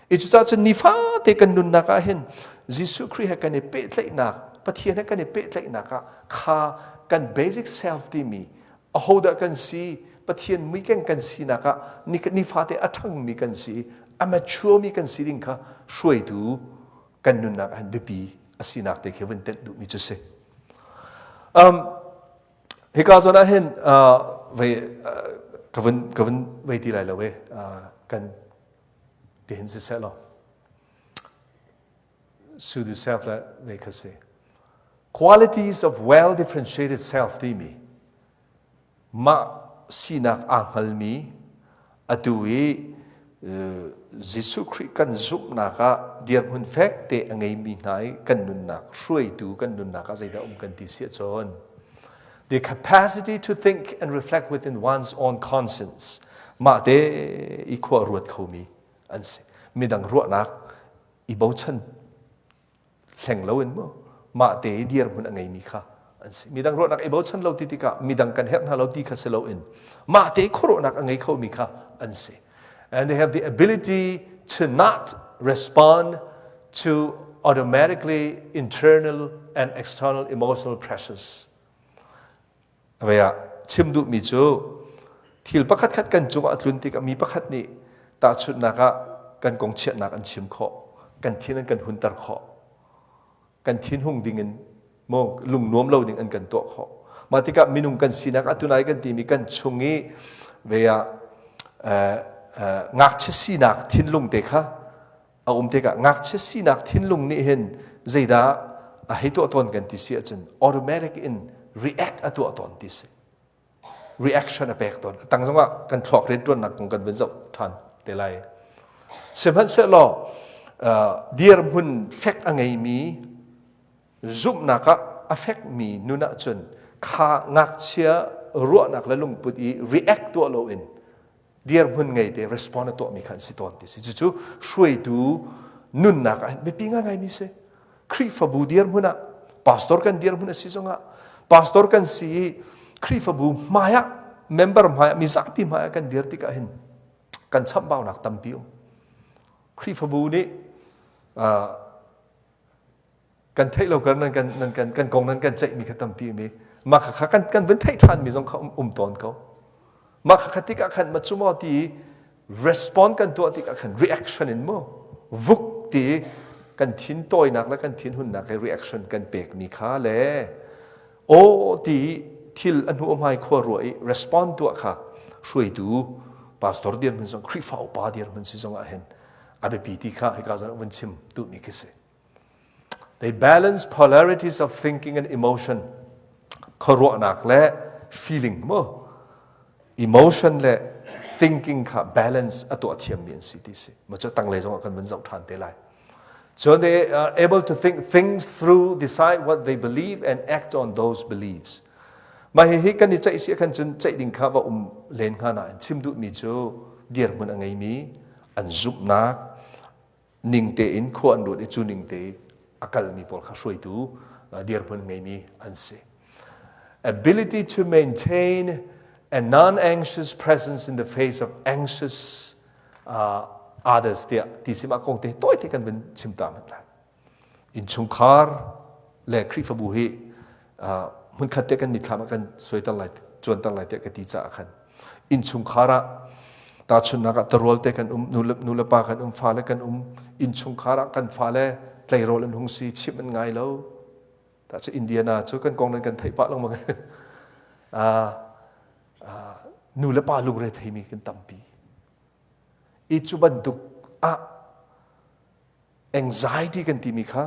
I cucaah cun nifate kan nunnak ah hin Jesuh Khrih he kan i pehtlaihnak, Pathian he kan i pehtlaihnak ah kha kan basic self timi ahodah kan si Pathian muikeng kan sinak ah nifate a ṭhangmi kan si a mature mi kan si ding kha hruaitu kan nunnak ah biapi a sinak te khi vun tenh duhmi cu si. Um, hika zawn ah hin uh, vei uh, ka vun ka vun vei ti lai lo e uh, kan tihin siseh law pseudo self le vei kha si. Qualities of well differentiated self timi mah sinak aa hngalmi atu i Jesuh Khrih kan zumhnak ah dirhmun fek te a ngeimi hna i kan nunnak hruaitu kan nunnak ah zeidah um kan ti si ahcun the capacity to think and reflect within one's own conscience mah te i khua ruat khomi an si midang ruahnak i bochan hleng loin mu mah te i dirhmun a ngeimi kha an si midang ruahnak i bochan lo ti tikah midang kan herh hna lo ti kha si loin mah te khuaruahnak a ngei khomi kha an si and they have the ability to not respond to automatically internal and external emotional pressures Vei ah chim duhmi cu thil pakhat khat kan cungah a tlun tikah mi pakhat nih tahchunhnak ah kan kong chiatnak an chim khawh, kan thin an kan hunter khawh, kan thin hung dingin maw lung nuam lo ding an kan tuah khawh. Mah tikah minung kan sinak atunai kan timi kan chung i vei ah ngakchia sinak thinlung te kha a um tikah ngakchia sinak thinlung nih hin zeidah a hei tuah tawn kan ti si ahcun automatic in react a tuah tawn ti si reaction a pek tawn tang zongah kan thluak riantuannak kong kan vun zoh than te lai sihmanhsehlaw dirhmun fek a ngeimi zumhnak ah a fekmi nun ahcun kha ngakchia ruahnak le lungput i react tuah loin dirhmun ngei te respond a tuahmi kha an si tawn ti si cucu hruaitu nunnak ah biapi ngaingai mi si Khrihfabu dirhmun ah pastor kan dirhmun a si zongah pastor kan si i Khrihfabu hmai ah member hmai ah mizapi hmai ah kan dir tikah hin kan chamhbaunak tampi um Khrihfabu nih kan theih lo kar nan kan nan kan kan kong nan kan ceih mi kha tampi mi mah kha kan kan vun theih ṭhan mi zong kha um tawn ko mah kha tikah khan ma cu maw ti respond kan tuah tikah khan reaction in mu vuk ti kan thin tawinak le kan thin hunnak he reaction kan pek mi kha le aw ti thil a hnu hmai khua ruah i respond tuah kha hruaitu pastor dirhmun zong Khrihfa upa dirhmun si zong ah hin a biapi ti kha hika zan vun chim duhmi khi si They balance polarities of thinking and emotion. Khuaruahnak le feeling mu. Emotion le thinking kha balance a tuah thiammi an si ti si. Ma cu tanglei zong ah kan van zoh ṭhan te lai. So they are able to think things through, decide what they believe and act on those beliefs. Mah hihi kan i ceih si khan cun ceih ding kha va um len hnga nain chim duhmi cu dirhmun a ngeimi an zumhnak ning tein khua an ruat i cu ning te a kalmi pawl kha hruaitu dirhmun ngeimi an si. Ability to maintain a non-anxious presence in the face of anxious others tiah ti sim ah kong te tawi te kan vun chim ta hmanh lai. Innchungkhar le Khrihfabu hi hmunkhat te kan mitthlam ah kan suaiter lai cuanter lai tiah ka ti caah khan innchungkhar ah tahchunhnak ah tarual te kan um nu le pa kan um fale kan um innchungkhar ah kan fale tleirawl an hung si chimh an ngai lo ta cu Indiana cu kan kong nan kan theih pah lengmang nu le pa lungre theimi kan tampi i cu bantuk ah anxiety kan timi kha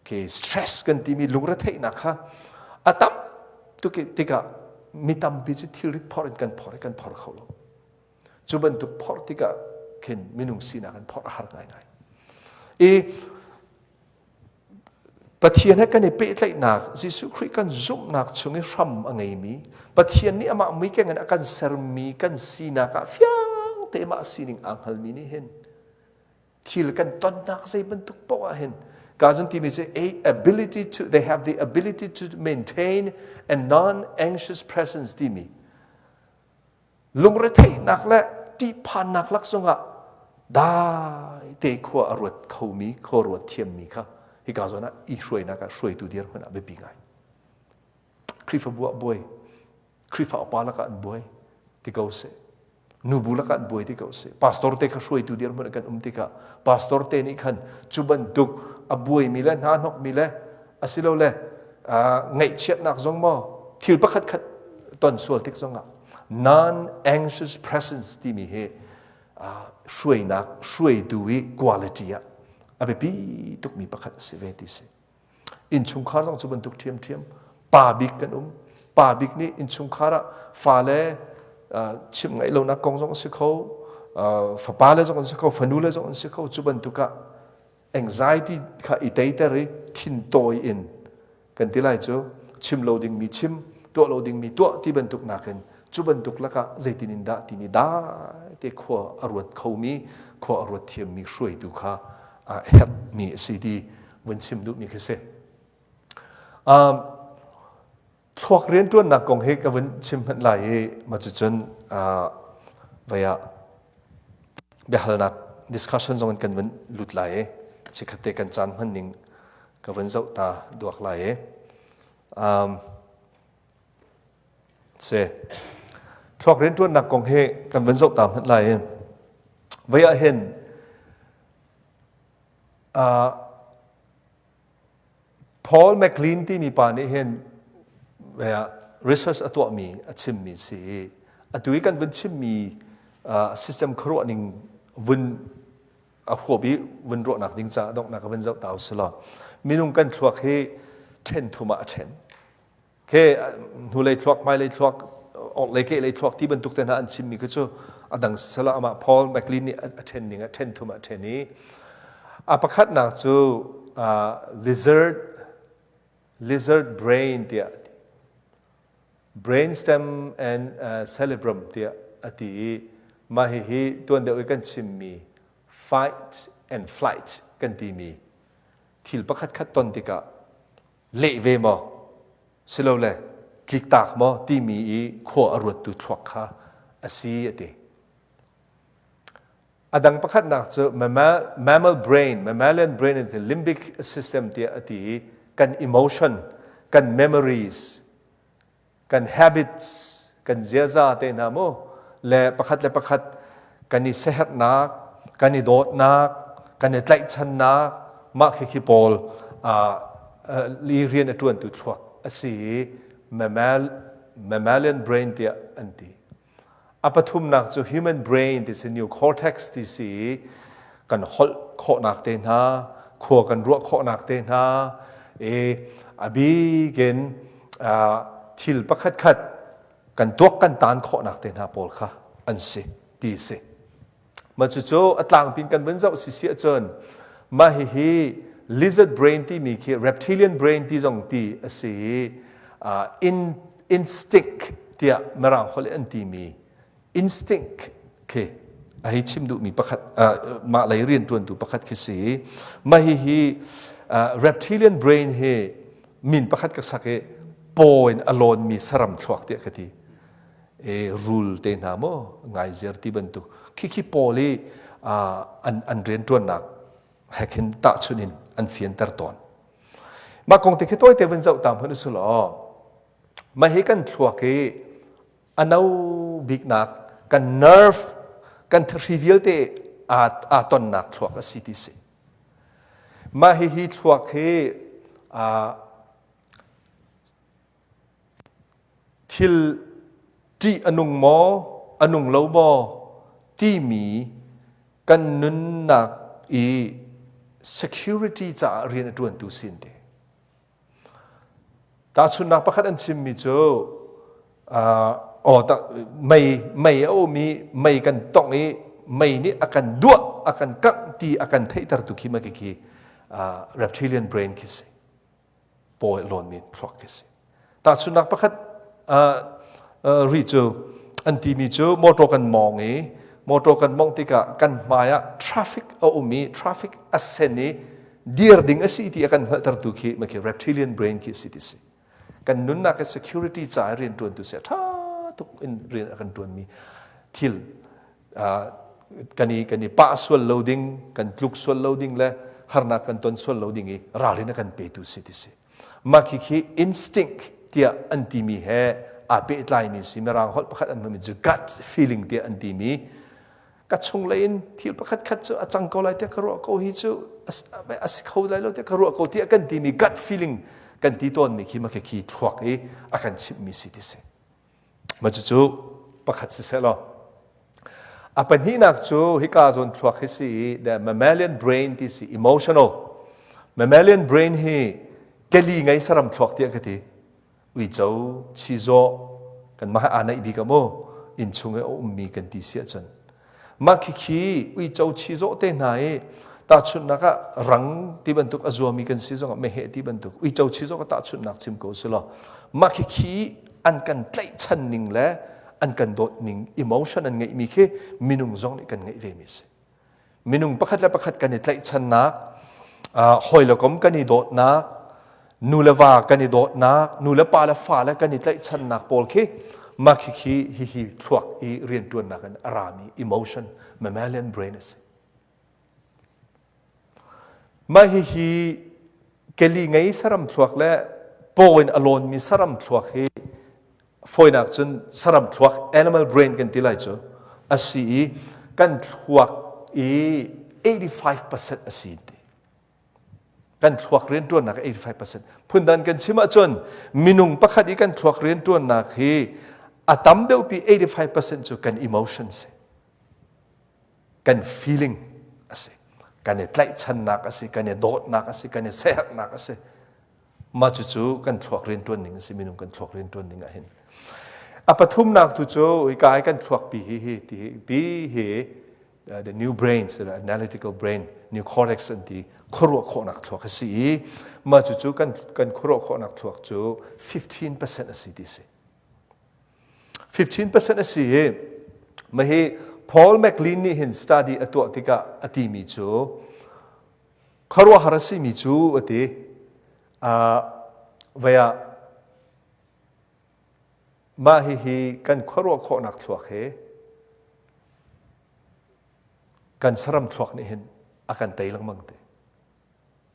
ke stress kan timi lungretheihnak kha a tam tuk tikah mi tampi cu thilrit phorh in kan phorh i kan phor kho lo cu bantuk phorh tikah khin minung sinak in phorh a har ngaingai i Pathian he kan i pehtlaihnak Jesuh Khrih kan zumhnak chung i hram a ngeimi Pathian nih amah muikeng in a kan sermi kan sinak ah fiang te mah sining aa hngalmi nih hin thil kan tonnak zei bantuk paoh ah hin ka zun timi cu a ability to they have the ability to maintain a non-anxious presence timi lungretheihnak le ṭihphannak lak zongah dai te khua a ruat khomi khua ruat thiammi kha hika zawn ah i hruainak ah hruaitu dirhmun ah biapi ngai Khrihfabu ah buai Khrihfa upa lakah an buai ti ko seh nubu lakah an buai ti ko seh pastor te kha hruaitu dirhmun kan um tikah pastor te nih khan cu bantuk a buaimi le hna hnokmi le asilole ngaihchiatnak zong maw thil pakhat khat ton sual tik zongah non anxious presence timi hi hruainak hruaitu i quality ah a biapi tukmi pakhat a si ve ti si. Innchungkhar zong cu bantuk ṭhiamṭhiam. Pa bik kan um. Pa bik nih innchungkhar ah fale chimh ngaih lonak kong zong a si kho, fapa le zong an si kho, fanu le zong an si kho. Cu bantuk ah anxiety kha i teiter i thintawi in kan ti lai cu chim lo dingmi chim, tuah lo dingmi tuah ti bantuk nakin cu bantuk lakah zeitin in dah timi dai te khua a ruat khomi, khua a ruat thiammi hruaitu kha a herhmi a si ti vun chim duhmi khi si. Thluak rianṭuannak kong hi ka vun chim hmanh lai i mah cucun vei ah biahalnak discussion zong in kan vun lut lai i chikkhat te kan caan hman ning ka vun zoh ta duak lai i si thluak rianṭuannak kong hi kan vun zoh ta hmanh lai i vei ah hin Paul MacLean timi pa nih hin research a tuahmi a chimmi si i atu i kan vun chimmi system khuaruah ning vun a huap i vun ruahnak ding caah donghnak ka vun zoh ta usih law minung kan thluak hi ṭhen thum ah a ṭhen. Ke hnulei thluak, hmailei thluak, orhlei kehlei thluak ti bantuk te hna an chimmi khi cu a dang sisela amah Paul MacLean nih a ṭhen ning a ṭhen thum ah a ṭhen i a pakhatnak cu lizard lizard brain tiah brainstem and cerebrum tiah a ti i mah hihi tuan deuh i kan chimmi fight and flight kan timi thil pakhat khat ton tikah leh ve maw silole tliktak maw timi i khua a ruattu thluak kha a si a ti. A dang pakhatnak cu mammal brain, mammalian brain and the limbic system tiah a ti i kan emotion, kan memories, kan habits, kan ziaza te hna mu le pakhat le pakhat kan i seherhnak, kan i dawtnak, kan i tlaihchannak mah khikhi pawl li rian a ṭuantu thluak a si i mammalian brain tiah an ti. A pathumnak cu human brain ti si neocortex ti si i kan holh khawhnak te hna, khua kan ruah khawhnak te hna, i a bik in thil pakhat khat kan tuak kan tan khawhnak te hna pawl kha an si ti si. Mah cucu a tlangpin kan vun zoh sisi ahcun mah hihi lizard brain timi khi reptilian brain ti zong ti a si i instinct tiah mirang holh in an timi instinct khi a hei chim duhmi pakhat mah lei rianṭuantu pakhat khi si mah hihi reptilian brain hi min pakhat ka sak i paw in a lawnmi saram thluak tiah ka ti e rul te hna maw ngaiziar ti bantuk khikhi pawl i an an rianṭuannak he khin tahchunh in an fianter tawn mah kong te khi tawite vun zoh ta hmanh usul aw mah hi kan thluak i a no biknak kan nerve kan thahri vialte aa tonnak thluak a si ti si mah hi hi thluak hi Thil ṭih a nung maw, a nung lo maw timi kan nunnak i security caah rian a ṭuantu sin te. Tahchunhnak pakhat an chimmi cu mei mei a um i mei kan tongh i mei nih a kan duah a kan kangh ti a kan theihtertu khi ma khi reptilian brain khi si. Paw lawnmi thluak khi si. Tahchunhnak pakhat ri cu an timi cu motor kan mawng i motor kan mawngh tikah kan hmai ah traffic a um i traffic a sen i dir ding a si ti a kan hngalhtertu khi ma khi reptilian brain khi si ti si. Kan nunnak i security ca i rianṭuantu si a ṭha tuk in rian a kan ṭuanmi thil kan i kan i pah sual lo ding kan tluk sual lo ding le harnak kan ton sual lo ding i ralrin a kan petu si ti si mah khi khi instinct tiah an timi he aa pehtlaimi si mirang holh pakhat an hmanmi cu gut feeling tiah an timi ka chunglei in thil pakhat khat cu a cang ko lai tiah ka ruah ko hi cu a si kho lai lo tiah ka ruah ko tiah kan timi gut feeling kan ti tawnmi khi mah khi khi thluak i a kan chimhmi si ti si Mah cucu pakhat siseh law a pahnihnak cu hika zawn thluak hi si i the mammalian brain ti si emotional mammalian brain hi Keli ngei saram thluak tiah ka ti. Uico, chizawh, kanmah he aa naih bik ah mu innchung i a ummi kan ti si ahcun mah khikhi uico chizawh te hna i tahchunhnak ah rang ti bantuk a zuami kan si zongah meheh ti bantuk uico chizawh ka tahchunhnak chim ko si law mah khikhi an kan tlaihchan ning le an kan dawt ning emotion an ngeihmi khi minung zong nih kan ngeih ve mi si. Minung pakhat le pakhat kan i tlaihchannak, hawi le kom kan i dawtnak, nu le va kan i dawtnak, nu le pa le fa le kan i tlaihchannak pawl khi mah khi hihi thluak i rianṭuannak in a rami emotion, mammalian brain a si. Mah hihi keli ngei saram thluak le paw in a lawnmi saram thluak hi fawinak cun saram thluak animal brain kan ti lai cu a si i kan thluak i 85% a si ti kan thluak rianṭuannak 85% phundan kan chim ahcun minung pakhat i kan thluak rianṭuannak hi a tam deuhpi 85% cu kan emotion si kan feeling a si kan i tlaihchannak a si kan i dawtnak a si kan i sernak a si Mah cucu kan thluak rianṭuan ning a si, minung kan thluak rianṭuan ning ah hin. A pathumnak tu cu hika i kan thluak pi hi hi ti pi hi the new brain analytical brain new cortex an ti khuaruah khawhnak thluak a si i mah cucu kan kan khuaruah khawhnak thluak cu 15% a si ti si. 15% a si i mah hi Paul MacLean nih hin study a tuah tikah a timi cu Khuaruahhar a simi cu a ti. Vei ah mah hihi kan khuaruah khawhnak thluak hi kan saram thluak nih hin a kan tei lengmang te.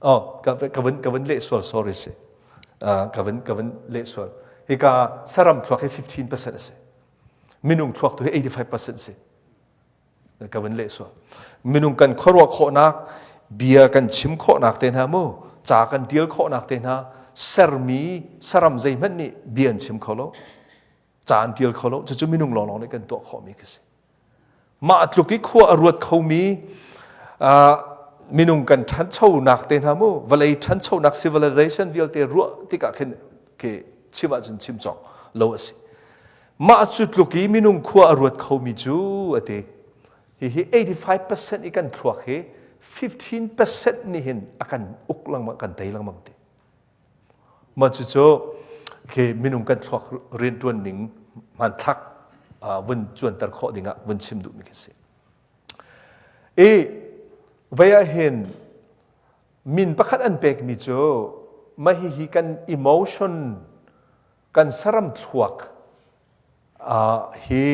Oh, ka, ka vun ka vun leh sual sorry si. Ka vun ka vun leh sual. Hika saram thluak hi 15% a si. Minung thluak tu hi 85% si. Ka vun leh sual. Minung kan khuaruah khawhnak, bia kan chim khawhnak te hna mu, ca kan tial khawhnak te hna, sermi saram zeihmanh nih bia an chim kho lo, ca an tial kho lo, cucu minung lawnglawng nih kan tuah khawhmi khi si. Mah tluk i khua a ruat khomi minung kan ṭhanchonak te hna mu, vawlei ṭhanchonak civilization vialte ruah tikah khin ke chim ahcun chim cawk lo a si. Mah cu tluk i minung khua a ruat khomi cu a ti. Hihi 85% i kan thluak hi 15% nih hin a kan uk lengmang, kan tei lengmang ti. Mah cucu khi minung kan thluak rianṭuan ning hmanthlak vun cuanter khawh dingah vun chim duhmi khi si. I vei ah hin min pakhat an pekmi cu mah hihi kan emotion kan saram thluak hi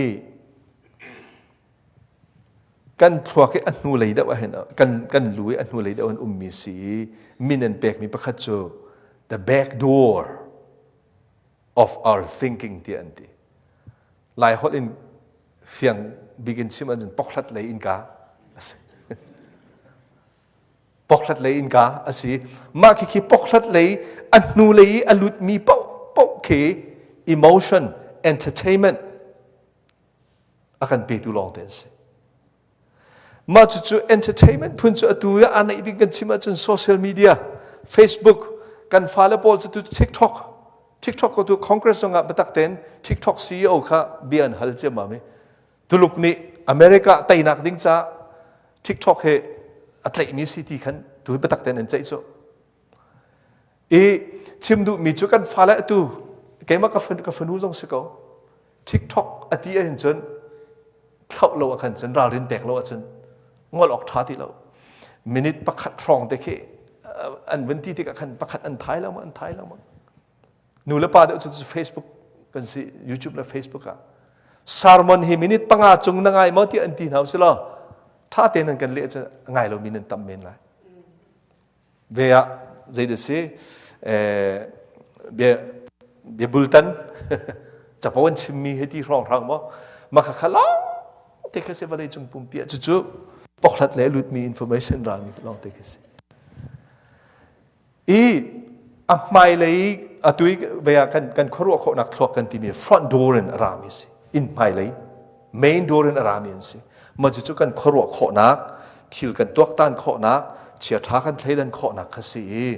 kan thluak i a hnulei deuh ah hin kan kan lu i a hnulei deuh in ummi si i min an pekmi pakhat cu the back door of our thinking tiah an ti lai holh in fiang bik in chim ahcun pokhlat lei innka a si Pokhlat lei innka a si. Mah khi khi pokhlat lei a hnu lei i a lutmi paoh paoh khi emotion, entertainment a kan petu lawng te an si. Mah cucu entertainment phun cu atu i aa neih bik kan chim ahcun social media, Facebook, kan fale pawl cu tu TikTok, TikTok ko tu Congress zongah biatak tein TikTok CEO kha bia an hal ciammam i Tuluk nih America teinak ding caah TikTok he a tlaihmi si ti khan tu hi biatak tein an ceih cu. I chim duhmi cu kan fale atu keimah ka fanu zong si ko TikTok a ti ahhin cun thlauh lo ah khan cun ralrin pek lo ahcun ngol awk ṭha ti lo. Minute pakhat hrawng te khi an vun ti tikah khan pakhat an thai lengmang an thai lengmang. Nu le pa deuh cu Facebook kan si YouTube le Facebook ah sermon hi minute panga cung na ngai maw tiah an ti hna usih law tha tein an kan leh cu ngai lomi nan tam men lai. Ve ah zei dah si bia bia bultan capo an chimmi he ti hrawng hrang maw ma kha kha lawng te kha si vawlei cung pumpi ah cucu pokhlat le lutmi information rami lawng te kha si. I a hmailei atu i vei ah kan kan khuaruah khawhnak thluak kan timi front door in a rami a si inn hmailei main door in a rami an si mah cucu kan khuaruah khawhnak thil kan tuaktan khawhnak chiaṭha kan thleidan khawhnak kha si i.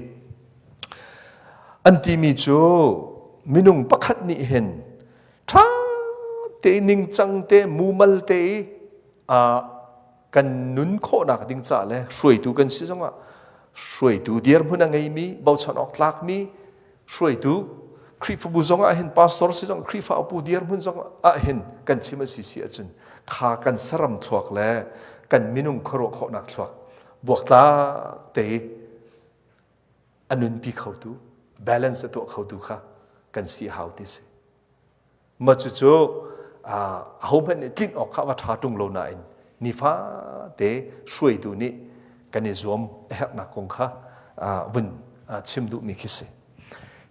An timi cu minung pakhat nih hin ṭha te ningcang te mumal te i kan nun khawhnak ding ca le hruaitu kan si zongah hruaitu dirhmun a ngeimi bochan awk tlakmi hruaitu Khrihfabu zong ah hin pastor si zong Khrihfa upu dirhmun zong ah hin kan chim a si si ahcun kha kan saram thluak le kan minung khuaruah khawhnak thluak buaktlak te a nunpi khotu balance a tuah khotu kha kan si hau ti si. Ma cucu ahohmanh nih tlinh awk kha va ṭha ṭung lo nain nifate hruaitu nih kan i zuam a herhnak kong kha vun chim duhmi khi si.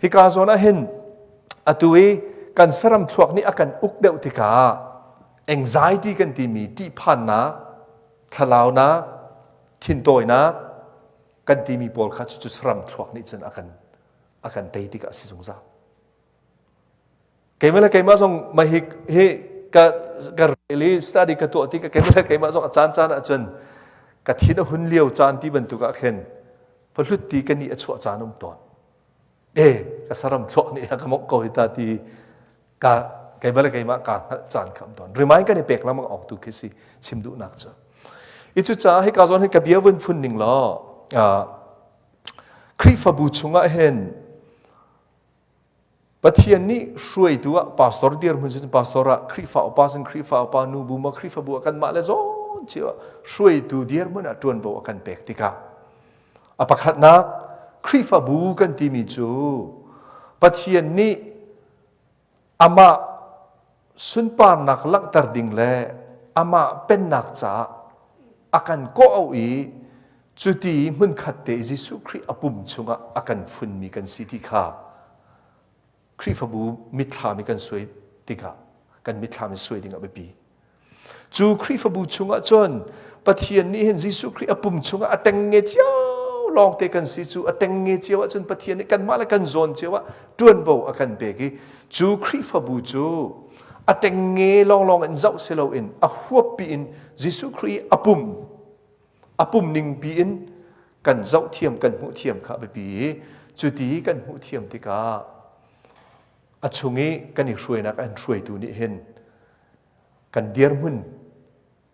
Hika zawn ah hin atu i kan saram thluak nih a kan uk deuh tikah anxiety kan timi ṭihphannak, thlalaunak, thintawinak kan timi pawl kha cucu saram thluak nih cun a kan a kan tei tikah a si zungzal. Keimah le keimah zong mah hi hi ka ka rel i study ka tuah ti ka keimah le keimah zong a caan caan ahcun ka thin a hun lio caan ti bantuk ah khin pahlut ti ka nih a chuah caan um tawn. E ka saram thluak nih a ka mongh ko hi ta ti ka keimah le keimah kaa hngalh caan kha um tawn. Remind kan i pek lengmang awk tu khi si chim duhnak cu. I cucaah hika zawn hi ka bia vun phun ning law Khrihfabu chungah hin Pathian nih hruaitu ah pastor dirhmun cun pastor ah Khrihfa upa sin Khrihfa upa nu bu ma Khrihfabu ah kanmah le zawn cio ah hruaitu dirhmun ah ṭuanvo a kan pek tikah a pakhatnak Khrihfabu kan timi cu Pathian nih amah sunparnak langhter ding le amah pennak caah a kan kawh i cuti hmunkhat te Jesuh Khrih a pum chungah a kan funmi kan si ti kha Khrihfabu mitthlam i kan suai tikah kan mitthlam i suai ding a biapi. Cu Khrihfabu chungah cun Pathian nih hin Jesuh Khrih a pum chungah a tengnge cio lawngte kan si cu a tengnge cio ahcun Pathian nih kanmah le kan zawn cio ah ṭuanvo a kan pek i cu Khrihfabu cu a tengnge lawnglawng in zoh si loin a huappi in Jesuh Khrih a pum a pum ningpi in kan zoh thiam kan hmuh thiam kha a biapi i cuti kan hmuh thiam tikah a chung i kan i hruainak an hruaitu nih hin kan dirhmun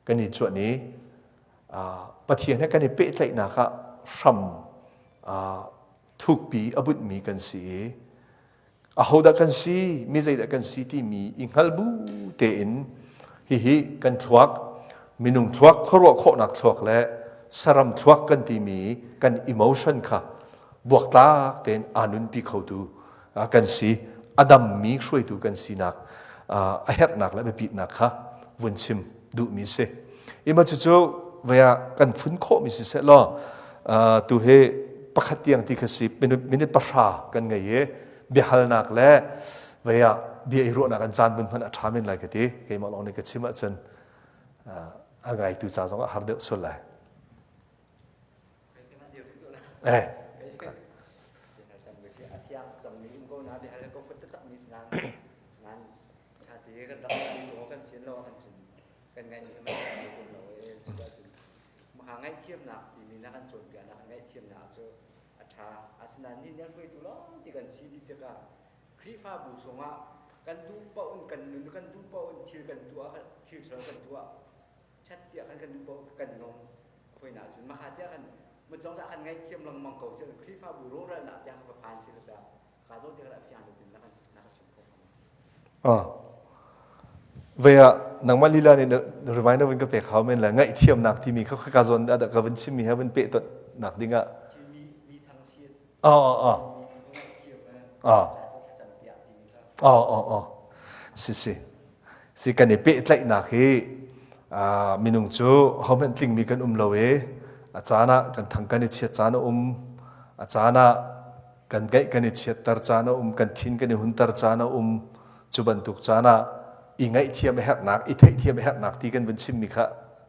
kan i cuanh i Pathian he kan i pehtlaihnak ah hram thukpi a bunhmi kan si i ahodah kan si mi zeidah kan si timi i hngal bu tein hihi kan thluak minung thluak khuaruah khawhnak thluak le saram thluak kan timi kan emotion kha buaktlak tein aa nunpi khotu kan si a dammi hruaitu kan sinak a herhnak le biapitnak kha vun chim duhmi si ima cucu vaya kan fun khawhmi si seh law tu hi pakhat tiang ti kha si minute 10 kan ngei i biahalnak le vaya bia i ruahnak an caan vun hman a ṭha men lai ka ti keimah lawng nih ka chim ahcun a ngaitu ca zong ah har deuh sual lai Eh. Ngaihthiamnak timi na kan cawnpiaknak ngaihthiamnak cu a ṭha. Asinain ni nih hruaitu lawng ti kan si dih tikah Khrihfabu chungah kan duh paoh in kan nun kan duh paoh in thil kan tuah thil ṭhalo kan tuah chat tiah kan kan duh paoh kan nung hoina cun makha tiah kan mucong za kan ngaihthiam lengmang ko cun Khrihfabu rawhralnak tiang ka phan si ta ka zo tiang fiang lo tin na kan na ka chim kho Ah. Ve ah nangmah lila nih reminder vun ka pek hau men le ngaihthiamnak timi kha ka zawn dah ka vun chimmi he vun peh ton nak ding ah ah ah ah ah ah ah si si si kan i pehtlaihnak hi minung cu hohmanh tlingmi kan um lo i a caan ah kan thang kan i chiat caan a um a caan ah kan gaih kan i chiatter caan a um kan thin kan i hunter caan a um cu bantuk caan ah i ngaihthiam a herhnak i theihthiam a herhnak ti kan vun chimmi kha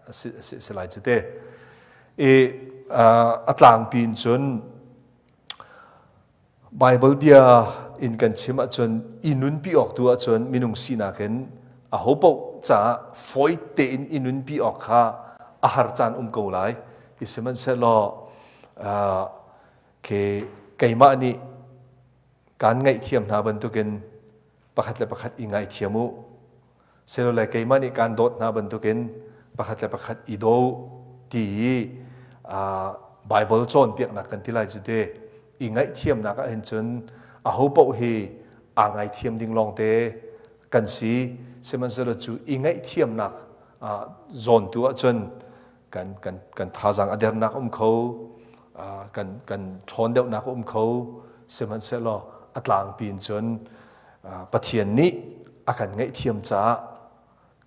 a si, si, si lai cu te i a tlangpi in cun Bible bia in kan chim ahcun i nunpi awk tu ahcun minung sinak in a ho paoh caah fawi tein i nunpi awk kha a har caan um ko lai. I sihmanhsehlaw ke keimah nih Kaan ngaihthiam hna bantukin pakhat le pakhat i ngaithiam u. Silole keimah nih kaan dawt hna bantukin pakhat le pakhat i daw u ti i Baibal cawnpiaknak kan ti lai cu te i ngaihthiamnak ah hin cun aho paoh hi aa ngaithiam ding lawngte kan si. Sihmanhsehlaw cu i ngaihthiamnak zawntu ahcun kan kan kan thazaang a dernak um kho kan kan ṭhawn deuhnak um kho sihmanhsehlaw a tlangpi in cun Pathian nih a kan ngaihthiam caah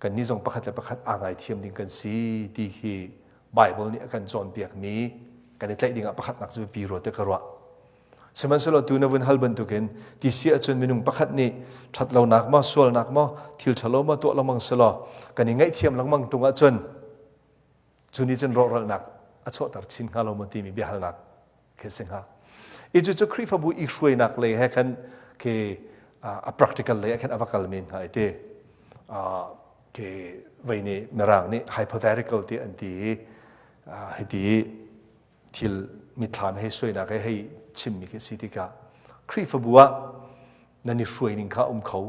kannih zong pakhat le pakhat aa ngaithiam ding kan si ti hi Bible nih a kan cawnpiakmi kan i tlaih dingah pakhatnak cu biapi rua te ka ruah. Sihmanhsehlaw tu na vun hal bantukin ti si ahcun minung pakhat nih ṭhatlonak maw sualnak maw thil ṭhalo maw tuah lengmang selaw kan i ngaihthiam lengmang ṭung ahcun cu nih cun rawhralnak a chuahter chin hnga lo maw timi biahalnak khi si hnga. I cucu Khrihfabu i hruainak lei he khan khi a practical lei ah khan a va kal men hnga i ti. Khi vei nih Mirang nih hypothetical ti an ti i hiti thil mitthlam hei suainak he hei chimmi khi si tikah Khrihfabu ah nan i hruai ning kha um kho.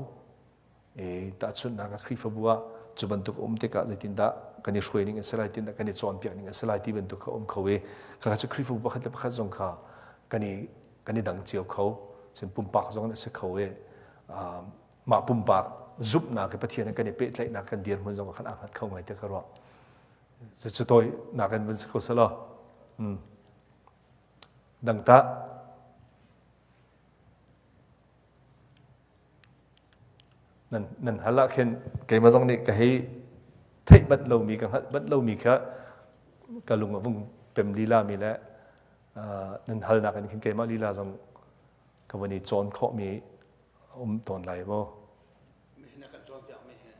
E tahchunhnak ah Khrihfabu ah cu bantuk um tikah zeitindah kan i hruai ning a si lai tindah kan i cawnpiak ning a si lai ti bantuk kha um kho i khakha cu Khrihfabu pakhat le pakhat zong kha kan i kan i dang cio kho cun pumpak zong a si kho i mah pumpak zumhnak i Pathian kan i pehtlaihnak kan dirhmun zong khan aa hngat kho ngai te ka ruah cu tawi nak in vun si ko selaw dang tah Nan, nan hal ah khin keimah zong nih ka hei theih banh lomi ka hngalh banh lomi kha ka lung a vung pem lila mi le nan halnak in khin keimah lila zong ka van i cawn khawhmi um tawn lai maw? Nihin a kan cawnpiakmi hi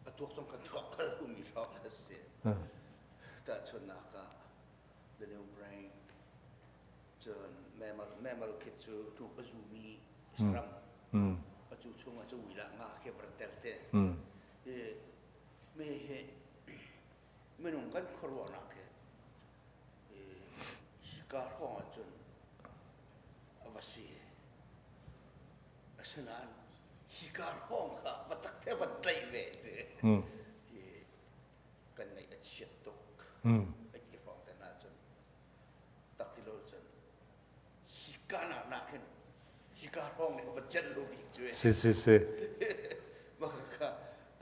a tuak zong kan tuak bal lomi hrawng a si. Tahchunhnak ah the new brain Cun mammal, mammal khi cu tuu a zumi saram. A cu chungah cu ui lah nga khi var tel te. I mi hi minung kan khuaruahnak hi hika hrawng ahcun a va si. Asinain hika hrawng kha va tak te van tlaih ve ti. Hi kan ngaih a chiat tuk. Hi hrawng te hna cun tak ti lo cun hika nak nak hin hika hrawng nih va celh lo bik cu si si si maka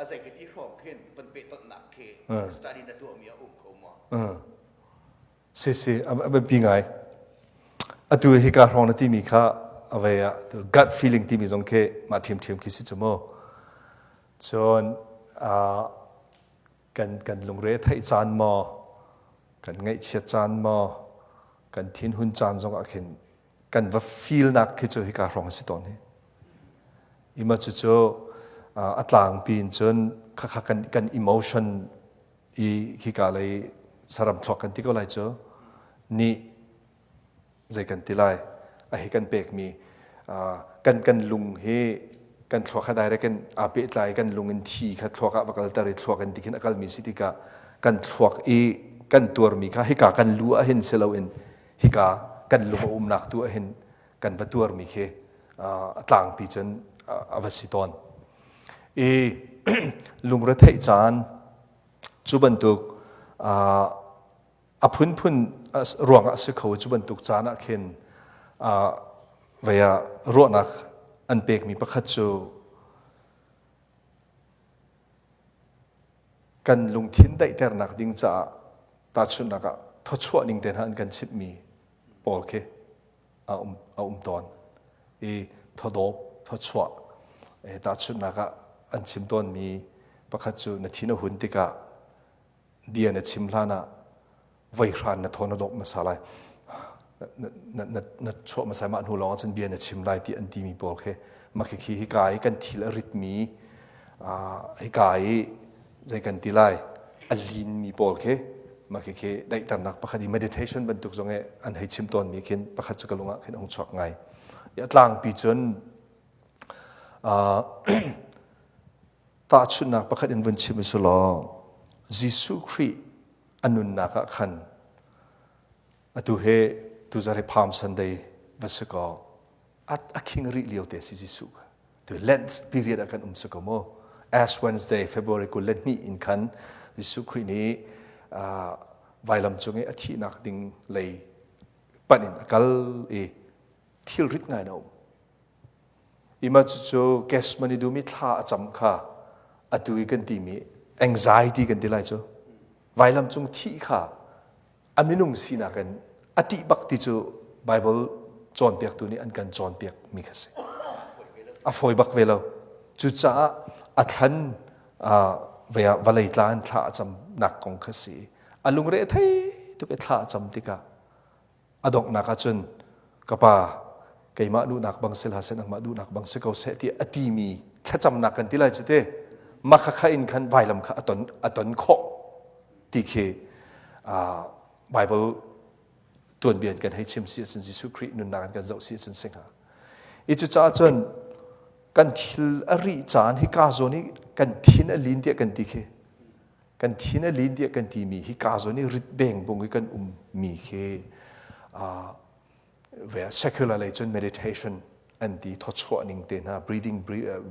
a zei ka ti hrawng khin van pehtonhnak khi study na tuahmi a um kho maw si si a biapi ngai atu hika hrawng na timi kha a vei ah gut feeling timi zong khi mah ṭhiamṭhiam khi si cu mu cun kan kan lungre theih caan maw kan ngaihchiat caan maw kan thinhun caan zong ah khin kan va feel nak khi cu hika hrawng a si tawn hi ima cu cu a tlangpi in cun khakha kan kan emotion i hika lei saram thluak kan ti ko lai cu nih zei kan ti lai a hi kan pekmi kan kan lung hi kan thluak kha direct in aa pehtlai kan lung in thi kha thluak ah va kalter i thluak in tikhin a kalmi si tikah kan thluak i kan tuarmi kha hika kan lu ah hin si loin hika kan lung a umnak tu ah hin kan va tuarmi khi a tlangpi cun a va si tawn i lungretheih caan cu bantuk a phunphun ruangah a si kho cu bantuk caan ah khin vei ah ruahnak an pekmi pakhat cu kan lungthin daihternak ding caah tahchunhnak ah thawchuah ning te hna an kan chimhmi pawl khi a um, a um tawn i thawdawp thawchuah tahchunhnak ah an chim tawnmi pakhat cu na thin a hun tikah bia na chim hlan ah voihran na thaw na dawp hmasa lai na, na, na, na chuah hmasa mah hnu lawng cun bia na chim lai ti an timi pawl khi mah khi hika i kan thil a ritmi hika i zei kan ti lai a linmi pawl khi mah khi khi daihternak pakhat i meditation bantuk zong i an hei chim tawnmi khin pakhat cu ka lung ah khin a hung chuak ngai a tlangpi cun Tahchunhnak pakhat in vun chim usih law Jesuh Khrih a nunnak ah khan atu he tuzarh hi Palm Sunday va si kaw. A khing rih lio te si Jesuh kha. Tu Lent period ah kan um si ko mu. Ash Wednesday, February 22 in khan Jesuh Khrih nih vailam cung i a thihnak ding lei panh in a kal i thilrit ngai na um. Ima cucu Gethsemane dum i thla a cam kha atu i kan timi anxiety kan ti lai cu. Vailam cung thih kha a minung sinak in a ṭih bak ti cu Bible cawnpiaktu nih an kan cawnpiak mi kha si. A fawi bak ve lo. Cucaah a thlan vawlei tla in thla a camnak kong kha si. A lungre a thei tuk i thla a cam tikah a donghnak ahcun ka pa keimah duhnak bang si hlah seh nangmah duhnak bang si ko seh tiah a timi thlacamnak kan ti lai cu te mah kha in khan vailam kha a ton a ton khawh ti khi Bible tuanbia in kan hei chim si ahcun Jesuh Khrih nunnak in kan zoh si ahcun si hnga. I cucaah cun kan thil a rih caan hi ka zawn i kan thin a lin tiah kan ti khi kan thin a lin tiah kan timi hi ka zawn i rit beng bung i kan um mi khi ve secular lei cun meditation an ti thawchuah ning te hna breathing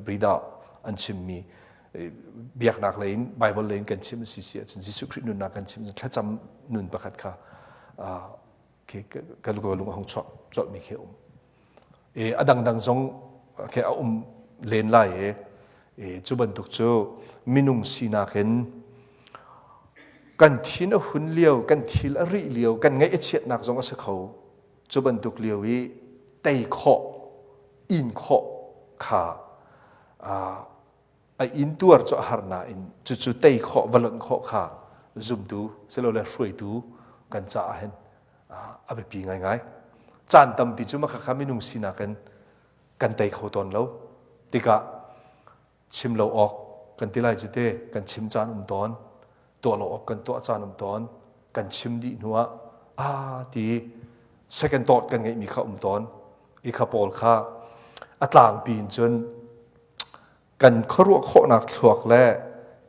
breathe out an chimmi biaknak lei in Bible lei in kan chim si si ahcun Jesuh Khrih nunnak kan chim thlacam nun pakhat kha khi ka lung a hung chuak colhmi khi a um e a dangdang zong khi a um len lai e e cu bantuk cu minung sinak in kan thin a hun lio kan thil a rih lio kan ngaih a chiatnak zong a si kho cu bantuk lio i tei khawh in khawh kha a intuar cu a har nain cucu tei khawh va lonh khawh kha zumtu silole hruaitu kan caah hin a biapi ngaingai. Caan tampi cu makhakha minung sinak in kan tei kho tawn lo. Tikah chim lo awk kan ti lai cu te kan chim caan um tawn tuah lo awk kan tuah caan um tawn kan chim dih hnu ah ah ti second thought kan ngeihmi kha um tawn i kha pawl kha a tlangpi in cun kan khuaruah khawhnak thluak le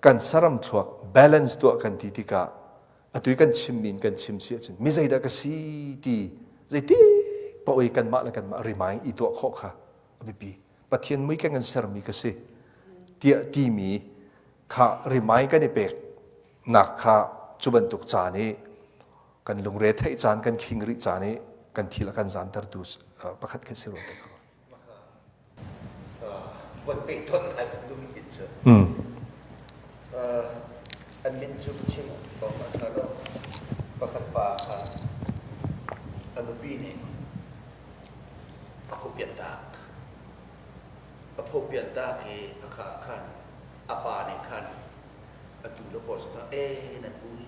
kan saram thluak balance tuah kan ti tikah atu i kan chimmi in kan chim si ahcun mi zeidah ka si ti zeitik paoh i kanmah le kanmah remind i tuah khawh kha a biapi Pathian mui kan kan sermi ka si tiah timi kha remind kan i pek nak kha cu bantuk caan i kan lungre theih caan kan khing rih caan i kan thil a kan zantertu pakhat khi si rua te ka Von peh ton ai dum in cu. An min cu chim awk a ṭha lo. Pakhat pa kha a nupi nih a phopiantak. A phopiantak i a kha khan a pa nih khan a tu le pawl sinah ee nan pu hi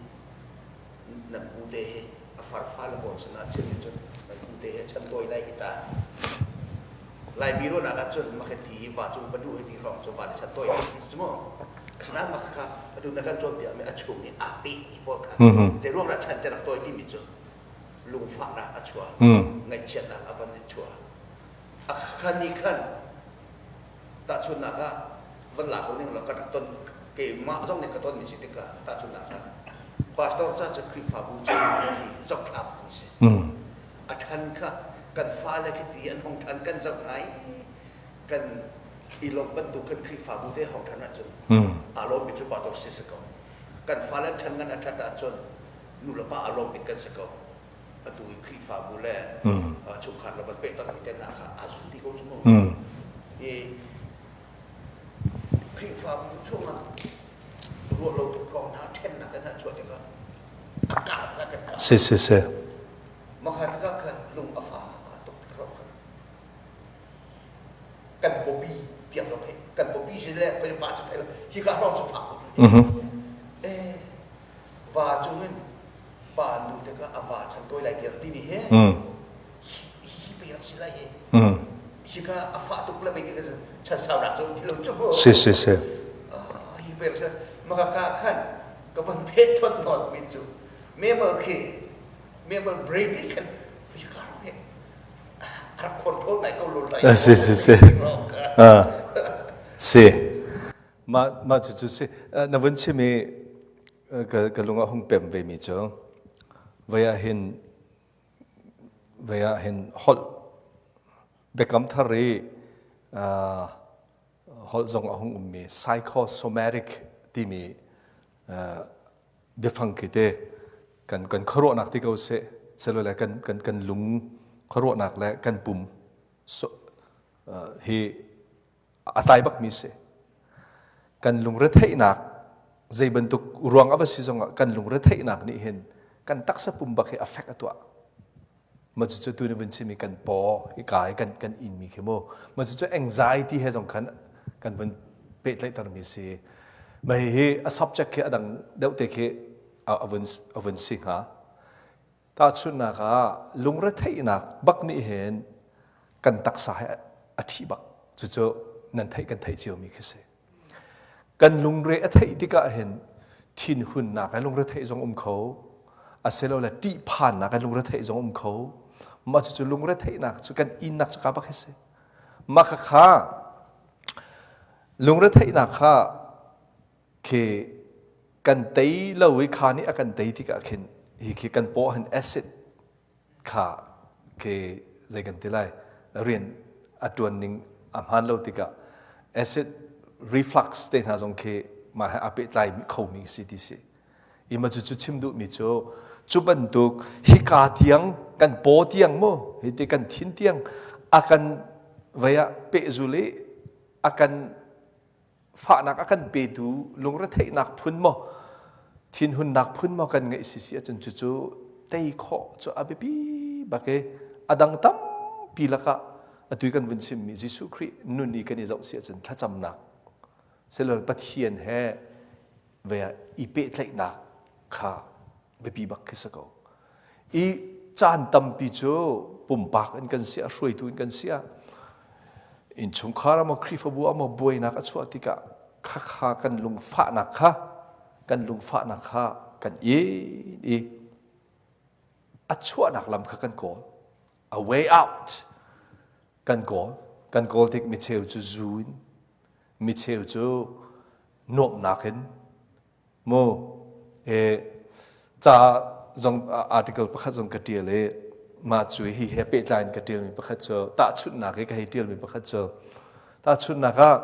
nan pute hi a farfa le pawl sinah chim nih cun nan pute hi a chan tawi lai hi ta. Laimi ruahnak ah cun makhe ti hi va cung panu hi ti hrawng cu va nih chan tawi ti cu mu. Asinain mah kha atu na kan cawnpiak mi a chung i aa pehmi pawl kha zei ruang dah chan rak tawi timi cu lungfahnak a chuah, ngaihchiatnak a van in chuah. A khan nih khan tahchunhnak ah van la ko ning law ka rak ton keimah zong nih ka tonmi si tikah tahchunhnak ah pastor ca cu Khrihfabu cu hi zohthla an si. A ṭhan kha kan fale khi ti an hong ṭhan kan zoh hna i kan i lawmh bantuk kan Khrihfabu te hong ṭhan ahcun aa lawmmi cu pastor si si ko. Kan fale an ṭhan ngan a ṭhat ahcun nu le pa aa lawm bik kan si ko. Atu i Khrihfabu le chungkhar le van pehtonh mi te hna kha aa zul dih ko cu mu. I Khrihfabu chungah ruah lo tuk hrawng hna ṭhennak te hna chuah tikah a kah kha kan kah. Si si si. Makha tikah khan lung a fa tuk tik hrawng khan kan pawpi tiang lawng hi kan pawpi si le kan pa cu thai lo hi ka hrawng cu phak ko eh va cung in pa nu te kha a va chan tawi lai tiang timi he hi hi pe rak si lai hi hi ka a fah tuk le mei ti chan sau nak cu ti lo cu si si si hi pe rak si maka ka khan ka van phe thon not mi cu mebel khi mebel brain nih khan hi ka ro he rak control ngai ko lo lai si si si si mah mah cu cu si na vun chim i ka lung ah hung pem ve mi cu vei ah hin vei ah hin holh. Biakam thar i holh zong a hung ummi psychosomatic timi biafang khi te kan kan khuaruahnak ti ko seh selole kan kan kan lung khuaruahnak le kan pum so, hi a tlai bakmi si. Kan lungretheihnak zei bantuk ruang a va si zongah kan lungretheihnak nih hin kan taksa pum bak hi a fek a tuah. Ma cu tu ni vun chimi kan paw i kai kan kan in mi khi mu. Ma cu anxiety he zong khan kan vun pehtlaihter mi si. Ma hi hi a subject khi a dang deuh te khi a vun a vun si hnga. Tahchunhnak ah lungretheihnak bak nih hin kan taksa he a ṭhih bak. Cucu nan theih kan theih ciomi khi si. Kan lungre a theih tikah hin thinhunnak he lungretheih zong um kho, asilole ṭihphannak he lungretheih zong um kho. Mah cucu lungretheihnak cu kan innak cu ka bak hi si. Mah khakha lungretheihnak kha khi kan tei lo i kha nih a kan tei tikah khin hi khi kan paw hin acid kha khi zei kan ti lai rian a tuan ning a hmaan lo tikah acid reflux te hna zong khi mah he a pehtlai khomi si ti si i ma cu cu chim duhmi cu cu bantuk hika tiang kan paw tiang mu hi ti kan thin tiang a kan vei ah pehzul i a kan fahnak a kan petu lungretheihnak phun maw thinhunnak phun maw kan ngeih sisi ahcun cucu tei khawh cu a biapi bak i a dang tampi lakah atu kan vun chimmi Jesuh Khrih nun i kan i zoh si ahcun thlacamnak silol Pathian he ve i pehtlaihnak kha biapi bak khi si ko. I caan tampi cu pumpak in kan siah, hruaitu in kan siah, innchungkhar ah maw Khrihfabu ah maw buainak a chuah tikah khakha kan lungfahnak kha kan lungfahnak kha kan in i a chuahnak lam kha kan kawl. A way out kan kawl. Kan kawl tik micheu cu zu in, micheu cu nuamhnak in, Mu e ca zong article pakhat zong ka tial i mah cu hi he pehtlai in ka tialmi pakhat cu tahchunhnak i ka hei tialmi pakhat cu tahchunhnak ah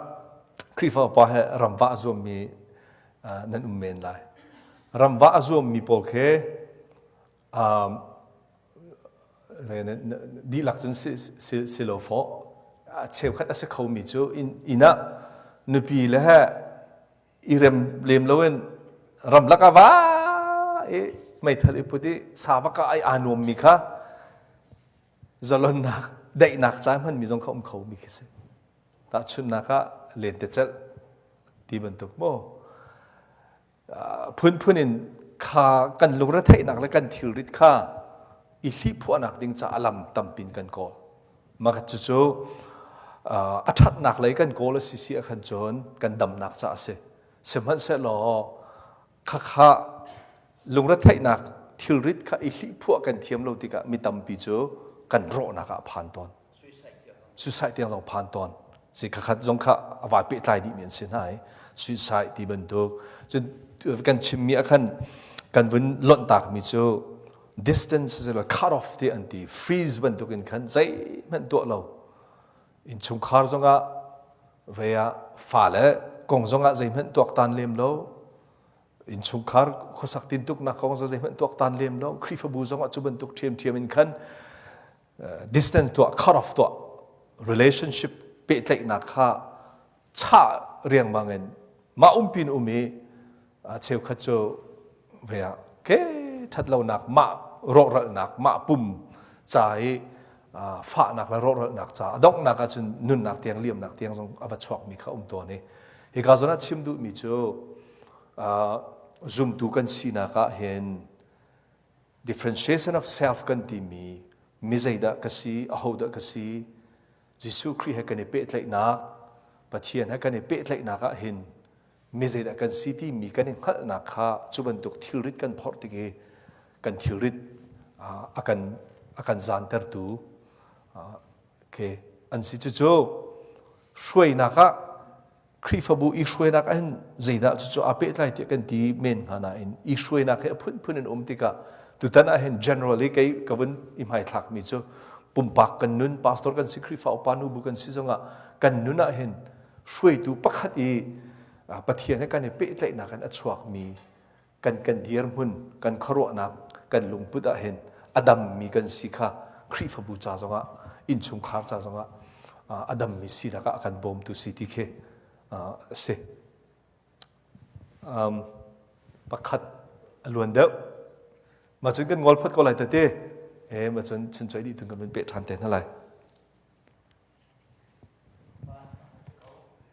Khrihfa upa he ramvah a zuammi nan um men lai. Ramvah a zuammi pawl khi dihlak cun si lo fawh cheukhat a si khomi cu inn ah nupi le he i rem lem loin ramlak ah va i meithal i put i savak ah ai aa nuammi kha zalonnak daihnak ca hmanmi zong kha um kho mi khi si tahchunhnak ah lentecelh ti bantuk maw phunphun in kha kan lungretheihnak le kan thilrit kha i hlihphuahnak ding ca a lam tampin kan kawl Mah cucu a ṭhatnak lei kan kawl a si si ah khan cun kan damnak ca a si. Sihmanhsehlaw khakha lungretheihnak thilrit kha i hlihphuah kan thiam lo tikah mi tampi cu kan rawhnak ah a phan tawn. Suicide tiang zong phan tawn. Si khakhat zong kha a vai pehtlai dihmi an si hna i suicide ti bantuk. Cun kan chimmi ah khan kan vun lonhtakmi cu distance si lo cut off ti an ti freeze bantuk in khan zeihmanh tuah lo innchungkhar zongah ve ah fale kong zongah zeihmanh tuaktan lem lo innchungkhar khuasak tintuknak kong zong zeihmanh tuaktan lem lo Khrihfabu zongah cu bantuk ṭhiamṭhiam in khan distance tuah cut off tuah relationship pehtlaihnak kha chah riangmang in mah umpi in um i cheukhat cu ve ah ke ṭhatlonak mah rawhralhnak mah pum ca i fahnak le rawhralhnak ca a donghnak ahcun nunnak tiang liamnak tiang zong a va chuakmi kha um tawn i hika zawn ah chim duhmi cu zumtu kan sinak ah hin differentiation of self kan timi mi zeidah ka si ahodah ka si Jesuh Khrih he kan i pehtlaihnak Pathian he kan i pehtlaihnak ah hin mi zeidah kan si timi kan i hngalhnak kha cu bantuk thilrit kan phorh tik i kan thilrit a kan a kan zaantertu okay an si cucu hruainak ah Khrihfabu i hruainak ah hin zeidah cucu aa pehtlai tiah kan ti men hnga nain i hruainak hi a phunphun in um tikah tutan ah hin generally kei ka vun i hmaithlakmi cu. Pumpak kan nun, pastor kan si, Khrihfa upa nubu kan si zongah kan nun ah hin hruaitu pakhat i Pathian he kan i pehtlaihnak in a chuakmi kan kan dirhmun, kan khuaruahnak, kan lungput ah hin a dammi kan si kha Khrihfabu ca zongah, innchungkhar ca zongah a dammi sinak ah a kan bawmtu si ti khi a si. Pakhat a luan deuh. Mah cun kan ngol phot ko lai tete. E, mah cun chunchoi dih tun kan vun peh ṭhan te hna lai.